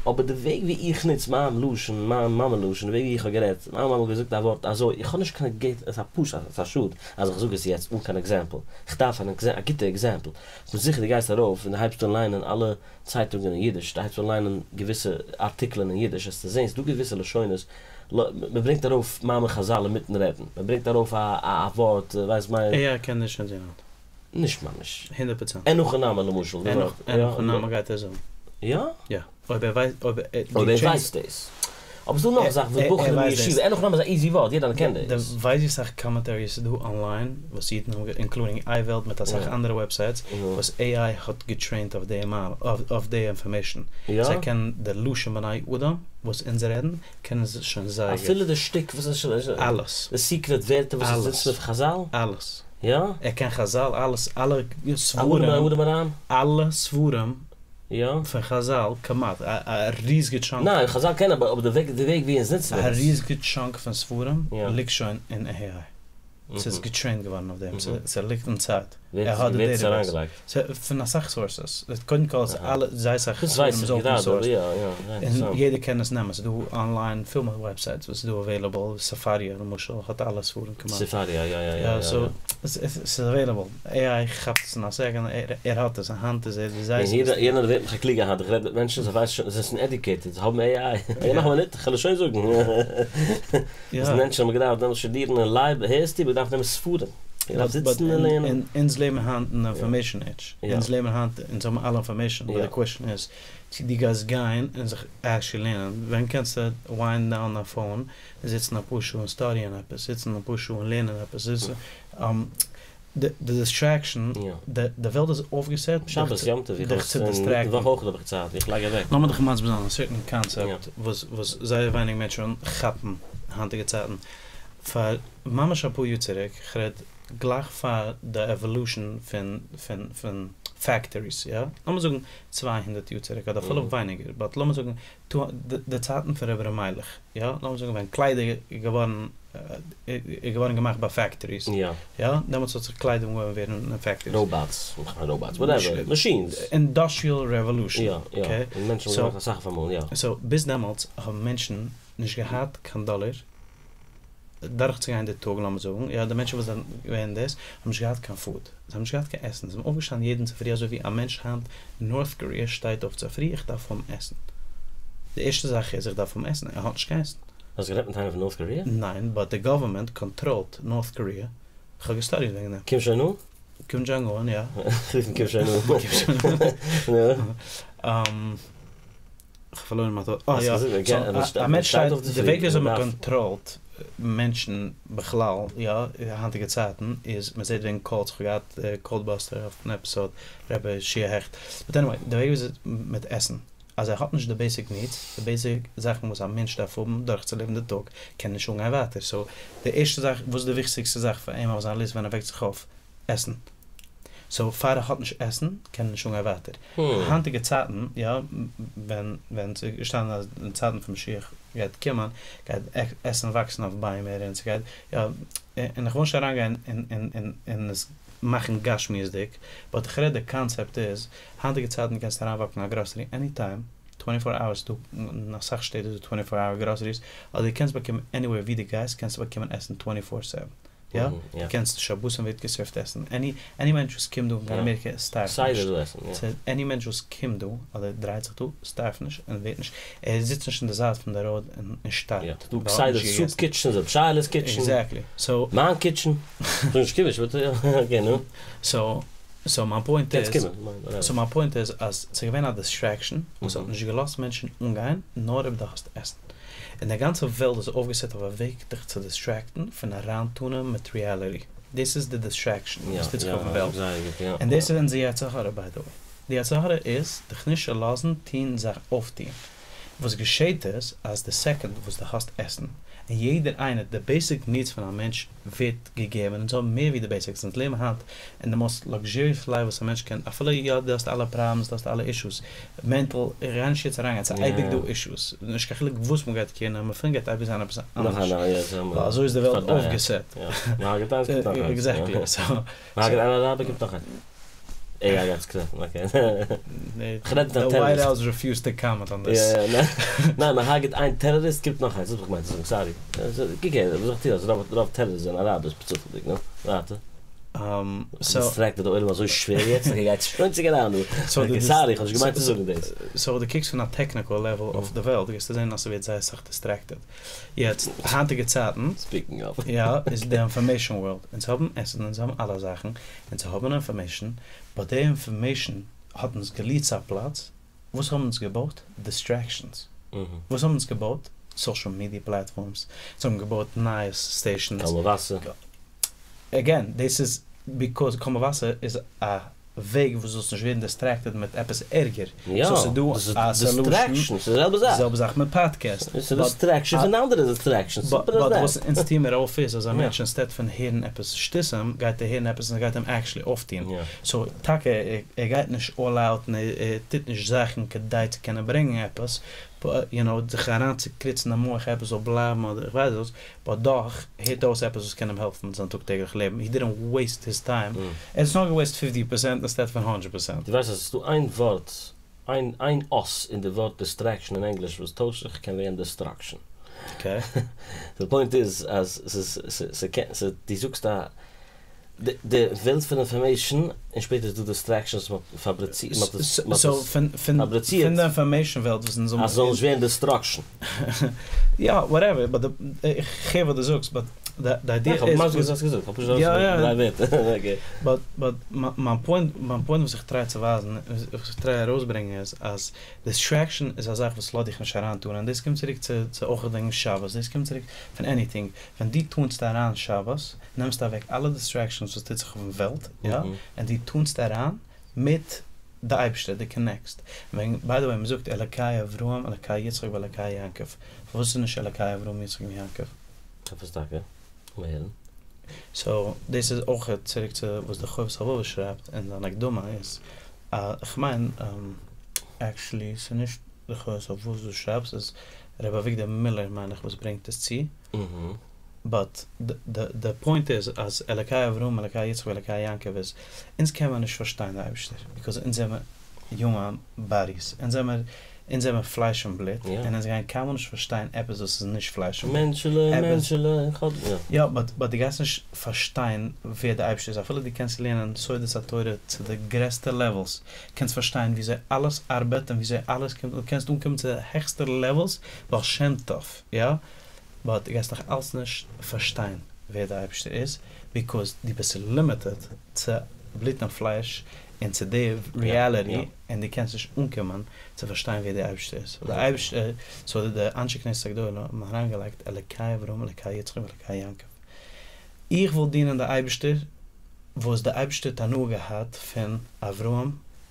אבער די וועג ווי איך נוץ מיין לשון, מיין מאמע לשון, די וועג ווי איך האב גערעדט, מיין מאמע האט געזאגט א ווארט אזוי, איך האב נישט קיין גוט, עס איז א פשוט, עס איז א שאד אז איך זאג עס יעצט אן קיין example, איך דארף א גוטע example, כ'בין זיכער דו גייסט ארויף און דו הייבסט אן ליינען אלע צייטונגען אין אידיש, דו הייבסט אן ליינען געוויסע ארטיקלען אין אידיש, וועסטו זען ס'דא געוויסע לשונות, מ'ברענגט ארויף מאמר חזל אינמיטן רעדן, מ'ברענגט ארויף א ווארט, ווייסט מיין. AI קען נישט שוין זען. נישט ממש. הונדערט פראצענט. אין הכי נמי למשל. אין הכי נמי גייט ער זאגן. יא? יא. אויב ער ווייסט, אויב ער. אויב ער ווייסט דאס. אבער ס'דא נאך זאכן וואס בחורים אין ישיבה, אין הכי נמי איז א easy ווארט, יעדער קען דאס. די ווייסט ווי סאך commentaries ס'איז דא online וואס אידן האבן, including אייוועלט מיט אסאך אנדערע websites, וואס AI האט גע train ט אויף די אויף די information. זיי קענען די לשון בני אדם וואס אונז רעדן, קענען זיי שוין זייער גוט. אפילו די שטיק וואס איז. אלעס. די secret ווערטער וואס איז זיצן אויף חזל? אלעס. יא? ער קען חזל אלעס אלע ספרים, אלע ספרים פון חזל כמעט, א ריזיגע chunk. ניין חזל קען אבער די וועג די וועג ווי אונז נוצן עס. א ריזיגע chunk פון ספרים ליגט שוין אין AI. ס'איז געטרעינט געווארן אויף דעם, ס'ליגט אין צייט. ווער האט עס אריינגעלייגט? פון אסאך סאורסעס. קודם כל איז אלע, זייער אסאך ספרים איז אופען סאורס. און יעדער קען עס נעמען. ס'איז דא אנליין פיל מיט וועבסייטס וואס איז דא אוועילעבל. ספריה למשל האט אלע ספרים כמעט. ספריה, יא יא יא. סאו, ס'איז אוועילעבל. AI כאפט עס אין א סעקאנד, ער האט עס, היינט איז ער די זייער. יענער ווערט מיך א קלוגער היינט, איך רעד מיט מענטשן, זיי ווייסן שוין, זיי זענען עדיוקעיטעד, זיי האבן AI. נאך א מינוט, כ'על עס שוין זאגן. וואס מענטשן האבן געדארפט דעמאלטס שטודירן און לייב, הערסטו, מ'דארף נעמען ספרים, מ'דארף זיצן און לערנען. אונז לעבן היינט אין די אינפארמעישן עידזש, אונז לעבן היינט, אונז האבן אלע אינפארמעישן, באט די קוועשן איז צו דו גייסט גיין און זיך עקטשעלי לערנען, ווען קענסטו וויינד דאון דיין פאון און זיצן אפאר שעה און סטאדיען עפעס, זיצן אפאר שעה און לערנען עפעס, זיצן, די דיסטרעקשאן, די וועלט איז אויפגעסעט שבת יום טוב איך דיך צו דיסטרעקטן. וואך אויך האב איך צייט, איך לייג אוועק. לאמיר דיך מסביר זיין א סערטען קאנצעפט וואס וואס זייער ווייניג מענטשן כאפן היינטיגע צייטן. פאר ממש אפאר יאר צוריק, כ'רעד גלייך פאר די עוואלושען פון פון פון פעקטאריס, יא, לאמיר זאגן 200 יאר צוריק אדער אפילו ווייניגער, באט לאמיר זאגן די צייטן פון רבי ר' מיילעך, יא, לאמיר זאגן ווען קליידער איז געווארן איז געווארן געמאכט ביי פעקטאריס, יא, דעמאלטס האט זיך קליידער אנגעהויבן ווערן אין פעקטאריס. ראובאטס, כ'מיין ראובאטס, וואטעווער, מאשינס. אינדאסטריעל רעוואלושען, יא, יא, און מענטשן האבן געמאכט אסאך אויפאמאל, יא. סאו ביז דעמאלטס האבן מענטשן נישט געהאט קיין דאלער דורכצוגיין די טאג, לאמיר זאגן, יא, די מענטשן וואס זענען געווען דאס, האבן נישט געהאט קיין פוד, זיי האבן נישט געהאט קיין עסן, זיי זענען אויפגעשטאנען יעדן צופרי אזוי ווי א מענטש היינט אין נארט קאריע שטייט אויף צופרי, איך דארף האבן עסן. די ערשטע זאך איז איך דארף האבן עסן, ער האט נישט קיין עסן. האסט גערעדט מיט איינעם פון נארט קאריע? ניין, באט די גאווערמענט קאנטראלט נארט קאריע, איך האב געסטאדיט וועגן דעם. קים זשאנג אן? קים דזשאנג אן, יא. איך רוף אים קים זשאנג אן. קים זשאנג אן. כ'האב פארלוירן מיין טאט. אה יא, סאו א מענטש שטייט, די וועג וויאזוי מען קאנטראלט מענטשן בכלל, יא, היינטיגע צייטן, איז מען זעט וועגן קולטס, כ'האב געהאט קולט באסטער אויף אן עפיסאד, רבי שיע העכט, באט עניוועי, די וועג וויאזוי מיט עסן, אז ער האט נישט די בעיסיק נידס, די בעיסיק זאכן וואס א מענטש דארף האבן דורכצולעבן די טאג, קען ער נישט אנגיין ווייטער, סאו די ערשטע זאך, וואס איז די וויכטיגסטע זאך פאר אים אויף זיין ליסט ווען ער וועקט זיך אויף? עסן. סאו פאר ער האט נישט עסן קען ער נישט אנגיין ווייטער. היינטיגע צייטן יא, ווען ווען ס'איז געשטאנען אז אין צייטן פון משיח גייט קומען גייט עסן וואקסן אויף ביימער און ס'גייט יא, און איך וויל נישט אריינגיין אין אין אין עס מאכן גשמיות'דיג, באט איך רעד די קאנצעפט איז, היינטיגע צייטן קענסטו אריינוואקן א גראסערי עני טיים, טווענטי פאר אווערס דא אין אסאך שטעט איז דא טווענטי פאר אווער גראסעריס, אדער דו קענסט באקומען עניוועיר ווי דו גייסט קענסטו באקומען עסן טווענטי פאר סעווען. יא? דו קענסט שבתים ווערט געסערווט עסן, עני עני מענטש וואס קומט דא קיין אמעריקע סטארווט נישט, עני מענטש וואס קומט דא אדער דרייט זיך דא סטארווט נישט און ווערט נישט, ער זיצט נישט אין די זייט פון די ראוד און שטארבט. דא כסדר סופ קיטשענס, רב שייעלע'ס קיטשען, עקזעקטלי, סאו. מיין קיטשען, כ'זאג נישט קיוויש באט אקעי נו. סאו סאו מיין פוינט איז, סאו מיין פוינט איז אז ס'איז געווען א דיסטרעקשאן וואס האט נישט געלאזט מענטשן אנגיין נאר אויב דו האסט עסן. און די גאנצע וועלט איז אויפגעסעט אויף א וועג דיך צו דיסטרעקטן פון אריינטונען מיט ריעליטי. דאס איז די דיסטרעקשאן וואס טוט זיך אויפן וועלט. און דאס איז אונזער יצר הרע ביי די וועי. די יצר הרע איז דיך נישט צו לאזן טון זאך אויפטון. וואס געשעט איז אז די סעקאנד וואס דו האסט עסן, און יעדער איינער, די בעיסיק נידס פון א מענטש ווערט געגעבן, אונז האבן מער ווי די בעיסיקס, אונז לעבן היינט אין די מאסט לאקזשעריעס לייף וואס א מענטש קען, אפילו יא דו האסט אלע פראבלעמס, דו האסט אלע אישוס, מענטל, איך גיי נישט יעצט אריינגיין, ס'איז אייביג דא אישוס, נישט קיין חילוק וואס מ'גייט קעיר נעמען פון, גייט אייביג זיין עפעס אנדערש, ווייל אזוי איז די וועלט אויפגעסעט. עקזעקטלי. כ'רעד מיט א טעראריסט. די ווייט האוז ריפיוזד טו קאמענט אן דיס. ניין, מען הרג'ט איין טעראריסט קומט נאך איינס, דאס האב איך געמיינט צו זאגן, סארי. קוק הער, וואס זאל איך טון אז רוב טעראריסט זענען אראבערס בצופעלדיג, נו, ווייטער. דיסטרעקטעד די עולם אזוי שווער יעצט, איך גיי שוין צוריק אריין דא. אקעי, סארי, איך האב נישט געמיינט צו זאגן דאס. סאו דו קוקסט פון א טעקניקעל לעוועל אויף די וועלט גייסטו זען אז ס'ווערט זייער סאך דיסטרעקטעד. יעצט, היינטיגע צייטן, ספיקינג אוו. יא, איז די אינפארמעישאן ווארלד. אונז האבן עסן, אונז האבן אלע זאכן, אונז האבן אינפארמעישאן, באט די אינפארמעישאן האט אונז געליעד צו א פלאץ, וואס האבן אונז געבויט? דיסטרעקשאנס. וואס האבן אונז געבויט? סאשעל מידיע פלאטפארמס. אונז האבן געבויט נייעס סטעישאנס. קול מבשר. עגעין, דאס איז ביקאוז קול מבשר איז א וועג וואס זאלסט נישט ווערן דיסטרעקטעד מיט עפעס ערגער. יא, סאו ס'איז דא א סעלושען. דיסטרעקשאן, ס'איז די זעלבע זאך. די זעלבע זאך מיט פאדקעסט. ס'איז דיסטרעקשאן פון אנדערע דיסטרעקשאנס, סימפל עז באט דעט. וואס אונז טוהן מיר אויף איז אז א מענטש אינסטעד פון הערן עפעס שטותים גייט ער הערן עפעס און ס'גייט אים עקשעלי אויפטוהן. סאו טאקע ער גייט נישט אלל אוט און ער טוט נישט זאכן כדי צו קענען ברענגן עפעס. יו נאו, זיך אריינצוקריצן אין מח עפעס זאל בלייבן אדער איך ווייס וואס, באט דאך הערט אויס עפעס וואס קען אים העלפן אין זיין טאג טעגליך לעבן, הי דידנט וועיסט היז טיים, ער האט נאר געוועיסט פיפטי פערסענט אינסטעד פון הונדרעט פערסענט. דו ווייסט אז עס איז דא איין ווארט, איין איין אות אין די ווארט דיסטרעקשאן אין ענגליש וואס טוישט זיך קען ווערן דעסטראקשאן. אקעי. די פוינט איז אז ס'איז ס'קען ס' דו זאגסט א די די וועלט פון אינפארמעישן און שפעטער איז דא דיסטרעקשאנס וואס מ'האט פאבריצירט מ'האט עס מ'האט סאו עס פון פון פאבריצירט פון די אינפארמעישן וועלט וואס אונז האבן אז ס'זאל נישט ווערן דעסטראקשן. יא וואטעווער באט די איך הער וואס דו זאגסט באט די די איידיע איך האב איז מסביר געווען וואס געזאגט כ'האב פשוט יא ארויסגעברענגט יא דריי ווערטער אקעי. באט באט מיין פוינט מיין פוינט וואס איך טריי צו ווייזן וואס איך טריי ארויסברענגען איז אז דיסטרעקשן איז א זאך וואס לאזט דיך נישט אריינטאן און דאס קומט צוריק צו צו אויך וועגן שבת דאס קומט צוריק פון עניטינג ווען דו טונסט אריין שבת נעמסטו אוועק אלע דיסטרעקשאנס וואס טוט זיך אויפן וועלט יא און דו טונסט אריין מיט די אייבערשטער דו קאנעקסט וועגן ביי די וועי מ'זאגט אלקי אברהם אלקי יצחק ואלקי יעקב פארוואס איז נישט אלקי אברהם יצחק און יעקב? פארוואס טאקע? לאמיר הערן. סאו דאס איז אויך צוריק צו וואס די חובת הלבבות שרייבט אין זיין הקדמה איז כ'מיין עקשעלי ס'איז נישט די חובת הלבבות וואס שרייבט ס'איז ר' אביגדור מילער מיין איך וואס ברענגט עס צו. באט די פוינט איז אז אלקי אברהם אלקי יצחק ואלקי יעקב איז אונז קען מען נישט פארשטיין די אייבישטער ביקאוז אונז זעמער יומען באדיס אונז זעמער אונז זעמער פלייש און בלוט און אונז גייען קיינמאל נישט פארשטיין עפעס וואס איז נישט פלייש און בלוט. מענטשעלע מענטשעלע איך האב יא. יא באט באט דו גייסט נישט פארשטיין ווער די אייבישטער איז אפילו דו קענסט לערנען סודות התורה צו די גרעסטע לעוועלס קענסט פארשטיין וויאזוי אלעס ארבעט און וויאזוי אלעס קומט אן קענסט אנקומען צו די העכסטע לעוועלס בעל שם טוב יא באט דו גייסט נאך אלץ נישט פארשטיין ווער די אייבערשטער איז, ביקאוז דו ביסט לימיטעד צו בלוט און פלייש און צו די ריעליטי, און דו קענסט נישט אנקומען צו פארשטיין ווער די אייבערשטער איז. די אייבערשטער, סאו די אנשי כנסת הגדולה האבן אריינגעלייגט אלקי אברהם אלקי יצחק ואלקי יעקב. איך וויל דינען די אייבערשטער וואס די אייבערשטער האט הנאה געהאט פון אברהם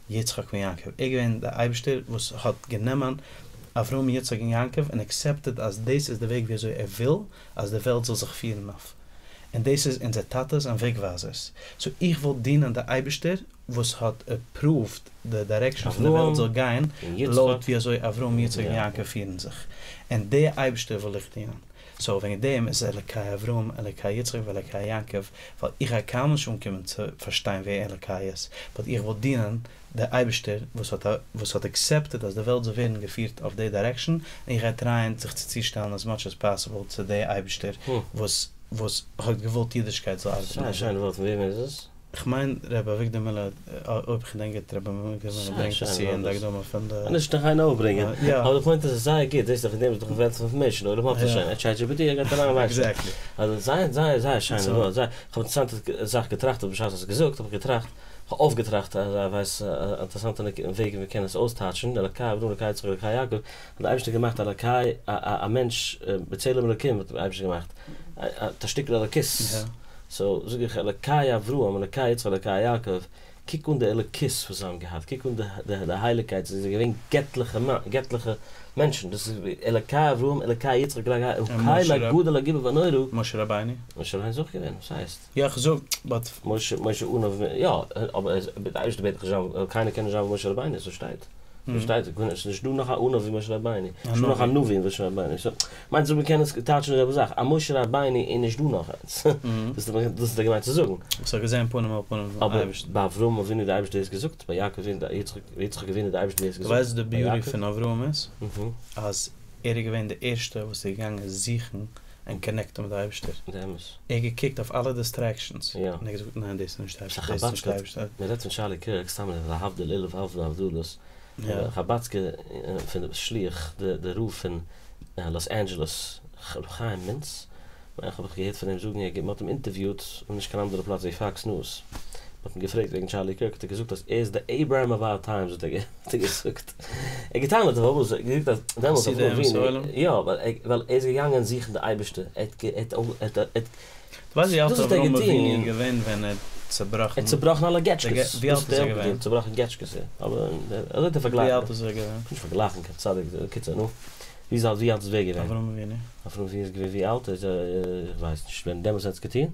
יצחק און יעקב, ער איז געווען די אייבערשטער וואס האט גענומען אברהם יצחק און יעקב און עקסעפטעד אז דאס איז די וועג ווי אזוי ער וויל אז די וועלט זאל זיך פירן אויף, און דאס איז אונזער טאטעס און וועג ווייזערס, סאו איך וויל דינען די אייבערשטער וואס האט עפראווד די דירעקשאן פון די וועלט זאל גיין לויט ווי אזוי אברהם יצחק און יעקב פירן זיך, און די אייבערשטער וויל איך דינען. סאו וועגן דעם איז אלקי אברהם, אלקי יצחק ואלקי יעקב, ווייל איך גיי קיינמאל נישט אנקומען צו פארשטיין ווער אלקי איז, באט איך וויל דינען די אייבערשטער וואס האט וואס האט עקסעפטעד אז די וועלט זאל ווערן געפירט אויף די דירעקשאן, און איך גיי טרייען זיך צו צושטעלן עז מאטש עז פאסיבל צו די אייבערשטער וואס וואס האט געוואלט אידישקייט זאל ארבעטן זייער אזוי. שיינע ווארט, פון וועמען איז עס? כ'מיין ר' אביגדור מילער, אויב כ'געדענק גוט, ר' אביגדור מילער ברענגט עס צו אין די הקדמה פון די. נישט נאך איינער אויפברענגען, יא. אבער די פוינט איז עס זייער גוט, זעסט דאך אין דעם איז דאך וועלט פון אינפארמעישן, אויב האט ער שוין א טשעט דזשי פי טי ער גייט אריין ווייסט שוין. עקזעקטלי. אז זייער זייער זייער שיינע ווארט, זייער, כ'האב אינטערעסאנטע זאך געטראכט אבער בשעת האסט געזאגט האב איך געטראכט, כ'האב אויפגעטראכט אז א ווייס א אינטערעסאנטע וועג ווי מ'קען עס אויסטייטשן, אלקי אברהם אלקי יצחק אלקי יעקב, האט די אייבערשטער געמאכט אלקי א א א מענטש בצלם אלקים האט די אייבערשטער געמאכט, א שטיקל אלקות. סאו זאג איך אלקי אברהם אלקי יצחק אלקי יעקב, קוק אן די אלוקות וואס זיי האבן געהאט, קוק אן די הייליגקייט, זיי זענען געווען געטליכע געטליכע מענטשן, דאס איז אלקי אברהם אלקי יצחק אלקי יעקב, הקל הגדול הגיבור והנורא. משה רבינו. משה רבינו איז אויך געווען, וואס הייסט? יא כ'זאג, באט. משה משה עניו, יא, אבער די אייבערשטער בעט דאך נישט זיין, קיינער קען נישט זיין ווי משה רבינו, אזוי שטייט. פארשטייט זיך, עס איז נישט דא נאך א עניו ווי משה רבינו, נישט דא נאך א נביא ווי משה רבינו, סאו מיינט אז מ'קען עס טייטשן די זעלבע זאך, א משה רבינו איז נישט דא נאך איינס, דאס האט ער געמיינט צו זאגן. וואס האט געזען פנים אל פנים דעם אבער אייבערשטן. ביי אברהם אבינו האט די אייבערשטער דאס געזאגט, ביי יעקב אבינו, יצחק אבינו האט די אייבערשטער דאס געזאגט, ווייסט וואס די ביי ביוטי יעקב. פון אברהם איז? אז ער איז געווען די ערשטע וואס איז געגאנגען זוכן און קאנעקטן מיט די אייבערשטער. די אמת. ער האט געקוקט אויף אלע דיסטרעקשאנס, יא. און ער האט געזאגט ניין דאס איז נישט די ס'איז א אייבערשטער, דאס איז נישט די חבדסקע, אייבערשטער. מען רעדט פון טשארלי קירק, סתם להבדיל אלף אלפי הבדלות, יא. חבדסקע פון די שליח, די רב פון לאס אנדזשעלעס, ר' חיים מינץ, מיין איך האב איך געהערט פון אים זאגן, ער מען האט אים אינטערוויוט און נישט קיין אנדערע פלאץ ווי פאקס ניוז, מען האט אים געפרעגט וועגן טשארלי קירק האט ער געזאגט אז ער איז די עיברעהעם אוו אוער טיימס האט ער געזאגט, ער האט געטענה'ט פארוואס, ער האט געזאגט אז דעמאלטס חסידי אברהם אומות אבינו, העולם? יא ווייל ער איז געגאנגען זוכן די אייבערשטער, ער האט ער האט. דו ווייסט ווי אלט דאס האט ער אברהם אבינו איז געטון. געווען ווען ער האט צובראכן ער האט צובראכן אלע געטשקעס. ווי אלט איז ער געווען? צובראכן געטשקעס יא. אבער אזוי האט ער פארגלייכט. ווי אלט איז ער געווען? נישט פארגלייכן קיין צדיק. קיצור נו. ווי אלט ווי אלט איז ווער געווען? אברהם אבינו. אברהם אבינו איז געווען ווי אלט? איך ווייס נישט. ווען דעמאלטס האט עס געטון?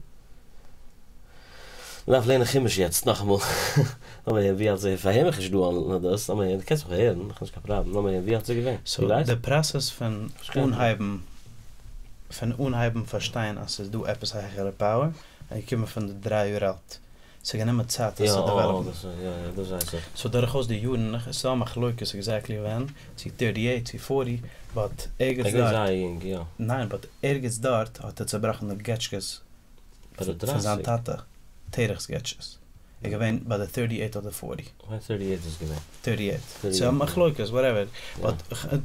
מ'דארף לערנען חומש יעצט נאכאמאל. לאמיר הערן ווי אלט זי איז. פארהער מיך נישט דא אן דאס. לאמיר הערן. דו קענסט מיך פארהערן, איך האב נישט קיין פראבלעם. לאמיר הערן ווי אלט זי איז געווען. סאו די פראסעס פון אנהייבן פון אנהייבן פארשטיין אז ס'איז דא עפעס א העכערע פאוער איז געקומען פון די דריי יאר אלט. ס'האט גענומען צייט עס צו דעוועלאפן. סאו דורכאויס די יארן, ס'איז דא א מחלוקת עקזעקטלי ווען, צו טערטי עיט צו פארטי, באט ערגעץ דארט, ניין באט ערגעץ דארט האט ער צובראכן די געטשקעס פון זיין טאטע, תרח'ס געטשקעס. איז געווען ביי די טערטי עיט אדער פארטי. כ'מיין טערטי עיט איז געווען. טערטי עיט. ס'איז א מחלוקת וואטעווער. באט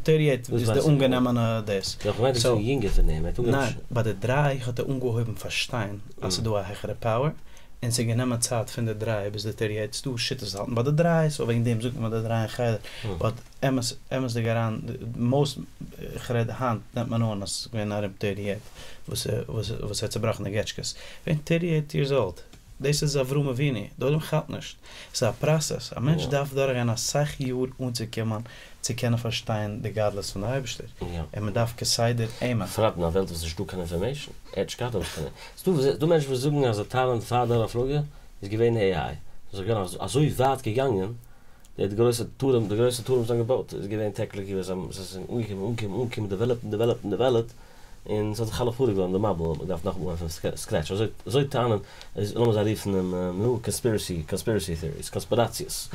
טערטי עיט איז די אנגענומענע דאס. יא כ'מיין דאס איז יונגער פון אים. ניין, ביי די דריי האט ער אנגעהויבן פארשטיין אז ס'איז דא א העכערע פאוער, און ס'איז גענומען צייט פון די דריי ביז די טערטי עיט. ס'דא שיטות וואס האלטן ביי די דריי, סאו וועגן דעם זאגט מען ביי די דריי אין חדר. באט אמת אמת'דיג אריין, מאוסט, כ'רעד היינט נעמט מען אן אז ס'איז געווען ארום טערטי עיט וואס וואס ער האט צובראכן די געטשקעס. געווען טערטי עיט יערס אולד. דאס איז אברהם אבינו, די עולם כאפט נישט, ס'איז א פראסעס, א מענטש דארף דורכגיין אסאך יאר אנצוקומען צו קענען פארשטיין די גדלות פון די אייבערשטער, און מען דארף כסדר עימען. בפרט אין א וועלט וואס נישט דא קיין אינפארמעישן, ער האט נישט געהאט אויך קיין, ס'דא דא מענטשן וואס זאגן אז די טאלענט פאר דור הפלגה איז געווען AI, ס'איז געווען אזוי ווייט געגאנגען, די גרויסע טורעם, די גרויסע טורעם וואס זיי האבן געבויט איז געווען טעקניקלי וואס זיי זענען אנגעקומען אנגעקומען אנגעקומען דעוועלאפט און דעוועלאפט און דעוועלאפט, און ס'האט זיך אלע חרוב געווארן די מבול האט מען געדארפט נאכאמאל אנהייבן פון סקרעטש, אזוי אזוי טענה'ן איז לאמיר זיי רופן אים נו קאנספירעסי קאנספירעסי טעאריס קאנספיראציעס.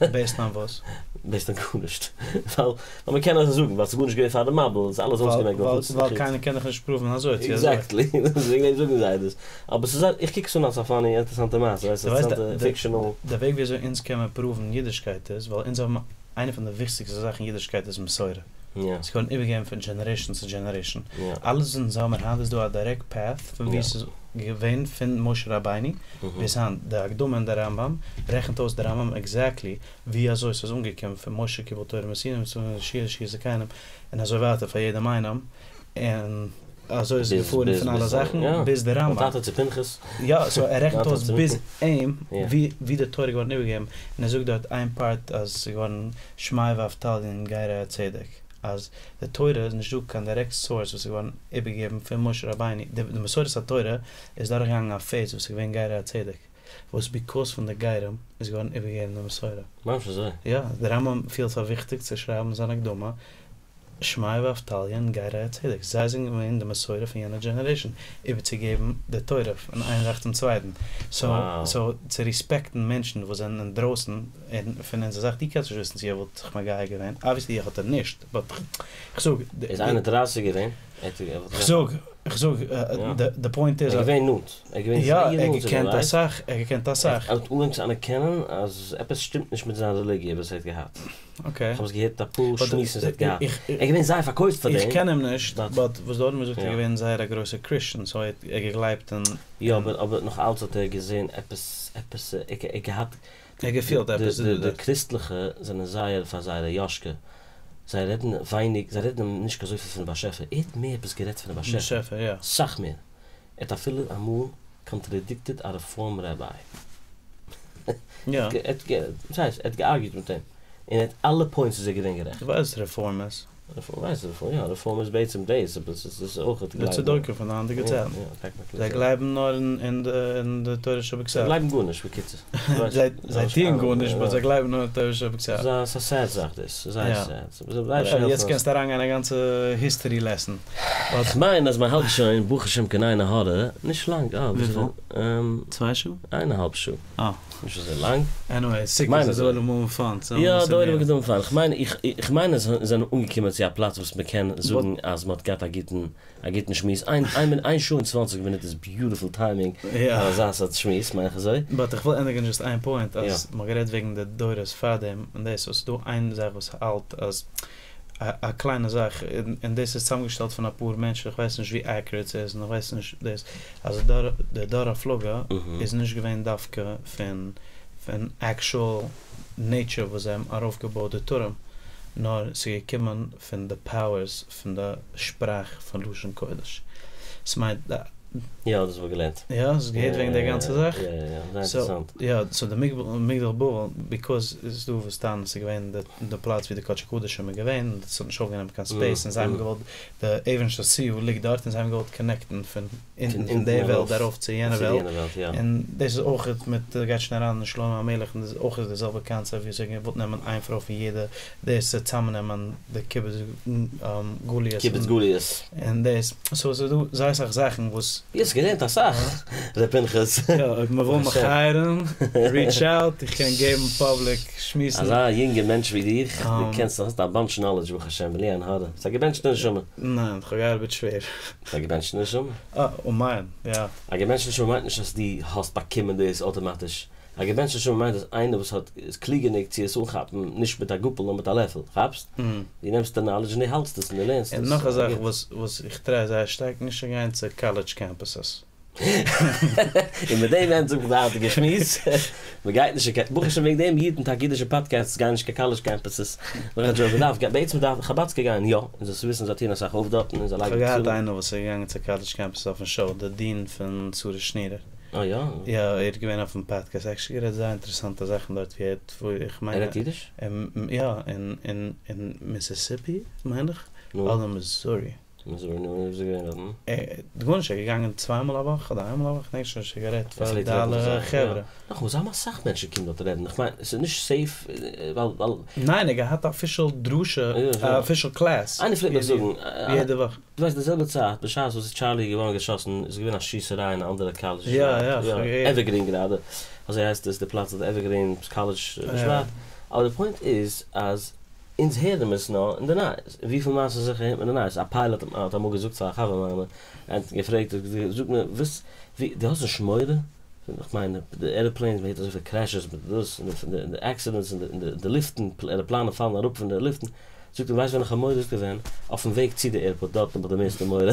יא, בעיסד אן וואס? בעיסד אן גארנישט. ווייל ווייל מ'קען אזוי זאגן ווייל ס'איז גארנישט געווען פאר די מבול איז אלעס אויסגעמעקט געווארן חוץ ווייל קיינער קען דאך נישט פראוון אזוי צו אזוי. עקזעקטלי, וועגן דעם זאגן זיי דאס. אבער ס'איז א איך קוק עס אן אלס א פאני אינטערעסאנטע מעשה ווייסט אינטערעסאנטע פיקשענעל. די וועג ווי אזוי אונז קען מען פראוון אידישקייט איז ווייל אונז האבן איינע פון די וויכטיגסטע זאכן אין אידישקייט איז מסורה. ס'איז געווארן איבערגעגעבן פון דזשענערעישאן צו דזשענערעישאן. אלעס וואס אונז האמיר היינט איז דא א דירעקט פעט פון ווי ס'איז געווען פון משה רבינו ביז היינט. די הקדמה אין די רמב"ם רעכנט אויס די רמב"ם עקזעקטלי ווי אזוי ס'איז אנגעקומען פון משה קיבל תורה מסיני יהושע יהושע זקנים און אזוי ווייטער פאר יעדעם איינעם און אזוי איז געפארן פון אלע זאכן ביז די רמב"ם. טאטע צו פנחס. יא, סאו ער רעכנט אויס ביז אים ווי די תורה איז געווארן איבערגעגעבן, און ער זאגט דארט איין פארט אז ס'איז געווארן שמעיה ואבטליון גרי הצדק, אז די תורה איז נישט דא קיין דירעקט סאורס וואס איז געווארן איבערגעגעבן פון משה רבינו, די מסורת התורה איז דורכגעגאנגען א פעיז וואס איז געווען גרי הצדק, וואס ביקאוס פון די גרים איז געווארן איבערגעגעבן די מסורה. ממש אזוי? יא, די רמב"ם פילט פאר וויכטיג צו שרייבן אין זיין הקדמה שמעיה ואבטליון גרי הצדק, זיי זענען געווען די מסורה פון יענע דזשענערעישאן איבערצוגעבן די תורה פון איין זאך צום צווייטן, סאו צו ריספעקטן מענטשן וואס זענען אינדרויסן פון אונזער זאך, דו קענסט נישט וויסן צו ער וואלט זיך מגייר געווען, אבוויעסלי האט ער נישט, באט כ'זאג. איז 31 געווען? כ'זאג, כ'זאג, די פוינט איז. ער איז געווען נאנט, ער איז געווען זייער נאנט צו דעם, רייט? יא, ער האט געקענט אסאך, ער האט געקענט אסאך. ער האט אנגעהויבן צו אנערקענען אז עפעס שטימט נישט מיט זיין רעליגיע וואס ער האט געהאט. אקעי. כ'האב עס געהערט אפאר שמועסן וואס ער האט געהאט. ער איז געווען זייער פארקויפט פאר דעם. איך קען אים נישט, באט וואס דארט מ'זאגט ער איז געווען זייער א גרויסער קריסטשען, סאו ער האט געגלייבט אין. יא אבער אבער נאך אלץ האט ער געזען עפעס עפעס ער האט געהאט. ער האט געפילט עפעס איז דא דארט. די קריסטליכע זענען זייער פאר זייערע יאשקע. זיי רעדן ווייניג, זיי רעדן נישט אזויפיל פונעם באשעפער. ער האט מער עפעס גערעדט פונעם באשעפער. יא. סאך מער. ער האט אפילו אמאל קאנטרעדיקטעד א רעפארם ראביי. יא. ער האט וואס הייסט? ער האט געארגיוט מיט אים. און ער האט אלע פוינטס איז ער געווען גערעכט. דו ווייסט וואס רעפארם איז? רעפארם ווייסט רעפארם יא רעפארם איז בעצם דאס אבער עס איז אויך די צדוקים פון די היינטיגע צייטן. זיי גלייבן נאר אין די תורה שבכתב. זיי גלייבן גארנישט בקיצור. זיי טוען גארנישט באט זיי גלייבן נאר אין תורה שבכתב. ס'איז א סעד זאך דאס. זייער סעד. יעצט קענסטו אריינגיין א גאנצע היסטערי לעסן. כ'מיין אז מ'האלט שוין ברוך השם קיין עין הרע נישט לאנג. וויפיל? צוויי שעה? איין אהאלב שעה. אה. נישט אזוי לאנג. עניוועי, סוכות איז די עולם האבן פאן. יא, די עולם גייט האבן פאן. כ'מיין, איך מיין אז זיי זענען אנגעקומען צו א פלאץ וואס מ'קען זאגן אז מ'האט געהאט א גוטן א גוטן שמועס. איין איין שעה און צוואנציג מינוט איז ביוטיפול טיימינג פאר אזא סארט שמועס, מיין איך אזוי. באט איך וויל ענדיגן דזשאסט איין פוינט, אז מ'האט גערעדט וועגן די דורות פארדעם און דאס, סאו ס'דא איין זאך וואס האלט אז א קליינע זאך, און דאס איז צוזאמגעשטעלט פון אפאר מענטשן, איך ווייס נישט ווי עקיורעט ס'איז און איך ווייס נישט דאס, אז די דור הפלגה איז נישט געווען דווקא פון פון עקשועל נעיטשער וואס זיי האבן ארויפגעבויט די טורעם, נאר ס'איז געקומען פון די פאוערס פון די שפראך פון לשון קודש. ס'מיינט די. יא, דאס האב איך געלערנט. יא, האסט געהערט וועגן די גאנצע זאך? יא יא יא, זייער אינטערעסאנט. יא, סאו די מגדל בבל, ביקאוז איז דא וואס טענה'ן ס'איז געווען די פלאץ ווי די קדשי קדשים איז געווען, און דאס האט נישט אויפגענומען קיין ספעיס, און זיי האבן געוואלט, די אבן שתיה ליגט דארט, און זיי האבן געוואלט קאנעקטן פון אונטן פון די וועלט ארויף צו יענע וועלט, און דאס איז אויך מיט, גייט שוין אריין אין שלמה המלך, און דאס איז אויך די זעלבע קאנצעפט ווי אזוי געוואלט נעמען איין פרוי פון יעדע, דאס צו צוזאמנעמען די קיבוץ גליות. קיבוץ גליות. און דאס, סאו ס'איז דא זייער אסאך זאכן וואס. דו האסט געלערנט אסאך, ר' פנחס. יא, אויב מ'וויל מיך הייערן, ריעטש אוט, איך קען געבן פאבליק שמועסן. אזא יונגע מענטש ווי דיך, דו קענסט, האסט א באנטש נאלעדזש ברוך השם, בלי עין הרע. ס'איז א געבענטשטע נשמה. ניין, כ'האב געארבעט שווער. ס'איז א געבענטשטע נשמה. אה, אמן, יא. א געבענטשטע נשמה מיינט נישט אז דו האסט באקומען דאס אויטאמאטיש. א געבענטשטע נשמה מיינט אז איינער וואס האט איז קלוג גענוג צו עס אנכאפן נישט מיט א גאפל נאר מיט א לעפל, כאפסט? דו נעמסט די נאלעדזש און דו האלטסט עס און דו לערנסט עס. און נאך א זאך וואס וואס איך טריי זייער שטארק נישט צו גיין צו קאלעדזש קעמפוסעס. און מיט דעם ענדיגט זיך די היינטיגע שמועס. מען גייט נישט אין קיין, ברוך השם וועגן דעם אידן טאקע אידישע פאדקעסטס גייען נישט קיין קאלעדזש קעמפוסעס. מען דארף גיין, בעצם דארף חבדסקער גייען יא, און זאלסט וויסן זיי טוען אסאך אויף דארטן און זיי כ'האב לייגן געהאט תפילין. איינער וואס איז געגאנגען צו קאלעדזש קעמפוס אויפן שאו, די דין פון שרה שנירער. אה יא? יא, ער איז געווען אויפן פאדקעסט, עקשעלי גערעדט זייער אינטערעסאנטע זאכן דארט ווי ער האט וואו איך מיין ער רעדט אידיש? יא, אין אין אין מיסיסיפי מיין איך, נו. אדער מיזורי. מיזורי, נו וואו איז ער געווען דארטן? גארנישט, ער איז געגאנגען צוויי מאל א וואך אדער איין מאל א וואך, כ'דענק שוין נישט, ער האט גערעדט ער פאר פלעגט די רעדן פאר אלע זיי, יא. חברה. נאכאמאל, זיי האבן אסאך מענטשן קומען דארט רעדן, איך מיין ס'איז נישט סעיף ווייל ווייל. ניין, ער האט געהאט א אפישעל דרשה, א אפישעל קלעס. איינער פלעגט מיך זאגן, יעדע וואך. דו ווייסט די זעלבע צייט בשעת וואס טשארלי איז געווארן געשאסן איז געווען א שיסעריי אין א אנדערע קאלעדזש יא יא כ'האב געהערט. עווערגרין גראדע אזוי הייסט עס די פלאץ די עווערגרין קאלעדזש נישט ווייט אבער די פוינט איז אז אונז הערן עס נאר אין די נייעס און וויפיל מעשות זיכער הערט מען אין די נייעס א פיילאט האט אמאל געזאגט פאר א חבר מיינע ער האט געפרעגט זאג מיר וואס ווי דו האסט נישט מורא איך מיין די עראפלעינס מען הערט אזויפיל קרעשעס מיט דאס און די עקסידענטס און די לופטן עראפלאנען פאלן אראפ פון די לופטן זאגט ער ווייסט ווען איך האב מורא זאגט ער ווען אויפן וועג צו די עירפארט דארט האב איך די מערסטע מורא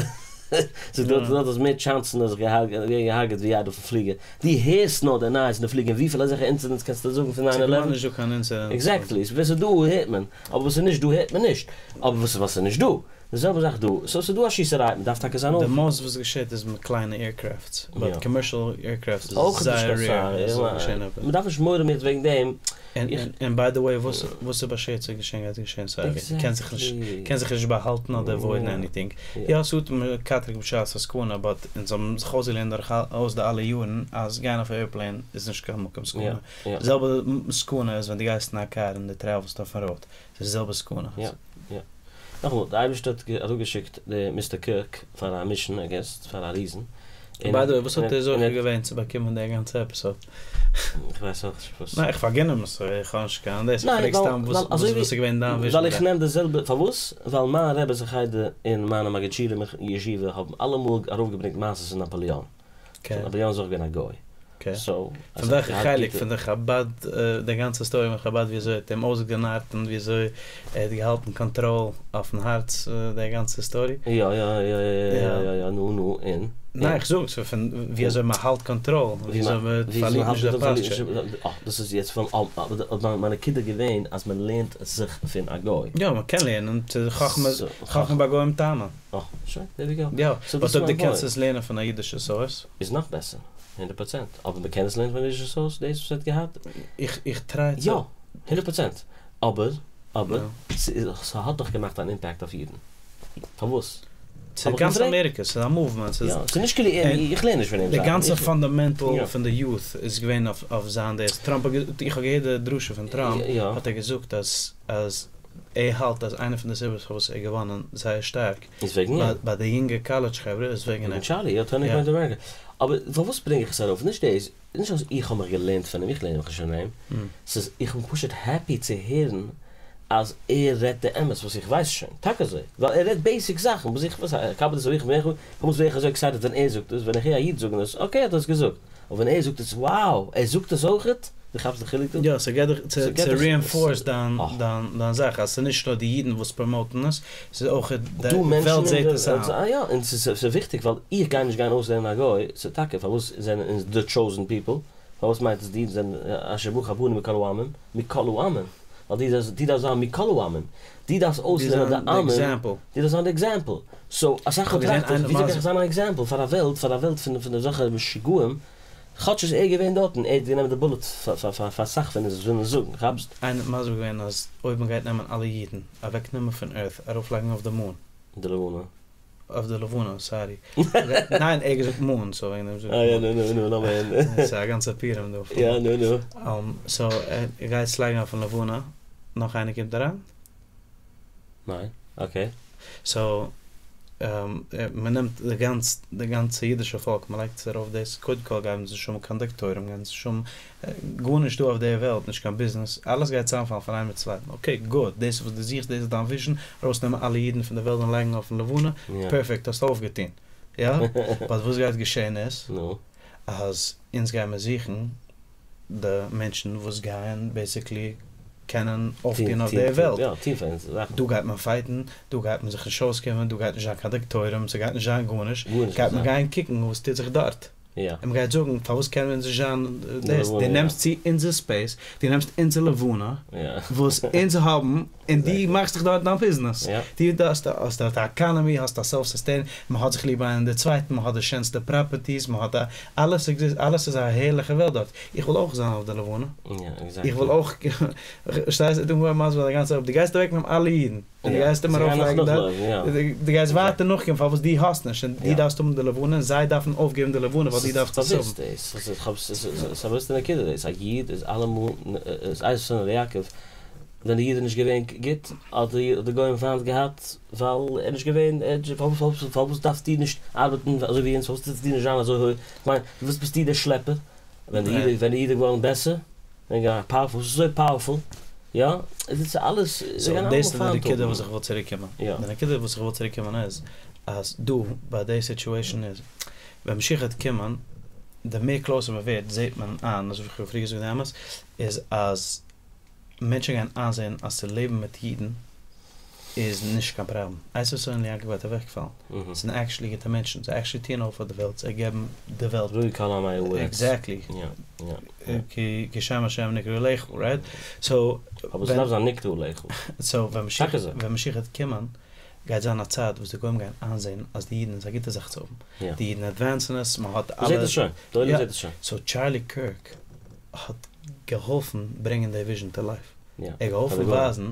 זאגט ער דארט איז מער טשאנסן אז איך ווער געהארגעט ווי איידער אויפן פליגער דו הערסט נאר די נייעס אין די פליגער וויפיל אזעלכע אינצידענטס קענסטו זאגן פון ניין עלעווען? ס'איז כמעט נישטא קיין אינצידענטס. עקזעקטלי, ווען ס'איז דא הערט מען, אבער וואס איז נישט דא הערט מען נישט, אבער וואס איז נישט דא? די זעלבע זאך דא, סאו ס'איז דא א שיסעריי, מ'דארף טאקע זיין די אויף. מאסט וואס געשעט איז מיט קליינע עירקרעפטס, באט קאמערשעל עירקרעפטס איז אויך נישט זייער קיין רעיר אז סאך, ס'זאל געשען עפעס. מ'דארף נישט מורא האבן יעצט וועגן דעם. און ביי די וועי וואס איז באשערט צו געשען גייט געשען סייווי, קען זיך נישט קען זיך נישט באהאלטן אדער עוואוידן עניטינג, יא ס'האט מקטרג בשעת הסכנה באט אונז האבן זיך אויסגעלערנט דורכאויס די אלע יארן אז גיין אויף א עירפלעין איז נישט קיין מקום סכנה, די זעלבע סכנה איז ווען דו גייסט אין א קאר און דו טרעוולסט אויפן ראוד, ס'איז די זעלבע סכנה. יא יא. נאכאמאל, די אייבערשטער האט אראפגעשיקט די מיסטער קירק פאר א מישן, איי געס, פאר א ריזן. ביי די וועי, וואס האט ער זוכה געווען צו באקומען די גאנצע עפיסאד? איך ווייס אויך נישט וואס. ניין, איך פארגין אים עס, איך האב נישט קיין דאס, איך פרעג סתם וואס איז געווען דיין וויזשן. ווייל איך נעם די זעלבע, פארוואס? ווייל מיין רעבעס אין חדר און מיינע מגיד שיעורים אין ישיבה האבן אלעמאל ארויפגעברענגט מעשות פון נאפאליאן. נאפאליאן איז אויך געווען א גוי. סאו. פון וועלכע חלק? פון די חבד, די גאנצע סטארי פון חבד ווי אזוי ער האט אים אויסגענארט און ווי אזוי ער האט געהאלטן קאנטראל אויפן הארץ, די גאנצע סטארי? יא יא יא יא יא יא נו נו און? ניין איך זאג ס'איז פון ווי אזוי מען האלט קאנטראל און ווי אזוי מען פארלירט נישט די פאסטשער. אה דאס איז יעצט פון אבער מיין נקודה געווען אז מען לערנט זיך פון א גוי. יא מען קען לערנען, חכמה חכמה בגוים תאמין. אה שוין דער ווי גאו. יא באט אויב דו קענסט עס לערנען פון א אידישע סאורס. איז נאך בעסער, הונדערט פראצענט. אבער מען קען עס לערנען פון א אידישע סאורס דאס וואס ער האט געהאט? איך איך טריי צו. יא, הונדערט פראצענט. אבער אבער ס'האט דאך געמאכט אן אימפעקט אויף אידן. פארוואס? ס'איז גאנץ אמעריקע, ס'איז א מאוומענט. יא, ס'איז נישט כאילו איך לערן נישט פון אים די גאנצע פאנדאמענטל פון די יוט איז געווען אויף זיין דאס. טראמפ האט, איך האב געהערט די דרשה פון טראמפ, האט ער געזאגט אז אז ער האלט אז איינע פון די סיבות פארוואס ער געוואנען זייער שטארק איז וועגן אים. ביי די יונגע קאלעדזש חברה איז וועגן אים. טשארלי, יא, טורנינג פוינט אמעריקע. אבער פארוואס ברענג איך עס ארויף? נישט דאס, נישט אז איך האב מיך געלערנט פון אים, איך לערן מיך נישט פון אים, ס'איז איך בין פשוט העפי צו הערן אז ער רעדט די אמת וואס איך ווייס שוין, טאקע אזוי, ווייל ער רעדט בעיסיק זאכן וואס איך ווייס, כבד את אביך ואמך, פארוואס ווער איך אזוי עקסייטעד ווען ער זאגט עס, ווען איך הער א איד זאגן עס, אקעי ער האט עס געזאגט, אבער ווען ער זאגט עס, wow, ער זאגט עס אויכעט? דו כאפסט די חילוק דא? יא, ס'געט דיך צו ריאינפארס דיין דיין זאך אז ס'איז נישט נאר די אידן וואס פראמאוטן עס, ס'איז אויכעט די וועלט זעט עס איין. אה יא, און ס'איז וויכטיג ווייל איך גיי נישט גיין אויסלערנען א גוי, ס'איז טאקע פארוואס זענען אונז די טשאוזען פיפל, פארוואס מיינט עס די אידן זענען אשר בחר בנו מכל העמים, מכל העמים, ווייל דו דארפסט זיין מכל העמים, דו דארפסט אויסלערנען די עמים, דו דארפסט זיין די עקזעמפל. סאו אסאך כ'האב מאל געזען טראכט איך איינער וויאזוי קען מסביר. איך זיין א עקזעמפל פאר א וועלט פאר א וועלט פון פון אזעלכע משוגעים כאטש איז ער געווען דארט און ער האט גענומען די בולעט פאר פאר פאר אסאך פון אונז וואס ווילן עס זאגן כאפסט? איינער האט מסביר געווען אז אויב מען גייט נעמען אלע אידן, אוועק נעמען פון ערט, ארויף לייגן אויף די moon. די לבנה. אויף די לבנה, סארי. ניין ער האט געזאגט moon סאו וועגן דעם זאג אה יא איך נו moon. נו נו לאמיר הערן. ס'איז א גאנצע פורים דא. יא נו נו. סאו ער גייט עס לייגן אויפן לבנה, נאך איינער קומט אריין? ניין, אקעי. סאו מען נעמט די גאנץ די גאנצע אידישע פאלק מען לייגט עס ארויף דאס קודם כל גייען זיי נישט האבן קיין דאקטוירים גייען זיי נישט האבן גארנישט דא אויף די וועלט נישט קיין ביזנעס אלעס גייט צוזאמפאלן פון איין מיט צווייטן אקעי גוט דאס איז וואס דו זוכסט דאס איז דיין וויזשן ארויסנעמען אלע אידן פון די וועלט און לייגן אויפן לבנה פערפעקט האסט אויפגעטון יא באט וואס גייט געשען איז אז אונז גיימער זוכן די מענטשן וואס גייען בעסיקלי קענען אויפטון אויף די וועלט. דא גייט מען פייטן, דא גייט מען זיך נישט אויסקומען, דא גייט נישט זיין קיין דאקטוירים, ס'גייט נישט זיין גארנישט, גייט מען גיין קוקן וואס טוט זיך דארט, און מען גייט זאגן פארוואס קענען אונז נישט זיין דאס, דו נעמסט צו אונזער ספעיס, דו נעמסט אונזער לבנה וואס אונז האבן, און דו מאכסט זיך דארט דיין ביזנעס, דו האסט דארט א עקאנעמי, האסט א סעלף סוסטעינינג, מען האט זיך ליב איינער די צווייטן, מען האט די שענסטע פראפערטיס, מען האט א, אלעס עקזיסט, אלעס איז א הערליכע וועלט דארט, איך וויל אויך זיין אויף די לבנה, איך וויל אויך, פארשטייסט, איך בין מסביר די גאנצע, אויב דו גייסט אוועק נעמען אלע אידן, און דו גייסט אים ארויף לייגן דארט, דו גייסט ווייטער נאכקומען פארוואס דו האסט נישט, און דו דארפסט האבן די לבנה, און זיי דארפן אויפגעבן די לבנה ווייל דו דארפסט עס האבן. ס'איז א באוואוסטע נקודה דאס, א איד איז אלעמאל, איז עשו שונא ליעקב. ווען די איד איז נישט געווען גוט האט די גוים פיינט געהאט ווייל ער איז נישט געווען פארוואס דארפסטו נישט ארבעטן אזוי ווי אונז פארוואס טוסטו נישט זיין אזוי הויך כ'מיין וואס ביסטו דער שלעפער ווען די איד ווען די איד איז געווארן בעסער און געווארן פאוערפול וואס איז אזוי פאוערפול יא איז עס אלעס סאו דאס איז די נקודה וואס איך וויל צוריק קומען די נקודה וואס איך וויל צוריק קומען איז אז דא ביי די סיטועשאן איז ווען משיח וועט קומען די מער קלאוסער מען ווערט זעט מען איין אזוי ווי איך האב פריער געזאגט די אמת איז אז מענטשן גייען איינזען אז צו לעבן מיט אידן איז נישט קיין פראבלעם. עשו שונא ליעקב גייט אוועקפאלן. ס'זענען עקשעלי גוטע מענטשן. זיי עקשעלי טוען אויף פאר די וועלט. זיי געבן די וועלט. ראו כל עמי הארץ. עקזעקטלי. כי שם השם נקרא עליך, רייט? סאו. אבער ס'דארף זיין נקרא עליך. סאו ווען משיח וועט קומען גייט זיין א צייט וואס די גוים גייען איינזען אז די אידן איז א גוטע זאך צו האבן. די אידן עדווענסן עס, מ'האט אלע. מ'זעט עס שוין. די עולם זעט עס שוין. סאו טשארלי קירק האט געהאלפן ברענגען די וויזשען טו לייף, ער האט געהאלפן ווייזן,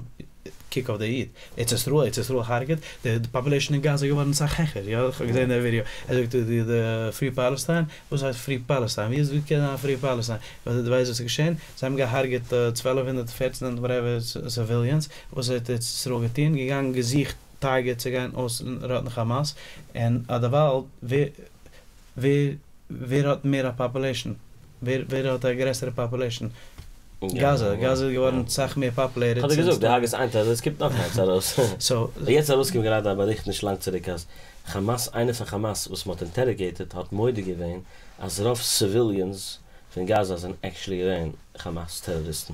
קוק אויף די איד, ארץ ישראל, ארץ ישראל הרג'ט, די פאפולעישאן אין גאזא איז געווארן סאך העכער, יא איך האב געזען די ווידיאו, ער זאגט די די פרי פאלעסטיין, וואס הייסט פרי פאלעסטיין, ווי אזוי קען זיין פרי פאלעסטיין, ווייסט וואס איז געשען, זיי האבן געהארגעט צוועלף הונדערט פערצן הונדערט וואטעווער סעוויליענס, וואס האט ארץ ישראל געטון, געגאנגען געזוכט טארגעט צו גיין אויסראטן כאמאס, און אדערווייל ווער ווער ווער האט מער א פאפולעישן? ווער ווער האט א גרעסערע פאפולעישן? גאזא, גאזא איז געווארן סאך מער פאפולעיטעד כ'האב דיר געזאגט, די הרג'סט איין טעראריסט קומט נאך איינס ארויס. סאו. יעצט איז ארויסגעקומען גראדע א באריכט נישט לאנג צוריק אז כאמאס איינער פון כאמאס וואס מ'האט אינטעראגעיטעד האט מודה געווען אז רוב סיוויליענס פון גאזא זענען עקשעלי געווען כאמאס טעראריסטן.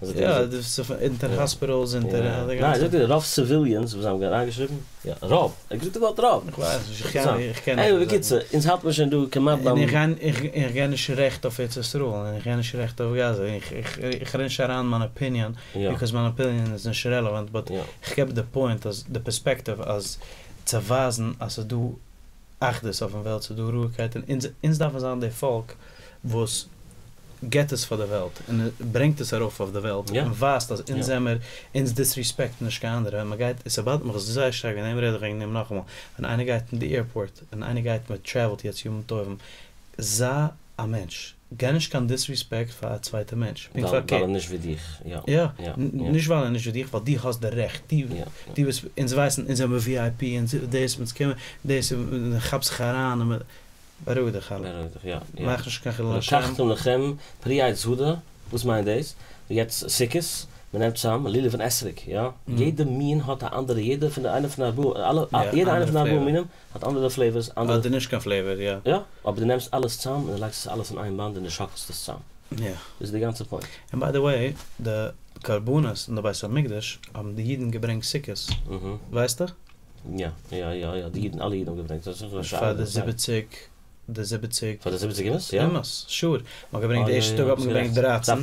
יא, דאס איז אונטער האספיטעלס אונטער די גאנצע. ניין, זאגט ער רוב סיוויליענס וואס זיי האבן אריינגעשריבן, יא, רוב, ער האט געזאגט די ווארט רוב. איך ווייס נישט, איך קען איך קען נישט. עניוועי, בקיצור, אונז האלט מיר שוין דא כמעט ביים. און איך גיי איך גיי נישט רעכט אויף ארץ ישראל, און איך גיי נישט רעכט אויף גאזא, איך איך איך רעד נישט אריין מיין אפיניאן, ביקאוז מיין אפיניאן איז נישט רעלעוואנט, באט איך געב די פוינט אז די פערספעקטיוו אז צו ווייזן אז ס'איז דא אחדות אויפן וועלט, ס'איז דא רואיגקייט, און אונז אונז דארפן זיין די פאלק וואס געט עס פאר די וועלט, און ברענגט עס ארויף אויף די וועלט, און ווייזט אז אונז זעמער, אונז דיסריספעקטן נישט קיין אנדערע, און מ'גייט, און ס'באדערט מיך זייער שטארק, וועגן דעם רעד איך וועגן דעם נאכאמאל, ווען איינער גייט אין די עירפארט, און איינער גייט מ'טרעוולט יעצט ימים טובים, זיי א מענטש, גיב נישט קיין דיסריספעקט פאר א צווייטע מענטש, פונקט פארקערט. ווייל ער נישט ווי דיך, יא. יא, נישט ווייל ער נישט ווי דיך, ווייל דו האסט די רעכט, דו ביסט, אונז ווייסן, אונז זעמער VIP, אונז דאס, אונז קומען, דאס, און כאפ זיך אריין, און בארואיג דיך אלע. בארואיג דיך, יא, יא. מאך נישט קיין חילול השם. ולקחתם לכם פרי עץ הדר, וואס מיינט דאס? יעצט סוכות, מען נעמט צאם לולב און אתרוג, יא? יעדע מין האט א אנדערע, יעדע פון די איינע פון די ארבעה, אלע, יעדע איינע פון די ארבעה מינים האט אנדערע פלעיווארס, אנדערע. אדער נישט קיין פלעיוואר, יא. יא, אבער דו נעמסט אלעס צאם און דו לייגסט עס אלעס אין איין באנד און דו שאקלסט עס צאם. יא. דאס איז די גאנצע פוינט. און ביי די וועי, די קרבנות אין די בית המקדש האבן די אידן געברענגט סוכות, ווייסטו? יא, יא, יא, יא, די אידן, אלע אידן האבן געברענגט, דאס איז נישט פאר די זיבעציג, די זיבעציג. פאר די זיבעציג אומות, יא. אומות, שור. מ'האט געברענגט די ערשטע טאג האט מען געברענגט דרייצן,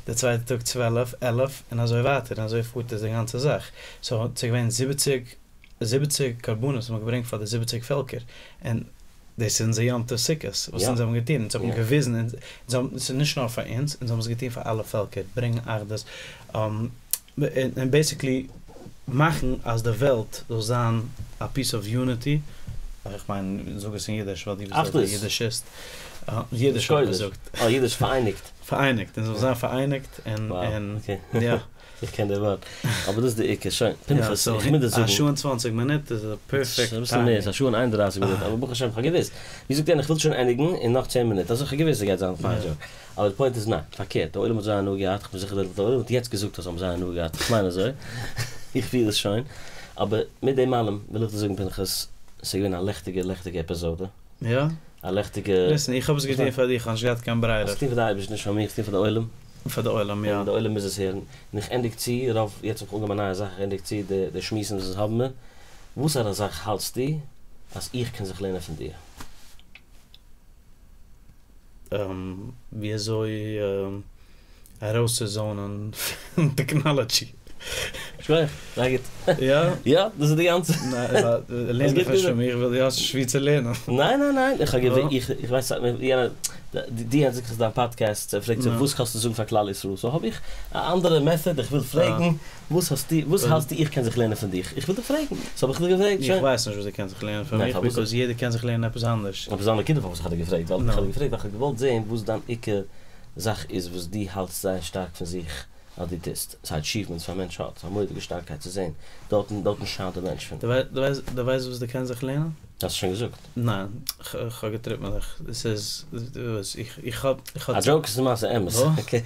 די צווייטע טאג צוועלף, עלף, און אזוי ווייטער, און אזוי פארט עס די גאנצע זאך. סאו, ס'איז געווען זיבעציג. זיבעציג קרבנות האט מען געברענגט פאר די זיבעציג פעלקער, און דאס איז אונזער יום טוב סוכות, וואס אונז האבן געטון, אונז האבן געוויזן, אונז האבן, ס'איז נישט נאר פאר אונז, אונז האבן עס געטון פאר אלע פעלקער, ברענגען אחדות, און בעיסיקלי מאכן אז די וועלט זאל זיין א פיס אוו יוניטי, איך מיין, זאג עס אין אידיש ווייל דו ביסט א אידישיסט, אידיש האב איך געזאגט. אה, אידיש, פאראייניגט. פאראייניגט, אונז זאלן זיין פאראייניגט און יא. איך קען די ווארט, אבער דאס איז די עיקר, שוין, פנחס, איך מוז דיר זאגן. א שעה און צוואנציג מינוט איז א פערפעקט טיימינג. אביסל מער, ס'איז א שעה און איין און דרייסיג מינוט, אבער ברוך השם כ'האב געוואוסט. ווי זאגט איינער, כ'וויל שוין ענדיגן אין נאך צען מינוט, אזוי כ'האב געוואוסט ס'גייט זיין פיין דזשאוק. אבער די פוינט איז ניין, פארקערט, די עולם האט זייער הנאה געהאט, כ'בין זיכער די עולם האט יעצט געזאגט אז זיי האבן זייער הנאה געהאט, כ'מיין אזוי, איך פיל עס שוין. אבער מיט דעם אלעם וויל איך דיר זאגן פנחס, ס'איז געווען א לעכטיגע לעכטיגע עפיזאדע. יא? א לעכטיגע. ליסן, איך האב עס געטון פאר דיך, כ'האב נישט געהאט קיין ברירה. האסט געטון פאר די אייבערשטן, נישט פאר מיר, האסט געטון פאר די עולם. פאר די עולם, יא. און די עולם מוז עס הערן. און איך ענדיג צו, רוב, יעצט האב איך אנגעהויבן א נייע זאך, איך ענדיג צו די די שמועסן וואס אונז האבן מיר. וואסארא זאך האלטסטו אז איך קען זיך לערנען פון דיר? ווי אזוי ארויסצוזאונען פון טעקנאלעדזשי. שכוח, זייער גוט. יא? יא, דאס איז די גאנצע. לערן דיך נישט פון מיר, איך וויל דו האסט נישט וואו צו לערנען. ניין ניין ניין, איך האב געוו. איך ווייס יענער, דו האסט געזאגט דיין פאדקעסט, פרעגט זיך וואס האסטו צו זאגן פאר כלל ישראל, סאו האב איך א אנדערע מעטאד, איך וויל פרעגן וואס האסטו, וואס האלטסטו איך קען זיך לערנען פון דיך, איך וויל דיך פרעגן, סאו האב איך דיך געפרעגט, שוין. איך ווייס נישט וואס דו קענסט זיך לערנען פון מיך, ביקאוז יעדער קען זיך לערנען עפעס אנדערש. אבער ס'איז א נקודה פארוואס איך האב דיך געפרעגט, ווייל איך האב דיך געפרעגט ווייל איך האב געוואלט זען וואס דיין עיקר זאך איז וואס דו האלטסט זייער שטארק פון זיך אז דו טוסט, ס'איז א אטשיוומענט וואס א מענטש האט, ס'איז א מורא'דיגע שטארקייט צו זען, דארטן דארטן שיינט דער מענטש פון. דו ווייסט וואס דו קענסט זיך לערנען? האסט שוין געזאגט. ניין, כ'האב געטריפט מיט דיך, ס'איז, איך האב, איך האב. א דזשאוק איז למעשה אמת. אקעי.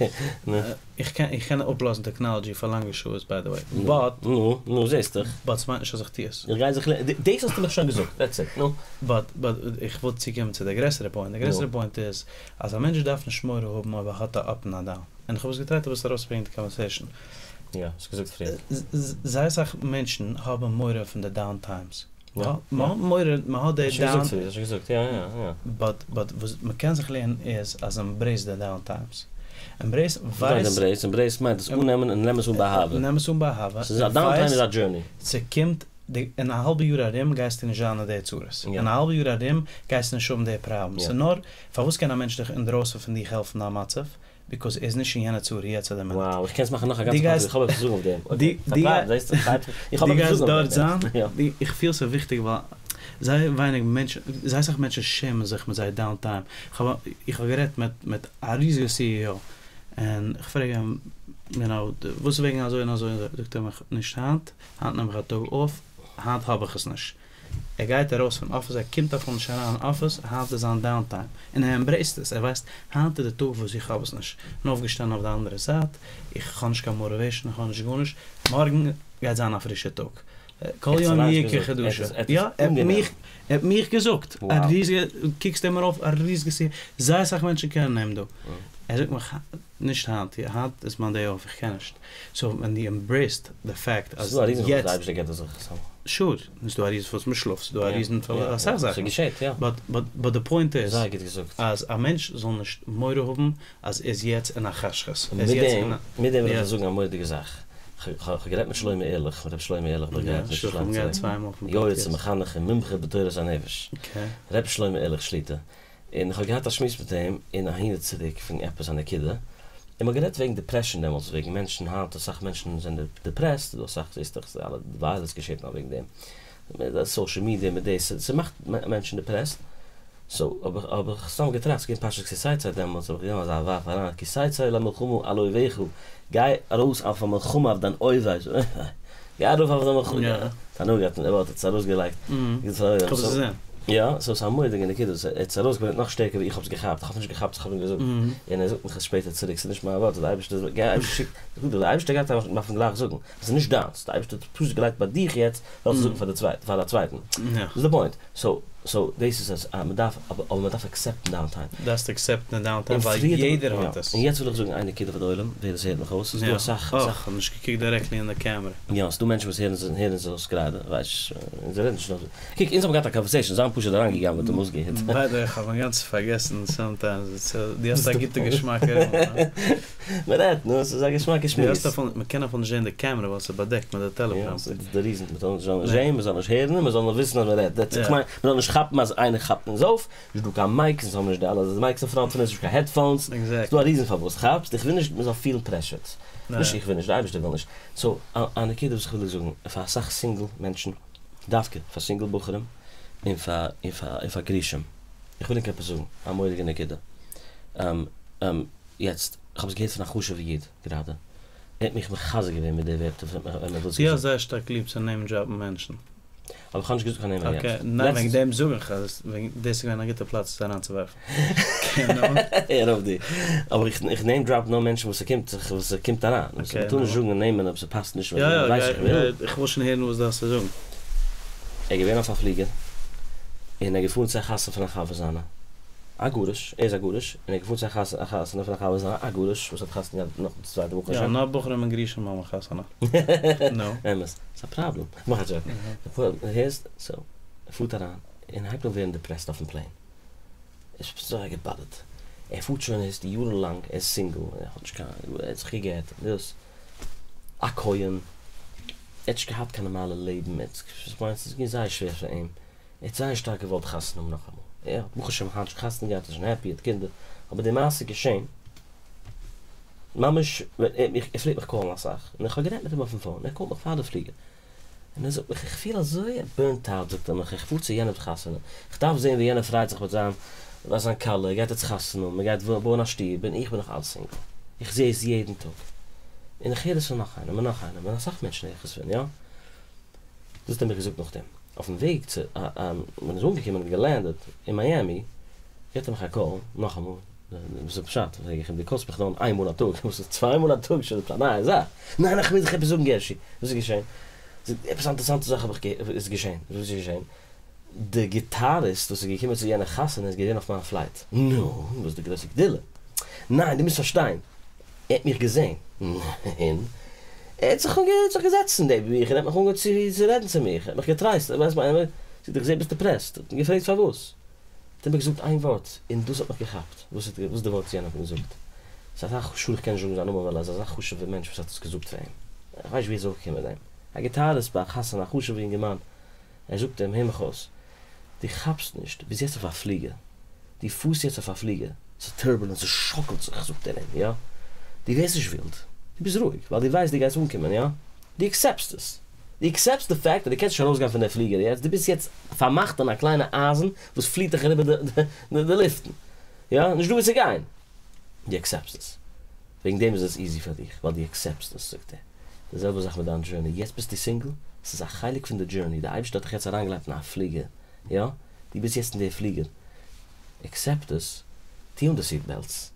נו. איך קען, איך קען אפלאזן טעקנאלעדזשי פאר לאנגע שעות ביי די וועי, באט. נו, נו, זעסט דאך. באט ס'מיינט נישט אז איך טו עס. איך גיי זיך לערנען, דאס האסטו מיך שוין געזאגט, דעטס איט, נו. באט, באט, איך וויל צוקומען צו די גרעסערע פוינט, די גרעסערע פוינט איז, אז א מענטש דארף נישט מורא האבן אויב ער האט א אפ און א דאון. און איך האב עס געטרייט אביסל ארויסצוברענגען די קאנווערסעישאן. יא, האסט געזאגט פריער. זייער אסאך מענטשן האבן מורא פון די דאון טיימס. מען האט מורא, מען האט די דאון. האסט שוין געזאגט פריער, האסט שוין געזאגט, יא יא יא. באט, באט וואס מען קען זיך לערנען איז אז עמברעיס די דאון טיימס. עמברעיס, ווייס. וואס מיינט עמברעיס? עמברעיס מיינט עס אננעמען און נעם עס אן באהבה. נעם עס אן באהבה. ס'איז א דאון טיים איז א דזשורני. ס'קומט, אין א האלבע יאר ארום גייסטו נישט זיין אין די צרות. אין א האלבע יאר ארום גייסטו נישט האבן די פראבלעם. ס'איז נאר, פארוואס קען א מענטש דיך אינדרויסן פון דיך העלפן דיין מצב? ביקאוז ער איז נישט אין יענע צרה יעצט אט די מינוט. וואו, איך קען עס מאכן נאך א גאנצע פאדקעסט, איך האב עפעס צו זאגן אויף דעם. אקעי, פארטרייב, זעסט, איך האב עפעס צו זאגן אויף דעם. דו גייסט דארט זיין, איך פיל ס'איז וויכטיג ווייל זייער ווייניג מענטשן, זייער אסאך מענטשן שעמען זיך מיט זייער דאון טיים. איך האב גערעדט מיט מיט א ריזיגע סי אי או, און איך פרעג אים, יו נאו, וואס וועגן אזוי און אזוי און אזוי, זאגט ער מיך, נישט היינט, היינט נעם איך א טאג אףף, היינט האב איך עס נישט. ער גייט ארויס פון אפיס, ער קומט אפילו נישט אריין אין אפיס, היינט איז זיין דאון טיים, און ער עמברעיסט עס, ער ווייסט, היינט איז די טאג וואס איך האב עס נישט, כ'בין אויפגעשטאנען אויף די אנדערע זייט, איך האב נישט קיין מאטיוועישן, איך האב נישט גארנישט, מארגן גייט זיין א פרישע טאג, כל יום יהיה כחדשו, יא, ער האט מיך, ער האט מיך געזאגט, א ריזיגע, קוקסט אים ארויף, א ריזיגע סי, זייער אסאך מענטשן קענען אים דא, ער זאגט מיך, נישט היינט, היינט איז מיין דעי אףף, איך קען נישט. סאו ווען דו עמברעיסט די פעקט אז ס'איז דא א ריזן פארוואס די יעצט. אייבערשטער געבט אזעלכע סאמע. שור, ס'איז דא א ריזן פארוואס מ'שלאפט, ס'איז דא א ריזן פאר אסאך זאכן. ס'געשעט, יא. באט באט באט די פוינט איז. זייער גוט געזאגט. אז א מענטש זאל נישט מורא האבן אז ער איז יעצט אין א חשכות. ער איז מיט יעצט דעם אין א. מיט דעם וויל איך דיר זאגן א מורא'דיגע זאך. כ'האב גערעדט מיט שלמה ערליך, מיט ר' שלמה ערליך האב איך גערעדט מיט שלמה צוריק. יועץ ומחנך און מומחה בתורת הנפש. ר' שלמה ערליך שליט"א. און איך האב געהאט א שמועס מיט אים אין אהין און צוריק פון עפעס א נקודה, און מ'האט גערעדט וועגן דיפרעשאן דעמאלטס, וועגן מענטשן היינט אסאך מענטשן זענען דיפרעסט, ס'דא אסאך זעסט דאך אלע וויירעלס געשעט נאר וועגן דעם, מיט די סאושעל מידיע מיט דאס, ס'מאכט מענטשן דיפרעסט, סאו האב איך האב איך סתם געטראכט, ס'געווען פרשת כי תצא דעמאלטס, האב איך געגעבן אזא ווארף אריין, כי תצא למלחמה על אויביך, גיי ארויס אויף א מלחמה אויף דיין אויב, גיי ארויף אויף דיין מלחמה, תענוג האט ער האט עס ארויסגעלייגט. כ'האב עס געזען. יא, סאו ס'איז א מורא'דיגע נקודה, ער האט עס ארויסגעברענגט נאך שטערקער ווי איך האב עס געכאפט, איך האב נישט געכאפט וואס איך האב אים געזאגט, און ער זאגט מיך עס שפעטער צוריק, ס'איז נישט מיין ווארט, די אייבערשטער זאגט, גיי אייבערשטער שיקט, זאגט דאך די אייבערשטער גייט אייך דארפן גלייך זאגן, עס איז נישט דיינס, די אייבערשטער האט פשוט געלייגט ביי דיך יעצט זאלסט עס זאגן פאר די צווייטן, פאר א צווייטן, דאס איז די פוינט, סאו. סאו דאס איז אז מען דארף, אבער מען דארף עקסעפטן דאון טיים. דארפסט עקסעפטן די דאון טיים ווייל יעדער האט עס. און יעצט וויל איך זאגן איין נקודה פאר די עולם ווער עס הערט מיך אויס, ס'איז דא אסאך אסאך. כ'האב נישט געקוקט דירעקטלי אין די קעמרע. יא, ס'דא מענטשן וואס הערן הערן זיך אויס גראדע, ווייסט, אונז רעדן נישט נאר. קוק, אונז האבן געהאט א קאנווערסעישאן, זיי האבן פשוט אריינגעגנב'עט און אויסגעהערט. ביי די וועי, כ'האב אינגאנצן פארגעסן סאמטיימס, דו האסט א גוטע געשמאק ארום. מען רעדט, נו, ס'איז א געשמאקע שמועס. מען קען אפילו נישט זען די קעמרע ווייל ס'איז באדעקט מיט די טעלעפראמפטער. יא, ס'איז די ריזען, מען זאל נישט זען, מען זאל נישט הערן, און מען זאל נאר וויסן אז מען רעדט, דעטס איט. כ'מיין, מען זאל נישט כאפן אז איינער כאפט אונז אויף, נישט דא קיין מייקס, אונז האבן נישט די אלע מייקס אין פראנט פון אונז, נישט קיין העדפאונס, ס'איז דא א ריזען פארוואס, כאפסט? איך וויל נישט מען זאל פילן פרעשורט. נישט איך וויל נישט, די אייבערשטער וויל נישט. סאו, א נקודה וואס איך וויל דיר זאגן, פאר אסאך סינגל מענטשן, דווקא פאר סינגל בחורים, און פאר און פאר און פאר גרושים, איך וויל ענק עפעס זאגן, א מורא'דיגע נקודה. יעצט, כ'האב עס געהערט פון א חשוב'ע איד גראדע, ער האט מיך מחזק געווען מיט די ווערטער וואס ער האט מיר דאס געזאגט. דו האסט זייער שטארק ליב צו נעים דראפן מענטשן. אבער כ'האב נישט געזאגט קיין נעמען יעצט. אקעי, ניין וועגן דעם זאג איך אז דאס איז געווען א גוטע פלאץ עס אריינצואווארפן. הער אויף דו. אבער איך נעים דראפ נאר מענטשן וואס ס'קומט זיך, וואס ס'קומט אריין. מ'טאר נישט זאגן נעמען אויב ס'פאסט נישט, ווייל מ'ווייסט נישט. יא יא, איך וויל שוין הערן וואס דו האסט צו זאגן. ער איז געווען אויף א פליגער, און ער איז געפארן צו א חתונה פון א חבר זיינע. א גרוש, ער איז א גרוש, און ער איז געפארן צו א חתונה פון א חבר זיינע, א גרוש, וואס האט חתונה געהאט נאך די צווייטע ברוך השם. יא, נאר בחורים און גרושים האבן חתונה. נו. אמת. ס'איז א פראבלעם. כ'מאך א דזשאוק. הערסט? סאו, ער פארט אריין, און הייבט אן ווערן דיפרעסט אויפן פלעין. ער איז זייער געבאדערט. ער פארט שוין הערסט יארן לאנג, ער איז סינגל, ער האט נישט קיין, ער האט זיך גע'גט, דאס. א כהן. ער האט נישט געהאט קיין נארמאלע לעבן, ער האט, כ'מיין ס'איז געווען זייער שווער פאר אים. ער האט זייער שטארק געוואלט חתונה האבן נאכאמאל, ער האט ברוך השם היינט שוין חתונה געהאט, איז שוין העפי, האט קינדער, אבער די מעשה איז געשען ממש ווען ער האט מיך, ער פלעגט מיך קאלן אסאך, און איך האב גערעדט מיט אים אויפן פאון, ער קאלט מיך פאר די פליגער, און ער זאגט מיך איך פיל אזוי בורנט אוט זאגט ער מיך, איך פאר צו יענעמ'ס חתונה, איך דארף זען ווי יענער פרייט זיך מיט זיין ביי זיין כלה, ער גייט יעצט חתונה האבן, מען גייט בויען א שטוב, און איך בין נאך אלץ סינגל, איך זע עס יעדן טאג, און איך הער עס פון נאך איינעם און נאך איינעם, און אסאך מענטשן הער איך עס פון, יא. דאס האט ער מיר געזאגט נאכדעם. אויפן וועג צו ווען ער איז אנגעקומען און געלענדעט אין מיאמי, געט ער מיך א קאל נאכאמאל, וואס איז פשט? פרעג איך אים, דו קאלסט מיך נאר איין מאל א טאג, וואס איז צוויי מאל א טאג שוין א נייע זאך? ניין איך מוז דיך עפעס זאגן גערשי, וואס איז געשען? זאגט ער, עפעס א אינטערעסאנטע זאך האב איך איז געשען, וואס איז געשען? די גיטאריסט וואס איז געקומען צו יענע חתונה איז געווען אויף מיין פלייט. נו, דאס איז די גרויסע גדולה. ניין, דו מוזט פארשטיין, ער האט מיך געזען, און ער האט זיך זיך געזעצט נעבן מיך און ער האט מיך אנגעהויבן צו רעדן צו מיך, ער האט מיך געטרייסט, ווייסט מיין, זאגט ער, איך זע ביסט דעפרעסט, האט מיר געפרעגט פארוואס, האט ער מיר געזאגט איין ווארט, און דאס האט מיך געכאפט, וואס האט וואס די ווארט וואס יענער האט אים געזאגט, ס'איז אזא חשוב, איך קען נישט זאגן זיין נאמען ווייל ער איז אזא חשוב'ער מענטש וואס האט עס געזאגט פאר אים, איך ווייס נישט ווי ער איז אויפגעקומען מיט דעם, א גיטאריסט ביי א חתונה, א חשוב'ער יונגערמאן, ער זאגט אים, הער מיך אויס, דו כאפסט נישט, דו ביסט יעצט אויף א פליגער, דו פארסט יעצט אויף א פליגער, ס'איז טורבולענט, ס'שאקלט זיך, זאגט ער אים, יא, דו ווערסט נישט ווילד, דו ביסט רואיג, ווייל דו ווייסט דו גייסט אנקומען, יא, דו עקסעפטסט עס, דו עקסעפטסט די פעקט אז דו קענסט נישט ארויסגיין פון דער פליגער יעצט, דו ביסט יעצט פארמאכט אין א קליינע אייזן וואס פליט דיך אריבער די לופטן, יא, נישט דא וואו צו גיין, דו עקסעפטסט עס. וועגן דעם איז עס איזי פאר דיך, ווייל דו עקסעפטסט עס, זאגט ער. די זעלבע זאך מיט דיין דזשורני, יעצט ביסטו סינגל, ס'איז א חלק פון די דזשורני, די אייבערשטער האט דיך יעצט אריינגעלייגט אין א פליגער, יא, דו ביסט יעצט אין די פליגער, עקסעפט עס, טו אן די סיט בעלטס,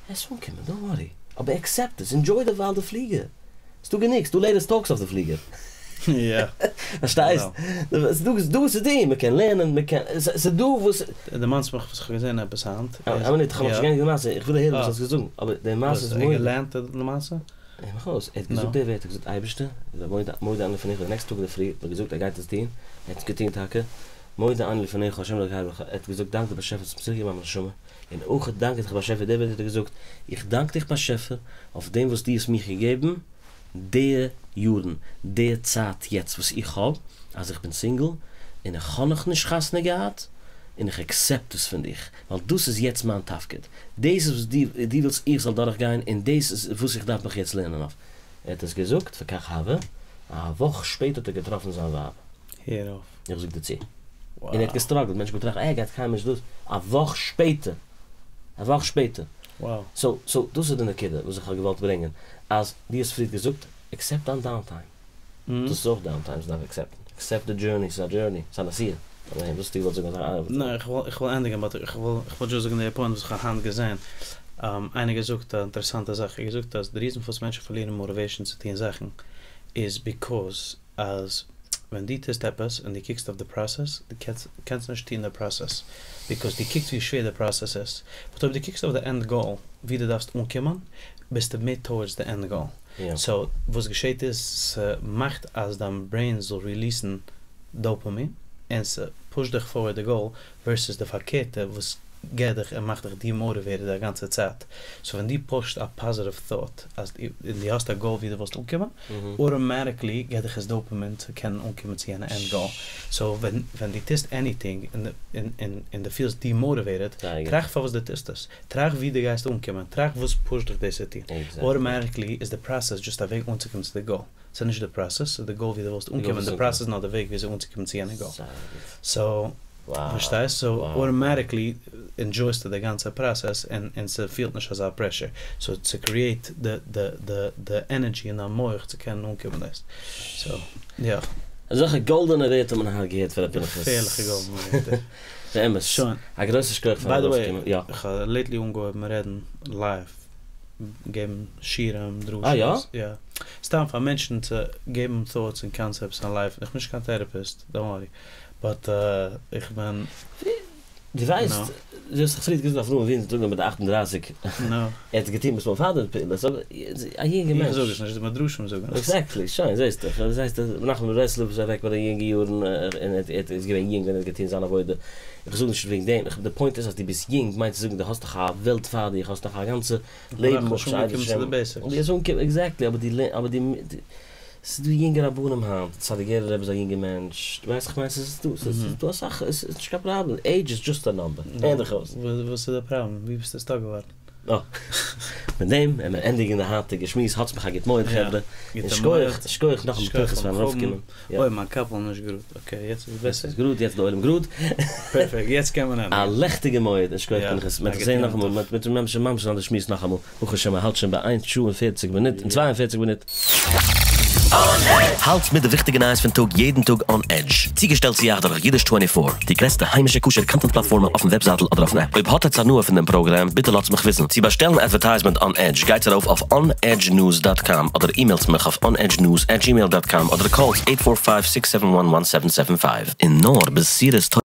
וועסט אנקומען, דאנט ווארי, אבער עקסעפט עס, אינדזשוי דערווייל די פליגער, ס'דא גענוג, ס'דא לעיטעסט טאלקס אויף די פליגער. יא. פארשטייסט? ס'דא וואס צו טון, מ'קען לערנען, מ'קען, ס'דא וואס. דערמאנסט מיך וואס כ'האב געזען עפעס היינט. איין מינוט, כ'האב נאכנישט געענדיגט די מעשה, איך וויל הערן וואס האסט געזאגט, אבער די מעשה איז מורא'דיג. וואס, ער האט געלערנט די מעשה? הער מיך אויס, ער האט געזאגט די ווערטער, ער האט געזאגט אייבערשטער, מודה אני לפניך, די נעקסטע טאג אינדערפרי האט ער געזאגט ער גייט עס טון, ער האט עס געטון טאקע, מודה אני לפניך ה' אלקי ער האט געזאגט דאנק די באשעפער האסט מיר צוריק געגעבן מיין נשמה, און אויך דאנק איך דיך באשעפער, די ווערטער האט ער געזאגט, איך דאנק דיך באשעפער אויף דעם וואס דו האסט מיך געגעבן די יארן, די צייט יעצט וואס איך האב, אז איך בין סינגל, און איך האב נאכנישט חתונה געהאט, און איך עקסעפט עס פון דיך, ווייל דאס איז יעצט מיין תפקיד, דאס איז וואס דו ווילסט איך זאל דורכגיין, און דאס איז וואס איך דארף מיך יעצט לערנען אויף. ער האט עס געזאגט, וכך הווה, א וואך שפעטער האט ער געטראפן זיין ווייב. הער אויף. איך זאג דיר צו. און ער האט געסטראגלט, מענטשן האבן געטראכט, ער גייט קיינמאל נישט דאס, א וואך שפעטער! א וואך שפעטער! סאו, סאו, דאס איז די נקודה וואס איך האב געוואלט ברענגען, אז דו האסט פריערט געזאגט, עקסעפט דיין דאון טיים. דאס איז אויך דאון טיים, מ'דארף עקסעפטן. עקסעפט די דזשורני, ס'איז א דזשורני, ס'איז א נסיעה. אבער וואס האסטו געוואלט זאגן? ניין, איך וויל, איך וויל ענדיגן, באט איך וויל, איך וויל דזשאסט זאגן די פוינט וואס איך האב היינט געזען. איינער געזאגט א אינטערעסאנטע זאך, ער האט געזאגט אז די ריזען פארוואס מענטשן פארלירן מאטיוועישן צו טון זאכן איז ביקאז אז. ווען דו טוסט עפעס און דו קוקסט אויף די פראסעס, דו קענסט נישט טון די פראסעס, ביקאוז דו קוקסט ווי שווער די פראסעס איז, באט אויב דו קוקסט אויף די ענד גאול, ווי דו דארפסט אנקומען, ביסטו מער טאוערדס די ענד גאול. סאו וואס געשעט איז, ס'מאכט אז דיין ברעין זאל ריליעסן דאופאמין, און ס'פושט דיך פארווערד די גאול, ווערסעס די פארקערטע וואס געט דיך און מאכט דיך דימאטיוועיטעד א גאנצע צייט. סאו ווען דו פושט א פאזיטיוו thought אז און דו האסט א גאול ווי דו ווילסט אנקומען, אוטאמאטיקלי געט דיך עס דאופאמין צו קענען אנקומען צו יענע ענד גאול. סאו ווען ווען דו טוסט עניטינג און און און דו פילסט דימאטיוועיטעד, טראכט פארוואס דו טוסט עס. טראכט ווי דו גייסט אנקומען. טראכט וואס פושט דיך דאס צו טון. אוטאמאטיקלי איז די פראסעס דזשאסט א וועג אנצוקומען צו די גאול. ס'איז נישט די פראסעס, ס'איז די גאול ווי דו ווילסט אנקומען, די פראסעס איז נאר די וועג וויאזוי אנצוקומען צו יענע גאול. סאו, פארשטייסט? סאו, אוטאמאטיקלי ענדזשויסטו די גאנצע פראסעס און און ס'פילט נישט אזא פרעשור. סאו, ס'קריעיט די די די די ענערדזשי אין דיין מח צו קענען אנקומען דאס. סאו, יא. אזעלכע גאלדענע ווערטער האט מען היינט געהערט פון ר' פנחס. געפערליכע גאלדענע ווערטער. באמת. שוין. א גרויסע שכוח פארן ארויפקומען. ביי די וועי, כ'האב לעיטלי אנגעהויבן רעדן לייוו. געבן שיעורים, דרשות, אה יא? יא. סתם פאר מענטשן צו געבן thoughts און קאנסעפטס אין לייף, איך בין נישט קיין טעראפיסט, דאנט ווארי, באט איך בין. דו ווייסט, דו האסט דאך פריערט געזאגט אברהם אבינו האט אנגעהויבן מיט די 38, נו. ער האט געטון וואס מען פאדערט פעולות, אבער א יונגע מענטש. איך זאג עס נישט, די מדרשים זאגן עס. עקזעקטלי, שוין, זעסט דאך, דאס הייסט ר' נחמן מברסלב איז אוועק ביי די יונגע יארן, און ער איז געווען יונג ווען ער האט געטון זיין עבודה, איך זאג נישט וועגן דעם, די פוינט איז אז דו ביסט יונג מיינט צו זאגן דו האסט נאך א וועלט פאר דיך, האסט נאך א גאנצע לעבן ברוך השם אנגעקומען צו די בעיסיקס. דו האסט אנגעקומען, עקזעקטלי, אבער די, אבער די, ס'איז דא יונגע רבנים היינט, סאדיגערער רבי איז א יונגע מענטש, דו ווייסט איך מיין ס'איז דא, ס'איז דא אסאך, ס'איז נישט קיין פראבלעם, עידזש איז דזשאסט א נאמבער, ענדיג אויס. וואס איז די פראבלעם? ווי ביסטו סטאק געווארן? אה, מיט דעם וועלן מיר ענדיגן די היינטיגע שמועס, האטס מיך א גוט מועד חברה, און שכוח, שכוח נאכאמאל פנחס פארן ארויפקומען. אוי מיין קאפל איז נישט גראד, אקעי יעצט איז בעסער. יעצט איז גראד, יעצט איז די עולם גראד. פערפעקט, יעצט קען מען ענדיגן. א לעכטיגע מועד, און שכוח פנחס, מ'וועט זיך זעהן נאכאמאל, מ'וועט ממש ממש זיין די שמועס נאכאמאל, ברוך השם מ'האלט שוין ביי איין שעה און פערציג מינוט, און צוויי און פערציג מינוט. האלטס מיט די וויכטיגע נייעס פון טאג יעדן טאג אן עדזש. צוגעשטעלט צו אייך דורך אידיש טווענטי פאר, די גרעסטע היימישע כשר קאנטענט פלאטפארמע אויפן וועבזייטל אדער אויפן עפפ. אויב האט עטץ הנאה פון דעם פראגרעם, ביטע לאזטס מיך וויסן. צו באשטעלן אדווערטייזמענט אן עדזש, גייטס ארויף אויף onedgenews דאט קאם אדער אימעילטס מיך אויף onedgenews עט דזשימעיל דאט קאם אדער קאלטס עיט פאר פייוו סיקס סעווען וואן וואן סעווען סעווען פייוו. און נאר בשורות טובות.